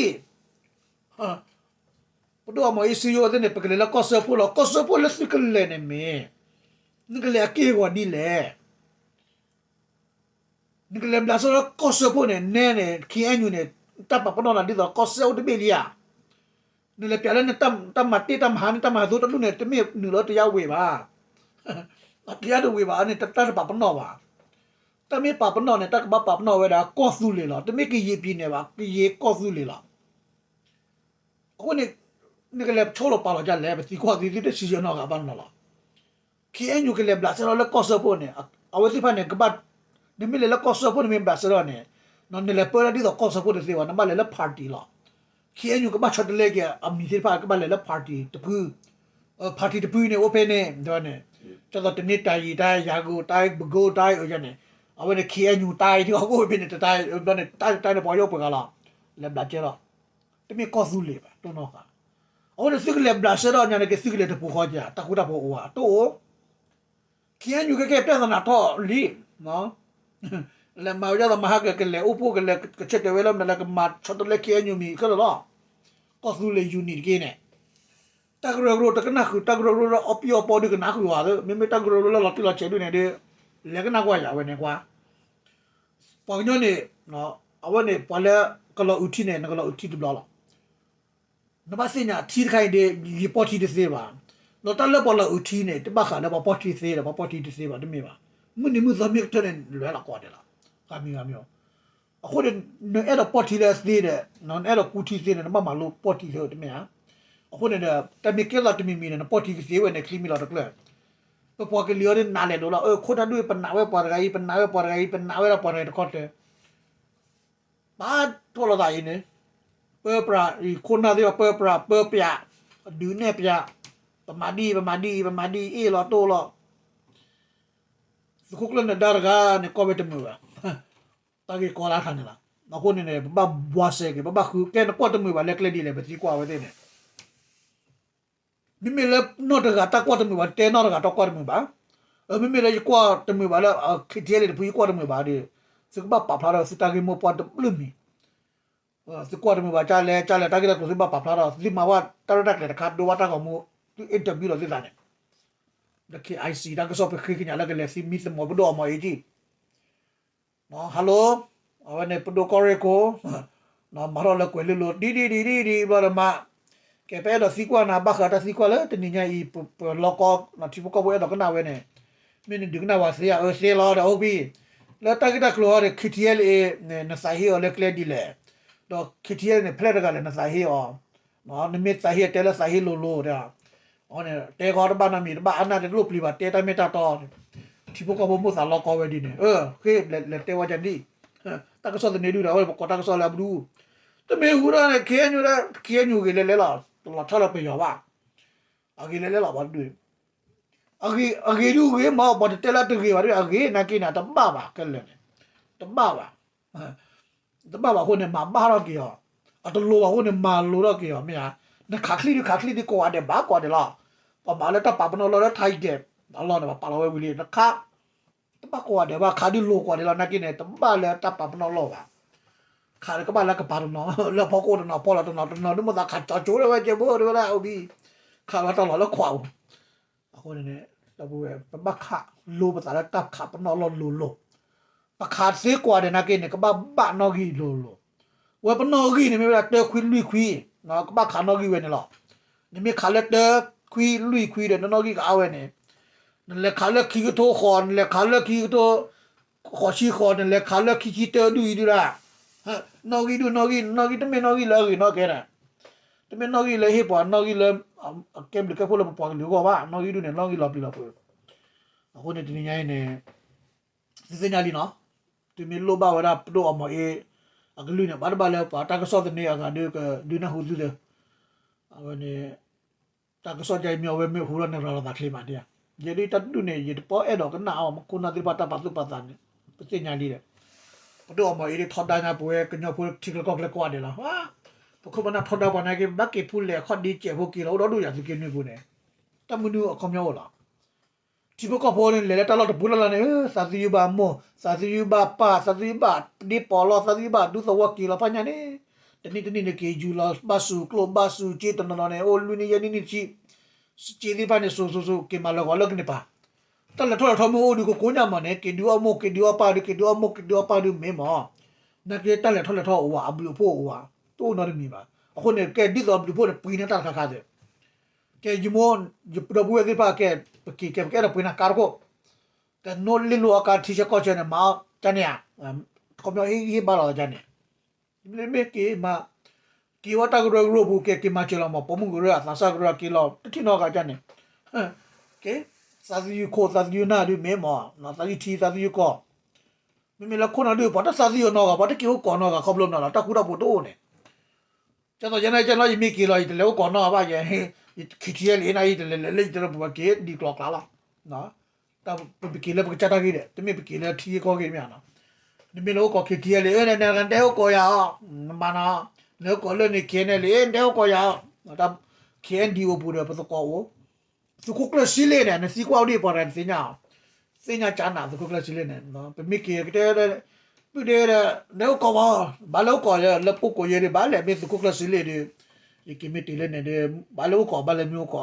ပဒိၣ်အီမီၤအ့စံယိဝဲသ့ၣ်န့ၣ် ပကလဲၤလၢကီၢ်စၢဖှိၣ်လီၤ, ကီၢ်စၢဖှိၣ်လၢသုကလဲၤန့ၣ်မ့ၢ်, နကလဲၤအက့ၢ်အဂီၤဒ်လဲၣ် နကလဲၤဘျးစဲလီၤကီၢ်စၢဖှိၣ်န့ၣ် နဲန့ၣ် KNU န့ၣ် တၢ်ပာ်ပနီၣ်နၤဒ်သိးကီၢ်စဲအိၣ်တဘ့ၣ်လံဧါ, နလဲၤပျးလၢနတၢ်မၤတ့ၢ်တၢ်မၤဟါန့ၣ် တၢ်မၤဟးသိတဒူၣ်န့ၣ် တမ့ၢ်နုာ်လီၤတယါဝ့ၤဘၣ်, တယါတဝ့ၤဘၣ်န့ၣ် တၢ်တပာ်ပနီၣ်ဘၣ်, တၢ်မ့ၢ်ပာ်ပနီၣ်န့ၣ် တၢ်ကဘၣ်ပာ်ပနီၣ်ဝဲဒၣ်ကီၢ်သူလ့ၤလီၤ, တမ့ၢ်ကယံာ်ပံၤန့ၣ်ဘၣ် ကယံာ်ကီၢ်သူလ့ၤလီၤ အဃိန့ၣ် နကလဲၤဆိလီၤပာ်လီၤဒ်လဲၣ် ပသံကွၢ်သုသုတစံးဆၢနီတဂၤဘၣ်နီၤလီၤ, KNU ကလဲၤဘျးစဲထီၣ်လၢကီၢ်စၢဖှိၣ်န့ၣ် အဝဲသ့ၣ်တဖၣ်န့ၣ် ကဘၣ်, နမ့ၢ်လဲၤလၢကီၢ်စၢဖှိၣ်နမ့ၢ်ဘျးစဲထီၣ်န့ၣ်, နလဲၤပၢဒၣ်ဒ်သိးကီၢ်စၢဖှိၣ်တသ့ဘၣ် နဘၣ်လဲၤလၢ party လီၤ, KNU ကဘၣ်ဆီတလဲက့ၤအမံၤသ့ၣ်တဖၣ် ကဘၣ်လဲၤလၢ party တဖု party တဖုန့ၣ် အိၣ်ဖဲန့ၣ် တဲဝဲန့ၣ်, ကၢ်သိးတန့ၤတၢ်ယံာ်တၢ် ယၤကိၣ်တၢ် ပကိၣ်တၢ်အၢယၤန့ၣ်, အဝဲန့ၣ် KNU တၢ်အံၤထံအီၣ်ကိၣ်ဖဲန့ၣ် တၢ်ဘျီန့ၣ် တၢ်တၢ်န့ၣ်ပှၤယီၣ်ပှဲၤဂၤလီၤ, လဲၤဘျးစဲထီၣ်, တမ့ၢ်ကီၢ်သူလ့ၤဘၣ် တိၢ်နီၣ်ဃာ်, အဃိန့ၣ်သုကလဲၤဘျးစဲထီၣ်ညါန့ၣ်က့ၤ သုကလဲၤတပူၤဃီက့ၤ တၢ်ဃူတၢ်ဖိးအိၣ်ဧါ တအိၣ် KNU ကကဲပြဿနာထီၣ်လံ, လဲၤမၤဝဲဒ်သိးမဟါကကလဲၤအိၣ်ဖှိၣ်ကလဲၤကဆၢတဲာ်ဝဲလၢမနုၤလဲၣ် ကမၤဆီတလဲ KNU မံၤခဲလၢာ်လီၤ, ကီၢ်သူလ့ၤ unit တက့ၢ်န့ၣ်, တၢ်ကရၢကရိတကနၣ်ဃုာ် တၢ်ကရၢကရိလၢအီၣ်ပံၣ်အီပီဒုးကနၣ်ဃုာ်ဝဲသ့ မ့မ့ၢ်တၢ်ကရၢကရိလၢလီၤတံၢ်လီၤဆဲးဒုးန့ၣ်ဒီး, လဲၤကနၣ်ကွၢ်ယၤဝဲန့ၣ်ကွၢ်, ပှၤကညီန့ၣ်, အဝဲန့ၣ် ပှၤလၢကလီၤအုးထံန့ၣ် နကလီၤအုးထံတဘျီလီၤ နဘၣ်သ့ၣ်ညါထံတခါအံၤဒီး ယပီၢ်ထံတသ့ဘၣ်, ဒီးတၢ်လၢပှၤလီၤအုးထံန့ၣ် တဘၣ်ဃးလၢပှၤပီၢ်ထံသ့ဒီး ပှၤပီၢ်ထံတသ့ဘၣ် တမ့ၢ်ဘၣ်, မုၢ်နံၤမုၢ်သီမ့ၢ်ကတၢၢ်န့ၣ် လဲၤလီၤကီးဒဲးလီၤ, ဂၤမံၤဂၤမံၤ, အဃိန့ၣ် နအဲၣ်ဒိးပီၢ်ထံလၢအသ့ဒီး နအဲၣ်ဒိးကူထံသ့န့ၣ် နဘၣ်မၤလိပီၢ်ထံသ့တမ့ၢ်ဧါ, အဃိန့ၣ်ဒီး တၢ်မ့ၢ်ကဲသိးတမံၤမံၤန့ၣ် နပီၢ်ထံကသ့ဝဲန့ၣ် ချံမံၤလီၤတကျၢၢ်, ပပှၤကလုာ်အီၤဒ်နးလဲၣ်ဒိးလီၤ အခိၣ်တၢ်ဒူၣ် ပနာ်ဝဲပှၤတဂၤအံၤ ပနာ်ဝဲပှၤတဂၤအံၤ ပနာ်ဝဲဒၣ်ပှၤတဂၤအံၤတခီတၢၢ် ပာ်ထီၣ်လိာ်သးအံၤန့ၣ်, ပၢပြးအံၤ ခိၣ်နၢ်သ့ၣ်တဖၣ် ပၢပြး ပၢပြး, ဒုးနဲၣ်ပြး, ပမၤဒ်အံၤ ပမၤဒ်အံၤ ပမၤဒ်အံၤ အ့ၣ်လီၤတိၢ်လီၤ, သုးခိၣ်ကျၢၢ်နဒါတဂၤန့ၣ် ကွၢ်ဝဲတမုာ်ဘၣ်, တၢ်ဂ့ၢ်ကီလၢအခါန့ၣ်လီၤ. အဃိန့ၣ်န့ၣ် ပဘၣ်ဘှါစဲက့ၤ ပဘၣ်ဃု ကဲနကွၢ်တမုာ်ဘၣ်လၢကျဲဒ်လဲၣ် ပသံကွၢ်ဝဲသ့ၣ်န့ၣ် မ့မ့ၢ်လၢနီၢ်တဂၤတၢ်ကွၢ်တမုာ်ဘၣ် တဲနီၢ်တဂၤတၢ်ကွၢ်တမုာ်ဘၣ်, မ့မ့ၢ်လၢယကွၢ်တမုာ်ဘၣ်လၢ KTLA တဖုယကွၢ်တမုာ်ဘၣ်ဒီး သုကဘၣ်ပာ်ဖျါထီၣ်သုတၢ်ဂ့ၢ်မိၢ်ပှၢ်တဘျုးမံၤ, သုကွၢ်တမုာ်ဘၣ်ကလဲၣ် ကလဲၣ် တၢ်ဂ့ၢ်တၢ်ကျိၤသုဘၣ်ပာ်ဖျါထီၣ် သုမၤဝဲတၢ်ရဲၣ်တၢ်ကျဲၤတခါ ဒိဝဲတၢ်ဂီၤမူ သု interview လီၤသုသးန့ၣ် ဒီး KIC တၢ်ကစီၣ်ပဃ့ကညးလၢကလဲၤသံမံသမိးပဒိၣ်အီမီၤအ့ကံ Hello အဝဲန့ၣ်ပဒိၣ်ကီၢ်ရ့ၣ်ခိၣ် မၤထီၣ်လၢကွဲၤလ့လိၤ ဒ်ဒ်ဒ်ဒ်ဒ်ဘျီဒီးမး ကဲပအဲၣ်ဒိးသံကွၢ်နၤ ဘၣ်ဃးတၢ်သံကွၢ်လၢတနံၤညါအံၤ ပလီၢ်ကီၢ် ထံဖိကီၢ်ဖိအဲၣ်ဒိးကနၣ်ဝဲန့ၣ် မ့ၢ်နဒုးကနၣ်ဝဲသ့ဧါ အၢသ့လီၤဒီးအိၣ်ဘံၣ် လၢတၢ်ဂ့ၢ်တၢ်ကျိၤအီၤဒီး KTLA န့ၣ် နသးဟ့အီၤလၢကျဲဒ်လဲၣ် ဒီး KTLA န့ၣ် ဖဲလဲၣ်တဂၤလဲၣ်နသးဟ့အီၤ နမ့ၢ်သးဟ့တဲလၢသးဟ့လိၤလိၤတဲ အဝဲန့ၣ် တဲဃီတဘၣ်နီတမံၤ တဘၣ်အါနၢ်တဲတလိၣ်ပျံၤဘၣ် တဲတၢ်မ့ၢ်တၢ်တီန့ၣ် ထံဖိကီၢ်ဖိမိၢ်သးလီၢ်ကီၢ်ဝဲဒ်န့ၣ် အၢ ဃ့လဲၤတဲဝဲဒ်န့ၣ် တၢ်ကစီၣ်သန့ဒုဒီး အဝဲပကိးတၢ်ကစီၣ်လၢအဘျုး တမ့ၢ်ဟူထီၣ်န့ၣ် KNU ဒၣ် KNU ဂ့ၤလဲၤလဲၤလီၤ တလီၤဆီလၢပယီၤဘၣ် အဂ့ၤလဲၤလဲၤလီၤဘၣ်ဒု အဂ့ၤဒုဂ့ၤမး ပှၤတတဲလၢတဂ့ၤဘၣ်ဒု အဂ့ၤနာ်က့န့ၣ် တဘၣ်ဘၣ်ခဲလၢာ်န့ၣ် တဘၣ်ဘၣ် တဘၣ်ဘၣ်အဃိန့ၣ် မၤဘၣ်ထီၣ်က့ၤအီၤ, အတလိၤဘၣ်အဃိန့ၣ် မၤလိထီၣ်က့ၤအီၤ မ့ၢ်ဧါ, နခးချံဒုခးချံဒုကိးဂၤဒဲးဘၣ်ကိးဂၤဒဲးလီၤ, ပှၤမၤလၢတၢ်ပာ်ပနီၣ်လီၤလၢထါအံၤကဲး, အလီၢ်န့ၣ် ပပာ်လီၤဝဲဝံၤလံ နခး တဘၣ်ကွၢ်ဒဲးဘၣ် ခးဒုးလိၤကွၢ်ဒဲးလီၤ နာ်က့န့ၣ် တဘၣ်လၢတၢ်ပာ်ပနီၣ်လီၢ်ဘၣ်. ခးဒီးကဘၣ်လၢကပၤတနီၤ လၢဖီခိၣ်တနီၤ ဖီလီၤတနီၤ တနီၤဒုးမိၣ်သးခးကၠီကၠိဒၣ်ဝဲကဲဘိဒၣ်ဝဲဒၣ်အိၣ်ဘံ ခးလီၤတၢ်လီၢ်လၢခွးပူၤ အဃိန့ၣ် ဒီပုၢ်ဝဲၢ် ပဘၣ်ခးလိပသးလၢတၢ်ခးပနီၣ်လီၢ်လိၤလိၤ ပခးသ့ကွၢ်ဒီးနာ်က့န့ၣ် ကဘၣ်ဘၣ်နီၣ်ဂံၢ်လိၤလိၤ, ဝဲပနီၣ်ဂံၢ်န့ၣ်မ့ၢ်ဝဲဒၣ်တၢခွံလွံၢ်ခွံ, ကဘၣ်ခးနီၣ်ဂံၢ်ဝဲန့ၣ်လီၤ. နမ့ၢ်ခးလၢတၢခွံလွံၢ်ခွံဒီး နနီၣ်ဂံၢ်ကအါဝဲန့ၣ်, နလဲၤခးလၢခံကထိဃိး, နလဲၤခးလၢခံကထိ ဃိးဆံဃိး, နလဲၤခးလၢခံဆံတၢဒူၣ်အံၤဒုၣ်ဒၣ်, နီၣ်ဂံၢ်ဒုၣ်နီၣ်ဂံၢ်, နီၣ်ဂံၢ်တမ့ၢ်နီၣ်ဂံၢ်လၢအဂ့ၤနီၣ်ကဲန့ၣ်, တမ့ၢ်နီၣ်ဂံၢ်လၢဟ့ၣ်ပှၤ, နီၣ်ဂံၢ်လၢ ကဲဘျုးကဲဖှိၣ်လၢပပှၤကလုာ်အဂီၢ်ဘၣ်, နီၣ်ဂံၢ်ဒုၣ်န့ၣ် နီၣ်ဂံၢ်လီၤပျံၤလီၤဖုး. အဃိန့ၣ်တနံၤညါအံၤန့ၣ် သုသ့ၣ်ညါလံနီၤ, သုမ့ၢ်လိၣ်ဘၣ်ဝဲဒၣ်ပဒိၣ်အီမီၤအ့ အကလုၢ်န့ၣ် ဘၣ်တဘၣ်လၢပှၤတၢ်ကစီၣ်သန့အဂၤဒုးကဒုးနၢ်ဟူသုသ့, အဝဲန့ၣ် တၢ်ကစီၣ်ယါအံၤမ့ၢ်အဝဲမ့ၢ်ဟူထီၣ်န့ၣ်ရၤလီၤသးချ့မးဒ်ဧါ, ယဲဒ်တၢ်တဒူၣ်န့ၣ် ယတပီအဲၣ်ဒိးကနၣ်အီၤ မ့ၢ်ခိၣ်နၢ်သ့ၣ်တဖၣ်တၢ်ပာ်သူၣ်ပာ်သးန့ၣ် ပသ့ၣ်ညါလံဒီး, ပဒိၣ်အီမီၤအ့ဒ်ထီဒါညါပဝဲကညီဖိထံကီၢ်ကီၢ်ချၢကိးဂၤဒဲးလီၤ, ပခိၣ်ပနၢ်ထီဒါပှၤနာ်က့ ဘၣ်က့ၤဖူလဲၣ်ခီၣ်ဒ့စဲးဖိက့ၤလီၤ အိၣ်ဒီးဒိၣ်ယၤသုးက့နွံပူၤန့ၣ်, တၢ်မနုၤအခီပညီအိၣ်လီၤ. ထံဖိကီၢ်ဖိန့ၣ် လဲၤလၢတၢ်လီၢ်တပူၤလၢ်လၢ်န့ၣ် သးသယုဘၣ်မိၢ်, သးသယုဘၣ်ပၢ်, သးသယုဘၣ်ဒ့ပီးလီၤ, သးသယုဘၣ်ဒူသဝီက့ၤလီၤဖးညါန့ၣ်, တနံၣ်တနံၣ်န့ၣ် က့ၤယူၤလီၤဘၣ်စူၤကျိၣ်ဘၣ်စူၤစ့တနီၤနီၤန့ၣ် အိၣ်လွံၢ်နံၣ်ယဲၢ်နံၣ်နံၣ်တဆံ, စ့သ့ၣ်တဖၣ်န့ၣ် စိၤစိၤစိၤ က့ၤမၤလၢာ်ဂီၤလၢကန့ၢ်ပၤ, တၢ်လဲၤထီၣ်လဲၤထီမ့ၢ်အိၣ်ဒုး ကိကိညၣ်မးန့ၣ် က့ၤဒုးအီၣ်မိၢ် က့ၤဒုးအီၣ်ပၢ်ဒုး က့ၤဒုးအီၣ်မိၢ် က့ၤဒုးအီၣ်ပၢ်ဒုးမ့ၢ်မး, နာ်က့တၢ်လဲၤထီၣ်လဲၤထီအိၣ်ဝဲ အဘျုးအဖှိၣ်အိၣ်ဝဲ, တအိၣ်နီတမံၤဘၣ်. အဃိန့ၣ် ကဲဒ်သိးအဘျုးအဖှိၣ်န့ၣ် ပှ့ၤန့ၢ်တၢ်တခါခါသ့ၣ် ကဲယမိၢ် ယဒီပုၢ်ဝဲၢ်သ့ၣ်တဖၣ်ကဲ ပက့ၤကဲပကအဲၣ်ဒိးပှ့ၤနၤကါတခိၣ်, ကနိလ့လိအီကါထံဆၢကီၢ်ဆၢန့ၣ် မၤအီၣ်ကန့ၣ်ဧါ, ခီပညီဟ့ၣ်ဂံၢ်ဟ့ၣ်ဘါလီၤကန့ၣ်, မ့မ့ၢ်က့ၤမၤ, က့ၤဝဲတၢ်ကရၢကရိပူၤ ကဲက့ၤမၤစၢၤလီၤမး ပိာ်မုၣ်ကရၢအသးစၢ်ကရၢက့ၤလီၤ တထံၣ်နီတဂၤကန့ၣ်, ကဲ, သးသယုခိၣ်သးသယုနၢ်ဒုးမ့ၢ်မး, သးသယုထံသးသယုကီၢ်, မ့မ့ၢ်လၢခိၣ်နၢ်ဒုး ပှၤတသးသယုနီတဂၤ ပှၤတက့ၤအိၣ်ကီၢ်နီတဂၤ ခီဖျိနီၤလီၤ တၢ်ဃူတၢ်ဖိးတအိၣ်န့ၣ် ကဲသိးယဲန့ၣ် ကဲနီၤ ယမ့ၢ်က့ၤလီၤ ယတလဲၤအိၣ်ကီၢ်နီတဂၤဘၣ် ယ ခံထံယဲလံ နယတလဲၤလဲၤလၢယတရပူၤ ပက့ၤဒံးကျီကျါလီၤ. ပက့ၤလၢပကစၢ်တၢ်ဂ့ၢ်ဒီး တမ့ၢ်ပက့ၤလၢထံဂ့ၢ်ကီၢ်ဂ့ၢ်မ့ၢ်ဧါနီၤ. နမ့ၢ်လဲၤအိၣ်ကီၢ် ခံထံယဲလံ နတဲအိၣ်ကီၢ်ယၤအီၤ နမၤနီၤ. နလဲၤအိၣ်ကီၢ်လၢန့ၣ် ခဲန့ၣ်လံ နတဲအိၣ်ကီၢ်ယၤအီၤ တၢ် ခဲအံၤဒံးအိၣ်ပူၤဒီး ပသကိးအိၣ် သုးခိၣ်ကျၢၢ်စံလ့ၣ်န့ၣ် နသံကွၢ်အိၣ်ဒံးပှၤတဂၤနသ့ၣ်ညါ, သ့ၣ်ညါကၢနၤ သုးခိၣ်ကျၢၢ်စံလ့ၣ်န့ၣ်, ပမ့ၢ်က့ၤကတဲ ပုၢ်ဒ့ဒီး နအိၣ်ကီၢ်ဘၣ်, ဘၣ်လဲၤအိၣ်ကီၢ်လၢပှိၢ်ကိးယဲၢ်ဒံး ဘၣ်လဲၣ်မ့ၢ်သုးခိၣ်ကျၢၢ်စံလ့ၣ်ဒီး, ယက့ၤမ့ၢ်တုၤလၢန့ၣ်ဒီး ဘၣ်လဲၤအိၣ်ကီၢ် ဘၣ်လဲၤမ့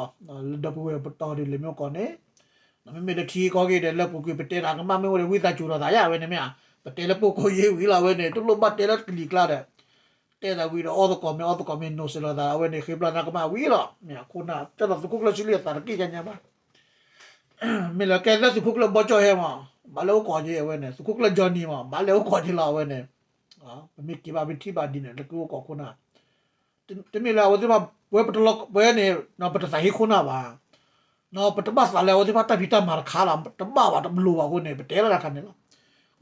ၢ်အိၣ်ကီၢ်, လၢဒီပုၢ်ဝဲၢ်ပတီၢ်ဒီးလဲၤမ့ၢ်အိၣ်ကီၢ်န့ၣ်, မ့မ့ၢ်လၢထံကီၢ်ဂ့ၢ်ဒီး လၢပူၤကွံာ်ပတဲတၢ်ကမၣ်မ့ၢ်အိၣ်ဒီး ဝံသးစူၤလီၤသးယါဝဲန့ၣ်မ့ၢ်ဧါ, ပတဲလၢပှိၢ်ကိးယဲၢ်ဝံၤလီၤ အဝဲန့ၣ် တလိၣ်ဘၣ်တဲလၢကလံၤကျါဒီး တဲသးဝံၤဒီး အီၣ်သကိးမ့ၢ်အီၣ်သကိးမ့ၢ် နိးစဲးလီၤသး အဝဲန့ၣ် ဃ့ပျၢ်နၤကမၣ်ဝံၤလီၤ. မ့ၢ်အခိၣ်နၢ် ကၢ်သိးသုးခိၣ်ကျၢၢ်စံလ့ၣ်အသးတက့ၢ်ညါဘၣ်. မ့ၢ်လၢကဲလၢသုးခိၣ်ကျၢၢ်ဘီကၠီၣ်ဟဲမး ဘၣ်လဲၤအိၣ်ကီၢ်က့ၤအဝဲန့ၣ် သုးခိၣ်ကျၢၢ်ကၠီနံၤမး ဘၣ်လဲၤအိၣ်ကီၢ်က့ၤလီၤအဝဲန့ၣ်, ပမ့ၢ်က့ၤဘၣ်မ့ၢ်ထံၣ်ဘၣ်ဒ်န့ၣ် လၢကအိၣ်ကီၢ်ခိၣ်နၢ် တမ့ၢ်လၢအဝဲသ့ၣ်တဖၣ် ပဝဲပတလီၤ ပဝဲန့ၣ် ပတသးဟ့ခိၣ်နၢ်ဘၣ်, ပတဘၣ်သးလၢအဝဲသ့ၣ်တဖၣ်တၢ်ဖံးတၢ်မၤတခါလီၤ တဘၣ်ဘၣ်တဘျီဘၣ်အဃိန့ၣ် ပတဲလီၤတၢ်ခါန့ၣ်လီၤ.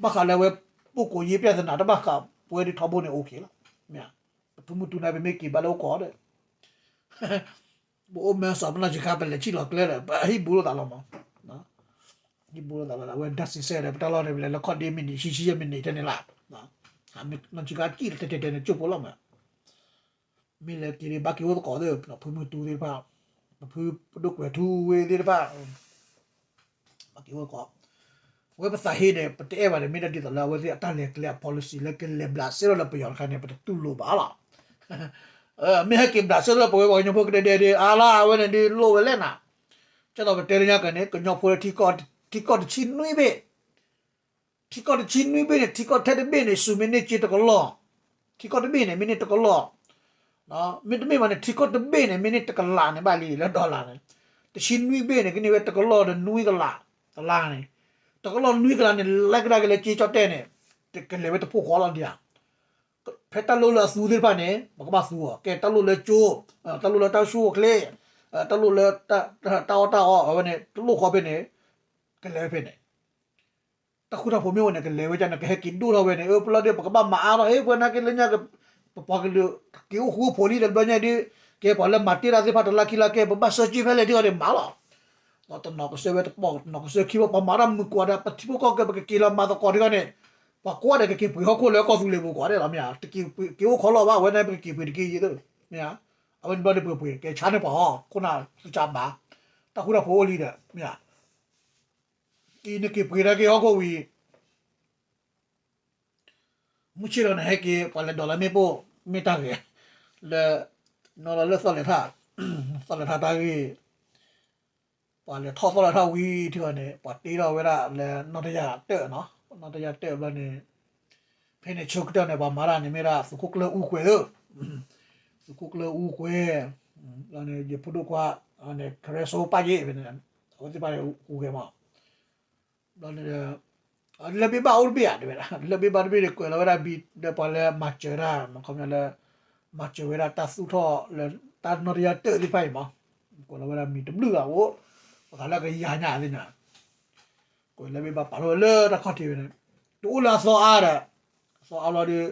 ဘၣ်ဃးလၢအဝဲ ပှိၢ်ကိးယဲၢ် ပြဿနာ တဘၣ်ဃး ပဝဲဒၣ်ထီဘိန့ၣ် OK လီၤ. မ့ၢ် ပဖုမုၢ်တူန့ၣ် ပမ့ၢ်က့ၤဘၣ်လၢအိၣ်ကီၢ်ဒီး ပအိၣ်မဲာ်စီၤပနီၢ်ဆံးခါ ပလဲၤဆံၣ်လီၤကျဲဒီး ပဟံၣ်ဘူးလိာ်သးလီၤမး, ဟံၣ်ဘူးလိာ်သးလီၤ အဝဲဒၣ်စံးဆၢဒီး ပတၢ်လီၢ်န့ၣ် ပလဲၤလၢခီၣ်ဒ့မံးနံး ဆံဆံယဲၢ်မံးနံးထဲန့ၣ်လီၤ. နီၢ်ဆံးခါကံၣ်တဲတဲတဲန့ၣ် ကၠိဖိလီၤမး, မ့ၢ်လဲၤက့ၤဒံး ဘၣ်က့ၤအိၣ်သကိးသ့ၣ် ပဖုမုၢ်တူသ့ၣ်တဖၣ်, ပဖုပဒိၣ်ကွဲၤထူဝ့သ့ၣ်တဖၣ် ဘၣ်က့ၤအိၣ်သကိး, အဝဲပသးဟ့ဒီး ပတအဲၣ်ဘၣ်ဒီး မ့ၢ်ဒၣ်ဒ်သိးလၢအဝဲသ့ၣ်အတၢ်လဲၤကျဲအ policy လၢကလဲၤဘျးစဲလီၤလၢပယီၤတခါန့ၣ် ပတတူၢ်လိာ်ဘၣ်လီၤ. မ့ၢ်ဟဲက့ၤဘျးစဲလၢပဝဲပှၤကညီဖိကဒဲဒဲဒီး အါလၢအဝဲန့ၣ်ဒုးလိၣ်ဝဲလဲၣ်နၤ, ကဲသိးပတဲလၢညါကန့ၣ် ကညီဖိလၢ ထံကီၢ်တဆံနွံဘ့ၣ် ထံကီၢ်တဆံနွံဘ့ၣ်န့ၣ် ထံကီၢ်ထဲတဘ့ၣ်န့ၣ် စူၤမ့ၢ်န့ၢ်က့တကလီၢ်, ထံကီၢ်တဘ့ၣ်န့ၣ် မ့ၢ်န့ၢ်တကလီၢ်, မ့တမ့ၢ်ဘၣ်န့ၣ် ထံကီၢ်တဘ့ၣ်န့ၣ် မ့ၢ်န့ၢ်တကလးန့ၣ်ဘၣ်လံ လၢ dollar န့ၣ်, တဆံနွံဘ့ၣ်န့ၣ် ကန့ၢ်ဝဲတကလီၢ်ဒီးနွံကလး, တလါန့ၣ်, တကလီၢ်နွံကလးန့ၣ် လဲၤကဒါက့ၤလၢက့ကၠီၣ်တဲၣ်န့ၣ်, ကလဲၤဝဲတဖိဃီလီၤဒံးဧါ. ဖဲတၢ်လိၣ်လၢအသူသ့ၣ်တဖၣ်န့ၣ် ပကဘၣ်သူအီၤ, ကဲတၢ်လိၣ်လၢကၠိ, တၢ်လိၣ်လၢတၢ်ဆူၣ်အိၣ်ချ့, တၢ်လိၣ်လၢ တၢ်အီၣ်တၢ်အီအဝဲန့ၣ် တလိၣ်ဃီဖဲန့ၣ်, ကလဲၤဝဲဖဲန့ၣ် တၢ်ဃူတၢ်ဖိးမ့ၢ်အိၣ်န့ၣ် ကလဲၤဝဲဒၣ်န့ၣ် ကဟဲက့ၤဒိၣ်ထီၣ်ဝဲန့ၣ် အၢ ပလီၢ်ဒုး ပကဘၣ်မၤအါထီၣ် ဟ့ၣ် ပဝဲနာ်က့လၢညါ ပပှၤကလုာ် က့ၤအိၣ်ဃူအိၣ်ဖိးလံတဘျီညါဒုး ကဲပှၤလၢမၤတ့ၢ်တၢ်သ့ၣ်တဖၣ်တလါခံလါကဲ ပဘၣ်ဆၢက့ၤဖဲလဲၣ်ဒ်အီၤန့ၣ်မၤလီၤ. ဒီးတနီၤကစၢၢ်ဝဲတပီၢ် တနီၤကစၢၢ်ခံဘီ ပှၤမၤတၢ်မုာ်ကွၢ်ဒီး ပထံဖိကီၢ်ဖိ ပကက့ၤလီၤမၤသကိးဒ်အီၤန့ၣ် ပှၤကိးဂၤဒဲးကက့ၤပှ့ၤဟီၣ်ခိၣ်လၢကီၢ်သူလ့ၤပူၤကိးဂၤဒဲးလီၤ မ့ၢ်ဧါ. က့ၤအိၣ်ခီလီၤဘၣ် ဝဲန့ၣ် ပကက့ၤပှ့ၤတက့ၢ်ယဲသိး မ့ၢ်ဧါ. အဝဲန့ၣ်ဘျီဒုးပှ့ၤပှ့ၤ ကဲဆါန့ၢ်ပှၤဟီၣ်ခိၣ်နၢ်သ့ၣ်ကဘၣ် တၢ်ဃူတၢ်ဖိးအိၣ်လံဒီး မ့ၢ်ဧါ. က့ၤနက့ၤပှ့ၤတၢ်က့ၤဟီၣ်ခိၣ်ဝံၤ မုၢ်ဆ့ၣ်လီၤန့ၣ် ဟဲက့ၤ ပှၤလဲၤဒိးလၢမ့ၣ်ပိၢ် မ့ၢ်တၢ်ဂဲၤ လၢ နီၢ်လီၤလၢသီၣ်လဲၤထၣ် သီၣ်လဲၤထၣ်တၢ်ဂ့ၢ် ပှၤလဲၤထီၣ်သီၣ်လဲၤထၣ်ဝံၤထံၣ်အီၤန့ၣ် ပှၤတ့ထီၣ်ဝဲဒၣ်လၢနီၣ်တယၢ်တၢၣ်နီၤ နီၣ်တယၢ်တၢၣ်ဘျီန့ၣ် ဖဲန့ၣ်ဆၢကတီၢ်န့ၣ် ပှၤမၤတၢ်န့ၣ်မ့ၢ်ဒၣ်သုးခိၣ်ကျၢၢ်အူကွဲၤဧၢ သုးခိၣ်ကျၢၢ်အူကွဲၤ ဘျီန့ၣ် ယဖိဒိၣ်ခွါန့ၣ် ကရဲစိပၣ်ယ့ၣ်ဖဲန့ၣ် အဝဲသ့ၣ်တဖၣ်န့ၣ် ဟူးဂဲၤမး ဘျီန့ၣ် လၢၢ်ဘ့ၣ်ဘၣ်အိၣ်တဘ့ၣ်ဧါ တဲဝဲဒၣ် လၢၢ်ဘ့ၣ်ဘၣ်တဘ့ၣ်န့ၣ် ကွဲးလီၤဝဲဒၣ်ဘံ ဒီးပှၤလၢမၤစၢၤတၢ် ခီပညီလၢ မၤစၢၤဝဲဒၣ်တၢ်သူၣ်ထီၣ်လၢ တၢ်နီၣ်တယၢ်တၢၣ်သ့ၣ်တဖၣ်အံၤမး ကွဲးလီၤဝဲဒၣ်မံၤတဘျုးဂၤအိၣ် ပှၤသးလၢကယၤညါသ့ၣ်ညါ ကွဲးလၢၢ်ဘ့ၣ်ဘၣ်ပာ်ထီၣ်ဝဲလၢတၢ်ခီၣ်ထံးဝဲန့ၣ် တအိၣ်လၢအသီအါဒီး အသီအါဘျီဒီး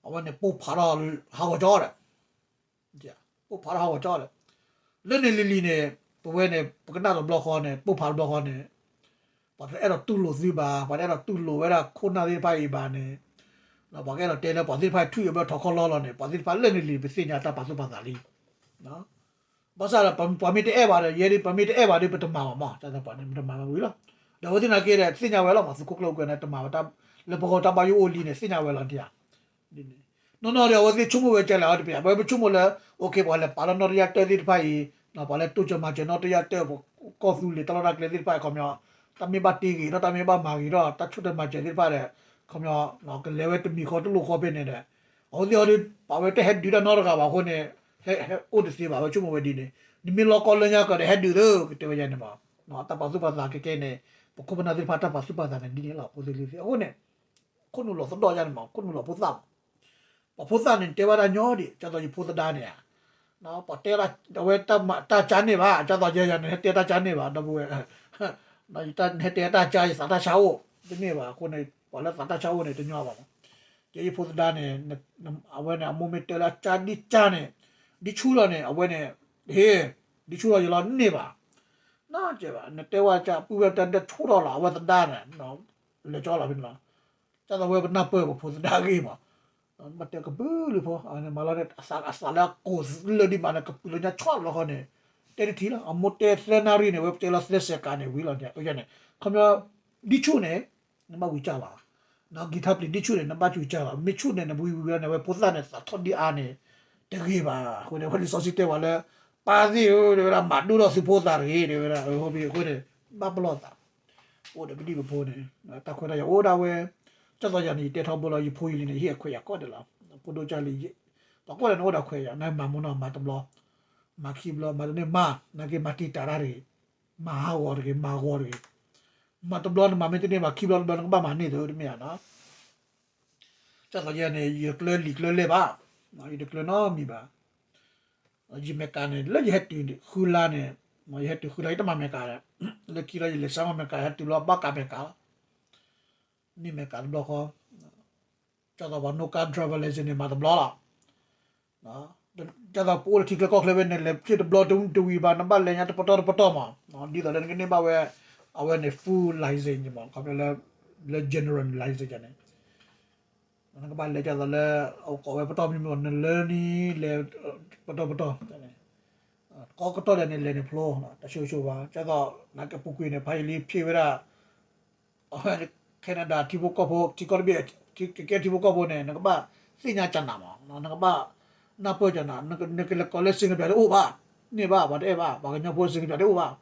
အဝဲန့ၣ်ပိၢ်ဖးထီၣ်ဟးဂီၤကၠီဒီး ပိၢ်ဖးထီၣ်ဟးဂီၤကၠီဒီး လၢန့ၣ်လံၤလံၤန့ၣ် ပဝဲန့ၣ် ပကနၣ်တဘျီဃီန့ၣ် ပိၢ်ဖးတဘျီဃီန့ၣ် ပှၤတအဲၣ်ဒိးတူၢ်လိာ်သုဘၣ် ပှၤတအဲၣ်ဒိးတူၢ်လိာ်ဝဲဒၣ်ခိၣ်နၢ်သ့ၣ်တဖၣ်အံၤဘၣ်န့ၣ် ပှၤကအဲၣ်ဒိးတဲလၢပှၤသ့ၣ်တဖၣ်ထွံၣ်အဘၢထီၣ်ခီၣ်လီၢ်လီၤန့ၣ် ပှၤသ့ၣ်တဖၣ်လၢန့ၣ်လံၤ ပသ့ၣ်ညါတၢ်ပာ်သူၣ်ပာ်သးလံ ဘၣ်ဆၣ်ဒီး ပှၤမ့ၢ်တအဲၣ်ဘၣ်ဒီး ယဲဒ်ပမ့ၢ်တအဲၣ်ဘၣ်ဒီး ပတမၤဘၣ်မး တၢ်သပှၢ်န့ၣ် ပတမၤဘၣ်ဝံၤလီၤ. ဒီးအဝဲသ့ၣ်နာ်က့ဒီး သ့ၣ်ညါဝဲလီၤမး သုးခိၣ်ကျၢၢ်အူကွဲၤန့ၣ် တမၤဘၣ် လၢပဂီၢ်တၢ်ဘၣ်ယိၣ်အိၣ်လံန့ၣ် သ့ၣ်ညါဝဲလီၤဒ်ဧါ. နီၢ်နီၢ်ဒီး အဝဲသ့ၣ်ဆိကမိၣ်ဝဲကလဲၣ် အဝဲတပျၢ် ပဝဲပဆိကမိၣ်လၢ အိၣ်ခ့ ပှၤလဲၤပာ်လၢနီၣ်တယၢ်တၢၣ်သ့ၣ်တဖၣ်အံၤ ပှၤလၢတိစၢၤမၤစၢၤနီၣ်တယၢ်တၢၣ် ကီၢ်သူလ့ၤတၢ်လီၢ်တၢ်ကျဲသ့ၣ်တဖၣ်အံၤ ခီပညီ တၢ်မ့ၢ်ဘၣ်တ့ဂ့ၤထီၣ် တၢ်မ့ၢ်ဘၣ်မၤဂ့ၤထီၣ် တၢ်ဆိၣ်တၢ်မၤစၢၤသ့ၣ်တဖၣ်ဒီး ခီပညီ ကလဲၤဝဲတမံၤဃီတလိာ်ဃီဖဲန့ၣ်ဒီး အဝဲသ့ၣ်အီၤဒီး ပာ်ဝဲတဟဲဒုးတၢ်နီတဂၤဘၣ်အဃိန့ၣ် ဟဲအိၣ်တသ့ဘၣ် အဝဲဆိကမိၣ်ဝဲဒ်န့ၣ် နမ့ၢ်လီၤကီလၢညါကီးဒီးဟဲဒုးသ့ ကတဲဝဲယဲန့ၣ်မး တၢ်ပာ်သူၣ်ပာ်သးကဲကဲန့ၣ် ပခိၣ်ပနၢ်သ့ၣ်တဖၣ်တၢ်ပာ်သူၣ်ပာ်သးန့ၣ်ဒ်န့ၣ်လီၤ ဖိသ့ၣ်လံၤသ့ၣ် အဃိန့ၣ် ခိၣ်နူာ်လီၤသဒီၣ်ယါန့ၣ်မး ခိၣ်နူာ်လီၤဖိသၣ်မး ပှၤဖိသၣ်န့ၣ် တဲဘၣ်တၢ်ညီဒံး ဒ်သိးယဖိသဒါန့ၣ်ဧါ ပှၤတဲအဝဲတၢ်ကၠါန့ၢ်ဘၣ် ဒ်သိးယဲယၤန့ၣ် ဟဲတဲတၢ်ကၠါန့ၢ်ဘၣ် ဒီပုၢ်ဝဲၢ် နဟဲတဲတၢ်ကၠါ ယသးတၢ်ဆါအိၣ် တန့ၢ်ဘၣ်အဃိန့ၣ် ပှၤလၢသးတၢ်ဆါအိၣ်န့ၣ် တညီဘၣ်မး ကဲယဖိသဒါန့ၣ် အဝဲန့ၣ် အမိၢ်မ့ၢ်တဲလၢအကၠါဒ်ကၠါန့ၣ် ဒ်ဆူၣ်လီၤန့ၣ် အဝဲန့ၣ် ဟ့ၣ် ဒ်ဆူၣ်လီၤယလီၤန့ၢ်ဘၣ် နီကဲဘၣ် နတဲဝဲကၠါ ပုၢ်ဝဲၢ်တဲတၢ်ဆိၣ်ထီၣ်လီၤ အဝဲသဒါန့ၣ် လဲၤကၠီလီၤဖဲန့ၣ်လီၤ ဒ်သိးဝဲပနၢ်ပၢၢ်ပဖိသဒါဂ့ၢ်မး ဘၣ်တဲကပုာ်လုာ်ဖိ မၤလီၤန့ၣ် အသးလၢအကိၢ်လၢဒံးမးန့ၣ် ကပုာ်လၢညါဆီၣ်လီၤခီန့ၣ် တဲတထံၣ်လီၤ အမိၢ်တဲသၢနၣ်ရံၣ်န့ၣ် ဝဲပတဲလီၤသၢစဲးကးန့ၣ်ဝံၤလီၤန့ၣ် ခီပညီ ဒ်ဆူၣ်န့ၣ် နဘၣ်ဝံၤကၢ်လီၤ ဂံၢ်ထၢၣ်ပျံၤဒ်ဆူၣ်န့ၣ် နဘၣ်စူၤကၢ်လီၤ မ့ၢ်ဆူၣ်န့ၣ် နဝံၤဝံၤဝဲန့ၣ် အဝဲဖိသၣ်န့ၣ် သးထီၣ်ဒ်အါန့ၣ် တဂ့ၤဘၣ် အဃိန့ၣ် အဝဲလံာ်စီဆှံတဲဝဲလၢ ပၢ်သ့ၣ်ဧၢ တဲဝဲဒၣ် မၤဒိၣ်ထီၣ်သုဖိသးတဂ့ၤ တဲဝဲဒၣ် အဃိန့ၣ် ဘၣ်ပလီၢ်သး အိၣ်ဒီးပဒံၣ်ပဖိန့ၣ် တၢ်ခွဲးတၢ်ယာ်အိၣ်ဒၣ်ဝဲ ဒ်သိးယၤန့ၣ် ယတဲထီဘိလီၤ ယဖိယလံၤန့ၣ် ယဟ့ၣ်အခွဲးယာ်ကိးဒဲးလီၤ ဖိဒိၣ်ကၢ်လံ ပှၤကိးဒဲးန့ၣ်အိၣ်ဒီးခွဲးယာ် နမၤမူနီၤ မၤတဘျီ မၤခံဘျီ မၤတန့ၢ်မၤ နာ်က့မၤတံာ်တာ်တၢ်တဂ့ၤ မၤဟးဂီၤတဂ့ၤ မၤဂီၤတဂ့ၤ မၤတဘျီနမၤမ့ၢ်တန့ၢ်ဘၣ် ခံဘျီတဘျီနကဘၣ်မၤန့ၢ်သ့ တမ့ၢ်ဧါနီၤ ဒ်သိးယၤန့ၣ် ယကျၢလံာ်ကျၢလဲၢ်ဘၣ် ယတကျၢနီတမံၤဘၣ် ယမဲာ်ကးန့ၣ် လၢယဟဲတုၤဃုလါန့ၣ် ယဟဲတုၤဃုလါ ယတမၤမဲာ်ကးဒီး လၢခံလီၤ ယလဲၤစၢၤမၤမဲာ်ကး ဟဲတုၤလီၤဘၣ်ကးမဲာ်ကးလီၤ န့ၢ်မဲာ်ကးတဘျီဃီ ဒ်သိးပှၤ no car driver license န့ၣ် မၤတဘျီလီၤ ဒ်သိးပအိၣ်လၢထံချၢကီၢ်ချၢဝဲန့ၣ် လဲၤဖျ့ၣ်တဘျီတဝံၤဘၣ် နဘၣ်လဲၤညါတပတီၢ်တပတီၢ်မး ဒ်သိးလၢနကန့ၢ်ဘၣ်ဝဲ အဝဲန့ၣ် full license မး ခီဖျိလၢ general license န့ၣ် နကဘၣ်လဲၤဒ်သိးလၢ အကိးဝဲပတီၢ်မံၤမံၤ နလၢနံၤလဲၤ ပတီၢ်ပတီၢ် ကိးကတီၢ်ဒဲးန့ၣ် လဲၤန့ၣ်ဖျိ တၢ်ဆိၣ်ဂ့ၤဆိၣ်ဝါ ဒ်သိး နကပူၤကွံာ်န့ၣ် ဖးယံာ်လံဖျ့ၣ်ဝဲဒၣ် အဝဲ Canada ထံဖိကီၢ်ဖိ ထံကီၢ်တဘ့ၣ် ကဲထံဖိကီၢ်ဖိန့ၣ် နကဘၣ်သ့ၣ်ညါကၠးနးမး နကဘၣ်နၢ်ပၢၢ်ကၠးနး နကလဲၤကိးလၢ စင်ကပၠး တအိၣ်ဘၣ် န့ၢ်ဘၣ် ပှၤတအဲၣ်ဘၣ် ပှၤကညီဖိ စင်ကပၠး တအိၣ်ဘၣ်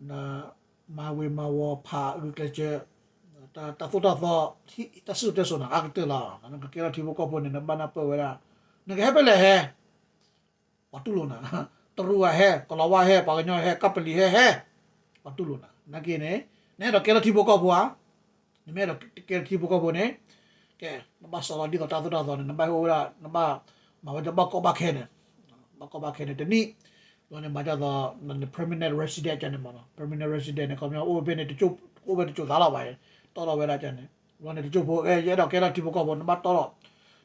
မၤဝ့ၤမၤဝီၤ ဖးဂုာ်ကျဲးစၢး တၢ်သိၣ်တၢ်သီ တၢ်စံၣ်စိၤတဲစိၤန့ၣ် အါကတၢၢ်လီၤ နကကဲထီၣ်ထံဖိကီၢ်ဖိန့ၣ် နဘၣ်နၢ်ပၢၢ်ဝဲဒၣ် နကဟဲဖဲလဲၣ်ဟဲ ပှၤတူၢ်လိာ်နၤ တရူးဂၤဟဲ ကလီၤဝါဟဲ ပှၤကညီဟဲ ကပလံၤဟဲဟဲ ပှၤတူၢ်လိာ်နၤ နာ်က့န့ၣ် နအဲၣ်ဒိးကဲထီၣ်ထံဖိကီၢ်ဖိဧါ နမ့ၢ်အဲၣ်ဒိးကဲထီၣ်ထံဖိကီၢ်ဖိန့ၣ် ကဲ နဘၣ်စီလီၤဒ်သိးတၢ်သိၣ်တၢ်သီန့ၣ် နဘၣ်ဟဲအိၣ်ဝဲဒၣ် နဘၣ်မၤဝဲဒ်ဘၣ်ကီဘၣ်ခဲန့ၣ် ဘၣ်ကီဘၣ်ခဲန့ၣ် တနံၣ် ဘျီန့ၣ် မၤဒ်သိး permanent resident ကန့ၣ်မး permanent resident န့ၣ် ခီပညီအိၣ်ဝဲဖဲန့ၣ် တကၠိ အိၣ်ဝဲတကၠိသးလီၤဘၣ် တီၢ်လီၤဝဲဒၣ်ကန့ၣ် ဘျီန့ၣ် တကၠိဖိ အဲ ယအဲၣ်ဒိးကဲထီၣ်ထံဖိကီၢ်ဖိ နဘၣ်တီၢ်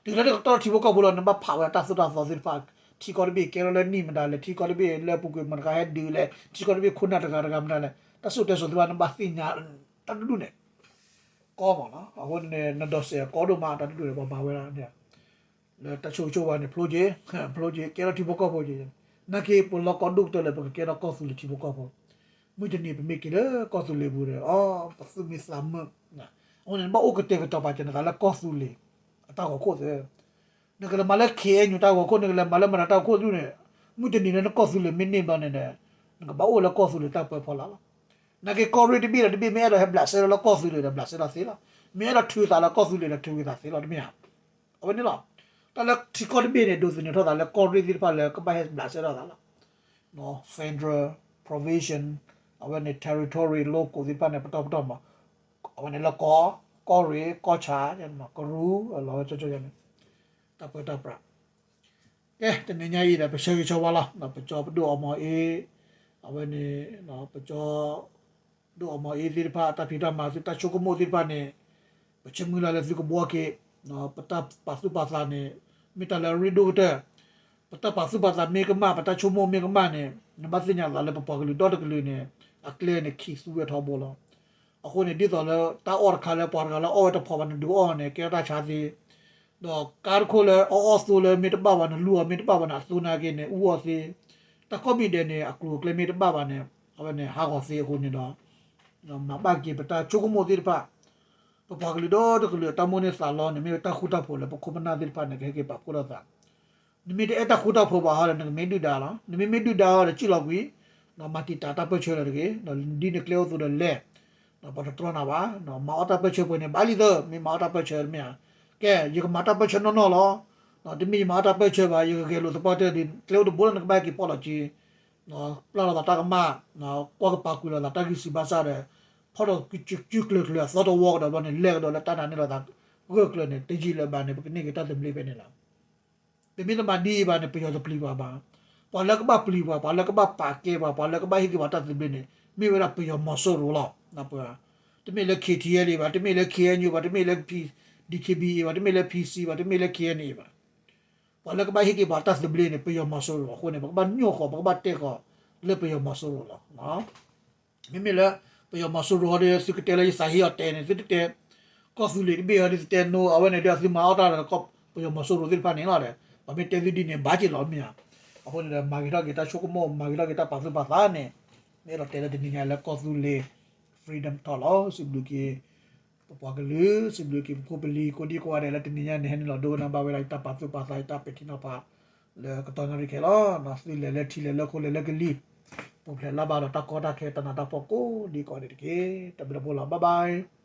လီၤ တုၤလၢနကတီၢ်ထံဖိကီၢ်ဖိလီၤ နဘၣ်ဖးဝဲဒၣ်တၢ်သိၣ်တၢ်သီသ့ၣ်တဖၣ် ထံကီၢ်တဘ့ၣ်ကဲထီၣ်လၢနံၣ်မတၤလဲၣ် ထံကီၢ်တဘ့ၣ်လၢအပူၤကွံာ်မတၤတဂၤဟဲဒုးလဲၣ် ထံကီၢ်တဘ့ၣ်ခိၣ်နၢ်တဂၤတဂၤမတၤလဲၣ် တၢ်စံၣ်စိၤတဲစိၤသ့ၣ်တဖၣ် နဘၣ်သ့ၣ်ညါ တၢ်တဒူၣ်န့ၣ် ကီမးနီၤ အဃိန့ၣ် နဒိးစဲးကီဒိၣ်မး တၢ်တဒူၣ်န့ၣ် ပှၤမၤဝဲဒၣ် လၢတၢ်ဆိၣ်ဂ့ၤဆိၣ်ဝါန့ၣ် ဖျိက့ၤ ဖျိက့ၤ ကဲထီၣ်ထံဖိကီၢ်ဖိက့ၤ နာ်က့ ပလီၤကီဒိၣ်ကတၢၢ်လၢ ပကကဲထီၣ်ကီၢ်သူလ့ၤထံဖိကီၢ်ဖိ မုၢ်တနံၤပမ့ၢ်က့ၤလၢကီၢ်သူလ့ၤပူၤဒီး အီ ပသူၣ်မံသးမုာ်, အဃိန့ၣ် နဘၣ်အိၣ်ကတဲာ်ကတီၤပာ်စၢၤနသးလၢကီၢ်သူလ့ၤ အတၢ်ဂီၤခိၣ်သ့, နကလဲၤမၤလၢ ခ့ၣ်အဲၣ်ယူၣ် တၢ်ဂီၤခိၣ် နကလဲၤမၤလၢမတၤတၢ်ဂီၤခိၣ်ဒူၣ်န့ၣ်, မုၢ်တနံၤလၢနကီၢ်သူလ့ၤမ့ၢ်န့ၢ်ဘျီန့ၣ်ဒီး နကဘၣ်အိၣ်လၢကီၢ်သူလ့ၤတၢ်ပၢဖီလာ်လီၤ. နာ်က့ကီၢ်ရ့ၣ်တဘ့ၣ်ဒီးတဘ့ၣ် မ့ၢ်အဲၣ်ဒိးဟဲဘျးစဲဒီးလၢကီၢ်သူလ့ၤဒီး ဘျးစဲဒီးသ့လီၤ. မ့ၢ်အဲၣ်ဒိးထုးသးလၢကီၢ်သူလ့ၤဒီးထုးက့ၤသးသ့လီၤ တမ့ၢ်ဧါ. အဝဲန့ၣ်လီၤ. တၢ်လၢထံကီၢ်တဘ့ၣ်န့ၣ် ဒိးသန့ၤထီၣ်သးလၢကီၢ်ရ့ၣ်သ့ၣ်တဖၣ်လၢကဘၣ်ဟဲဘျးစဲဒီးသးလီၤ. federal provision အဝဲန့ၣ် territory လီၢ်ကီၢ်သ့ၣ်တဖၣ်န့ၣ် ပတီၢ်ပတီၢ်မး, အဝဲန့ၣ်လၢကီၢ်, ကီၢ်ရ့ၣ်, ကီၢ်ဆၣ်, ကရူၢ်, လီၤဝဲကၠီကၠီန့ၣ်, တၢ်ပၢတၢ်ပြး ကဲ တနံၤညါအံၤဒီး ပဆၢဂ့ၤဆၢဝါလီၤ. ပကၠီပဒိၣ်အီမီၤအ့, အဝဲန့ၣ် ပကၠီ ဒိၣ်အီမီၤအ့သ့ၣ်တဖၣ် တၢ်ဖံးတၢ်မၤသုတၢ်ဆိကမိၣ်သ့ၣ်တဖၣ်န့ၣ်, ပဆၢမုၢ်လၢ်လၢသုကဘှီက့ၤ, ပတၢ်ပာ်သူၣ်ပာ်သးန့ၣ် မ့ၢ်တၢ်လၢအရ့ဒိၣ်ကတၢၢ်, ပတၢ်ပာ်သူၣ်ပာ်သးမ့ၢ်ကမၣ် ပတၢ်ဆိကမိၣ်မ့ၢ်ကမၣ်န့ၣ် နဘၣ်သ့ၣ်ညါသးလၢပပှၤကလုာ်ဒီတကလုာ်န့ၣ် အကျဲန့ၣ်ခံသူဝဲထီဘိလီၤ. အဃိန့ၣ် ဒ်သိးလၢတၢ်အီၣ်တခါလၢပှၤတဂၤလၢအီၣ်ဝဲတဖိးဘၣ်န့ၣ် ဒုးအီၣ်န့ၣ် ကဲထီၣ်တၢ်ဆါသ့ ဒီးကါတခိၣ်လၢအအီၣ်အီၣ်သိလၢမ့ၢ်တဘၣ်ဘၣ်န့ၣ် လူၤအီၤမ့ၢ်တဘၣ်ဘၣ်န့ၣ် အသိနာ်က့န့ၣ် အူအီၣ်သ့, တၢ်ကိးမံၤဒဲးန့ၣ် အကျိၤအကျဲမ့ၢ်တဘၣ်ဘၣ်န့ၣ် အဝဲန့ၣ်ဟးဂီၤသ့အဃိန့ၣ်ဒီး မၤဘၣ်က့ၤပတၢ်ဆိကမိၣ်သ့ၣ်တဖၣ်, ပပှၤကလုာ်ဒီတကလုာ်အတၢ်မိၣ်န့ၢ်သးလီန့ၣ် မ့ၢ်ဝဲတၢ်ဃူတၢ်ဖိးလၢပခိၣ်ပနၢ်သ့ၣ်တဖၣ်န့ၣ် ကဟဲက့ၤပာ်ဖှိၣ်ထီၣ်သး နမ့ၢ်တအဲၣ်တၢ်ဃူတၢ်ဖိးဘၣ်ဟီဒီး နကမ့ၢ်ဒုၣ်ဒါလီၤ. နမ့မ့ၢ်ဒုၣ်ဒါဟီဒီး စံၣ်လီၤကွံာ်, မၤတံာ်တာ်တၢ်ပၢၢ်ဆၢလၢၤတဂ့ၤ, ဒ်နကျဲအိၣ်သိဒီးလဲၣ်, ပှၤတတြီနၤဘၣ်, မၤအီၣ်တၢ်ပၢၢ်ဆၢပှဲၤန့ၣ် ဘၣ်လံသၢ မ့ၢ်မၤအီၣ်တၢ်ပၢၢ်ဆၢမ့ၢ်ဧါ. ကဲ ယကမၤတၢ်ပၢၢ်ဆၢနီၢ်နီၢ်လီၤ. တမ့ၢ်ယမၤအီၣ်တၢ်ပၢၢ်ဆၢဘၣ်, ယကဂဲၤလိာ်သပှၢ်တၢၢ်ဒီး ကျဲအိၣ်တဘိလၢနကဘၣ်ဟဲက့ၤပိာ်လီၤက့ၤ ပျၢ်လိာ်သးတၢ်ကမၣ်, ကွၢ်ကပာ်ကွံာ်လိာ်သးတၢ်ဂံၢ်စၢ်ဘါစၢ်ဒီး ဖီၣ်ဒီးကုၢ်ကျၢၤကျၢၤအသီတဝီကဒီးဘျီန့ၣ် လဲၤကဒီးလၢတၢ်နာ်န့ၢ်လိာ်သးဂၢၢ်ကျၢၤန့ၣ် တယံာ်လၢၤဘၣ်န့ၣ် ပကန့ၢ်က့ၤတၢ်သဘျ့ဖဲန့ၣ်လီၤ. ပမ့ၢ်တမၤဒ်အံၤဘၣ်န့ၣ် ပယီၤတပျံၤပှၤဘၣ်. ပှၤလၢကဘၣ်ပျံၤပှၤ, ပှၤလၢကဘၣ်ပာ်ကဲပှၤ, ပှၤလၢကဘၣ်ဟ့ၣ်က့ၤပှၤတၢ်သဘျ့န့ၣ် မ့ၢ်ဝဲဒၣ်ပယီၤမီၤစိရိၤလီၤ. တမ့ၢ်လၢ ခ့ၣ်ထံၣ်အဲၣ်လ့ၣ် ဘၣ်, တမ့ၢ်လၢ ခ့ၣ်အဲၣ်ယူၣ် ဘၣ်, တမ့ၢ်လၢ ပီၣ် ဒံၣ်ခ့ၣ်ဘံၣ်အ့ၣ် ဘၣ်, တမ့ၢ်လၢ ပီၣ်စံၣ် ဘၣ်, တမ့ၢ်လၢ ခ့ၣ်အဲၣ်အ့ၣ် ဘၣ်. ပှၤလၢကဘၣ်ဟ့ၣ်က့ၤပှၤတၢ်သဘျ့န့ၣ် ပယီၤမီၤစိရိၤအဃိန့ၣ် ပကဘၣ်ညိၣ်ဃီၤ ပကဘၣ်တဲဃီၤလၢပယီၤမီၤစိရိၤလီၤ. မ့မ့ၢ်လၢ ပယီၤမီၤစိရိၤဒီး သုကတဲလၢယသးဟ့အီၤတဲန့ၣ် သုတတဲ ကီၢ်သူလ့ၤတဘ့ၣ်အီၤဒီး သုတဲနိ အဝဲန့ၣ်ဒီး သုမၤအီၣ်တၢ်ဒီး ပယီၤမီၤစိရိၤသ့ၣ်တဖၣ်န့ၣ်လီၤဒီး ပှၤမ့ၢ်တဲသုဒ်န့ၣ် ဘၣ်က့ၤလီၤမ့ၢ်ဧါ. အဃိန့ၣ်ဒီး မၤဂ့ၤထီၣ်က့ၤတၢ်ဆိကမိၣ် မၤဂ့ၤထီၣ်က့ၤတၢ်ပာ်သူၣ်ပာ်သးန့ၣ် မ့ၢ်အဲၣ်ဒိးတဲလၢတနံၤညါလၢကီၢ်သူလ့ၤ Freedom Talk လီၤ. စံးဘျုးက့ၤ ပပှၤကလုာ် စံးဘျုးက့ၤပဖိပလံၤ ကိးဒံကိးဂၤဒဲးလၢတနံၤညါန့ၣ် ဟဲနုာ်လီၤဒိကနၣ်ဘၣ်ဝဲဒၣ်တၢ်ပာ်သူၣ်ပာ်သး တၢ်ပဲာ်ထံနီၤဖး လၢကတီၢ်နၣ်ရံၣ်ခဲလီၤ. သုလဲၤလၢထံလဲၤလၢခိလဲၤလၢကလံၤ ပူၤဖျဲးလၢ်ဘၣ်ဒီးတၢ်ကီတၢ်ခဲ တၢ်နးတၢ်ဖှီၣ်ကိးဒံကိးဂၤဒဲးတက့ၢ်. တၢ်ဘျုးဖှိၣ်လီၤ. Bye bye.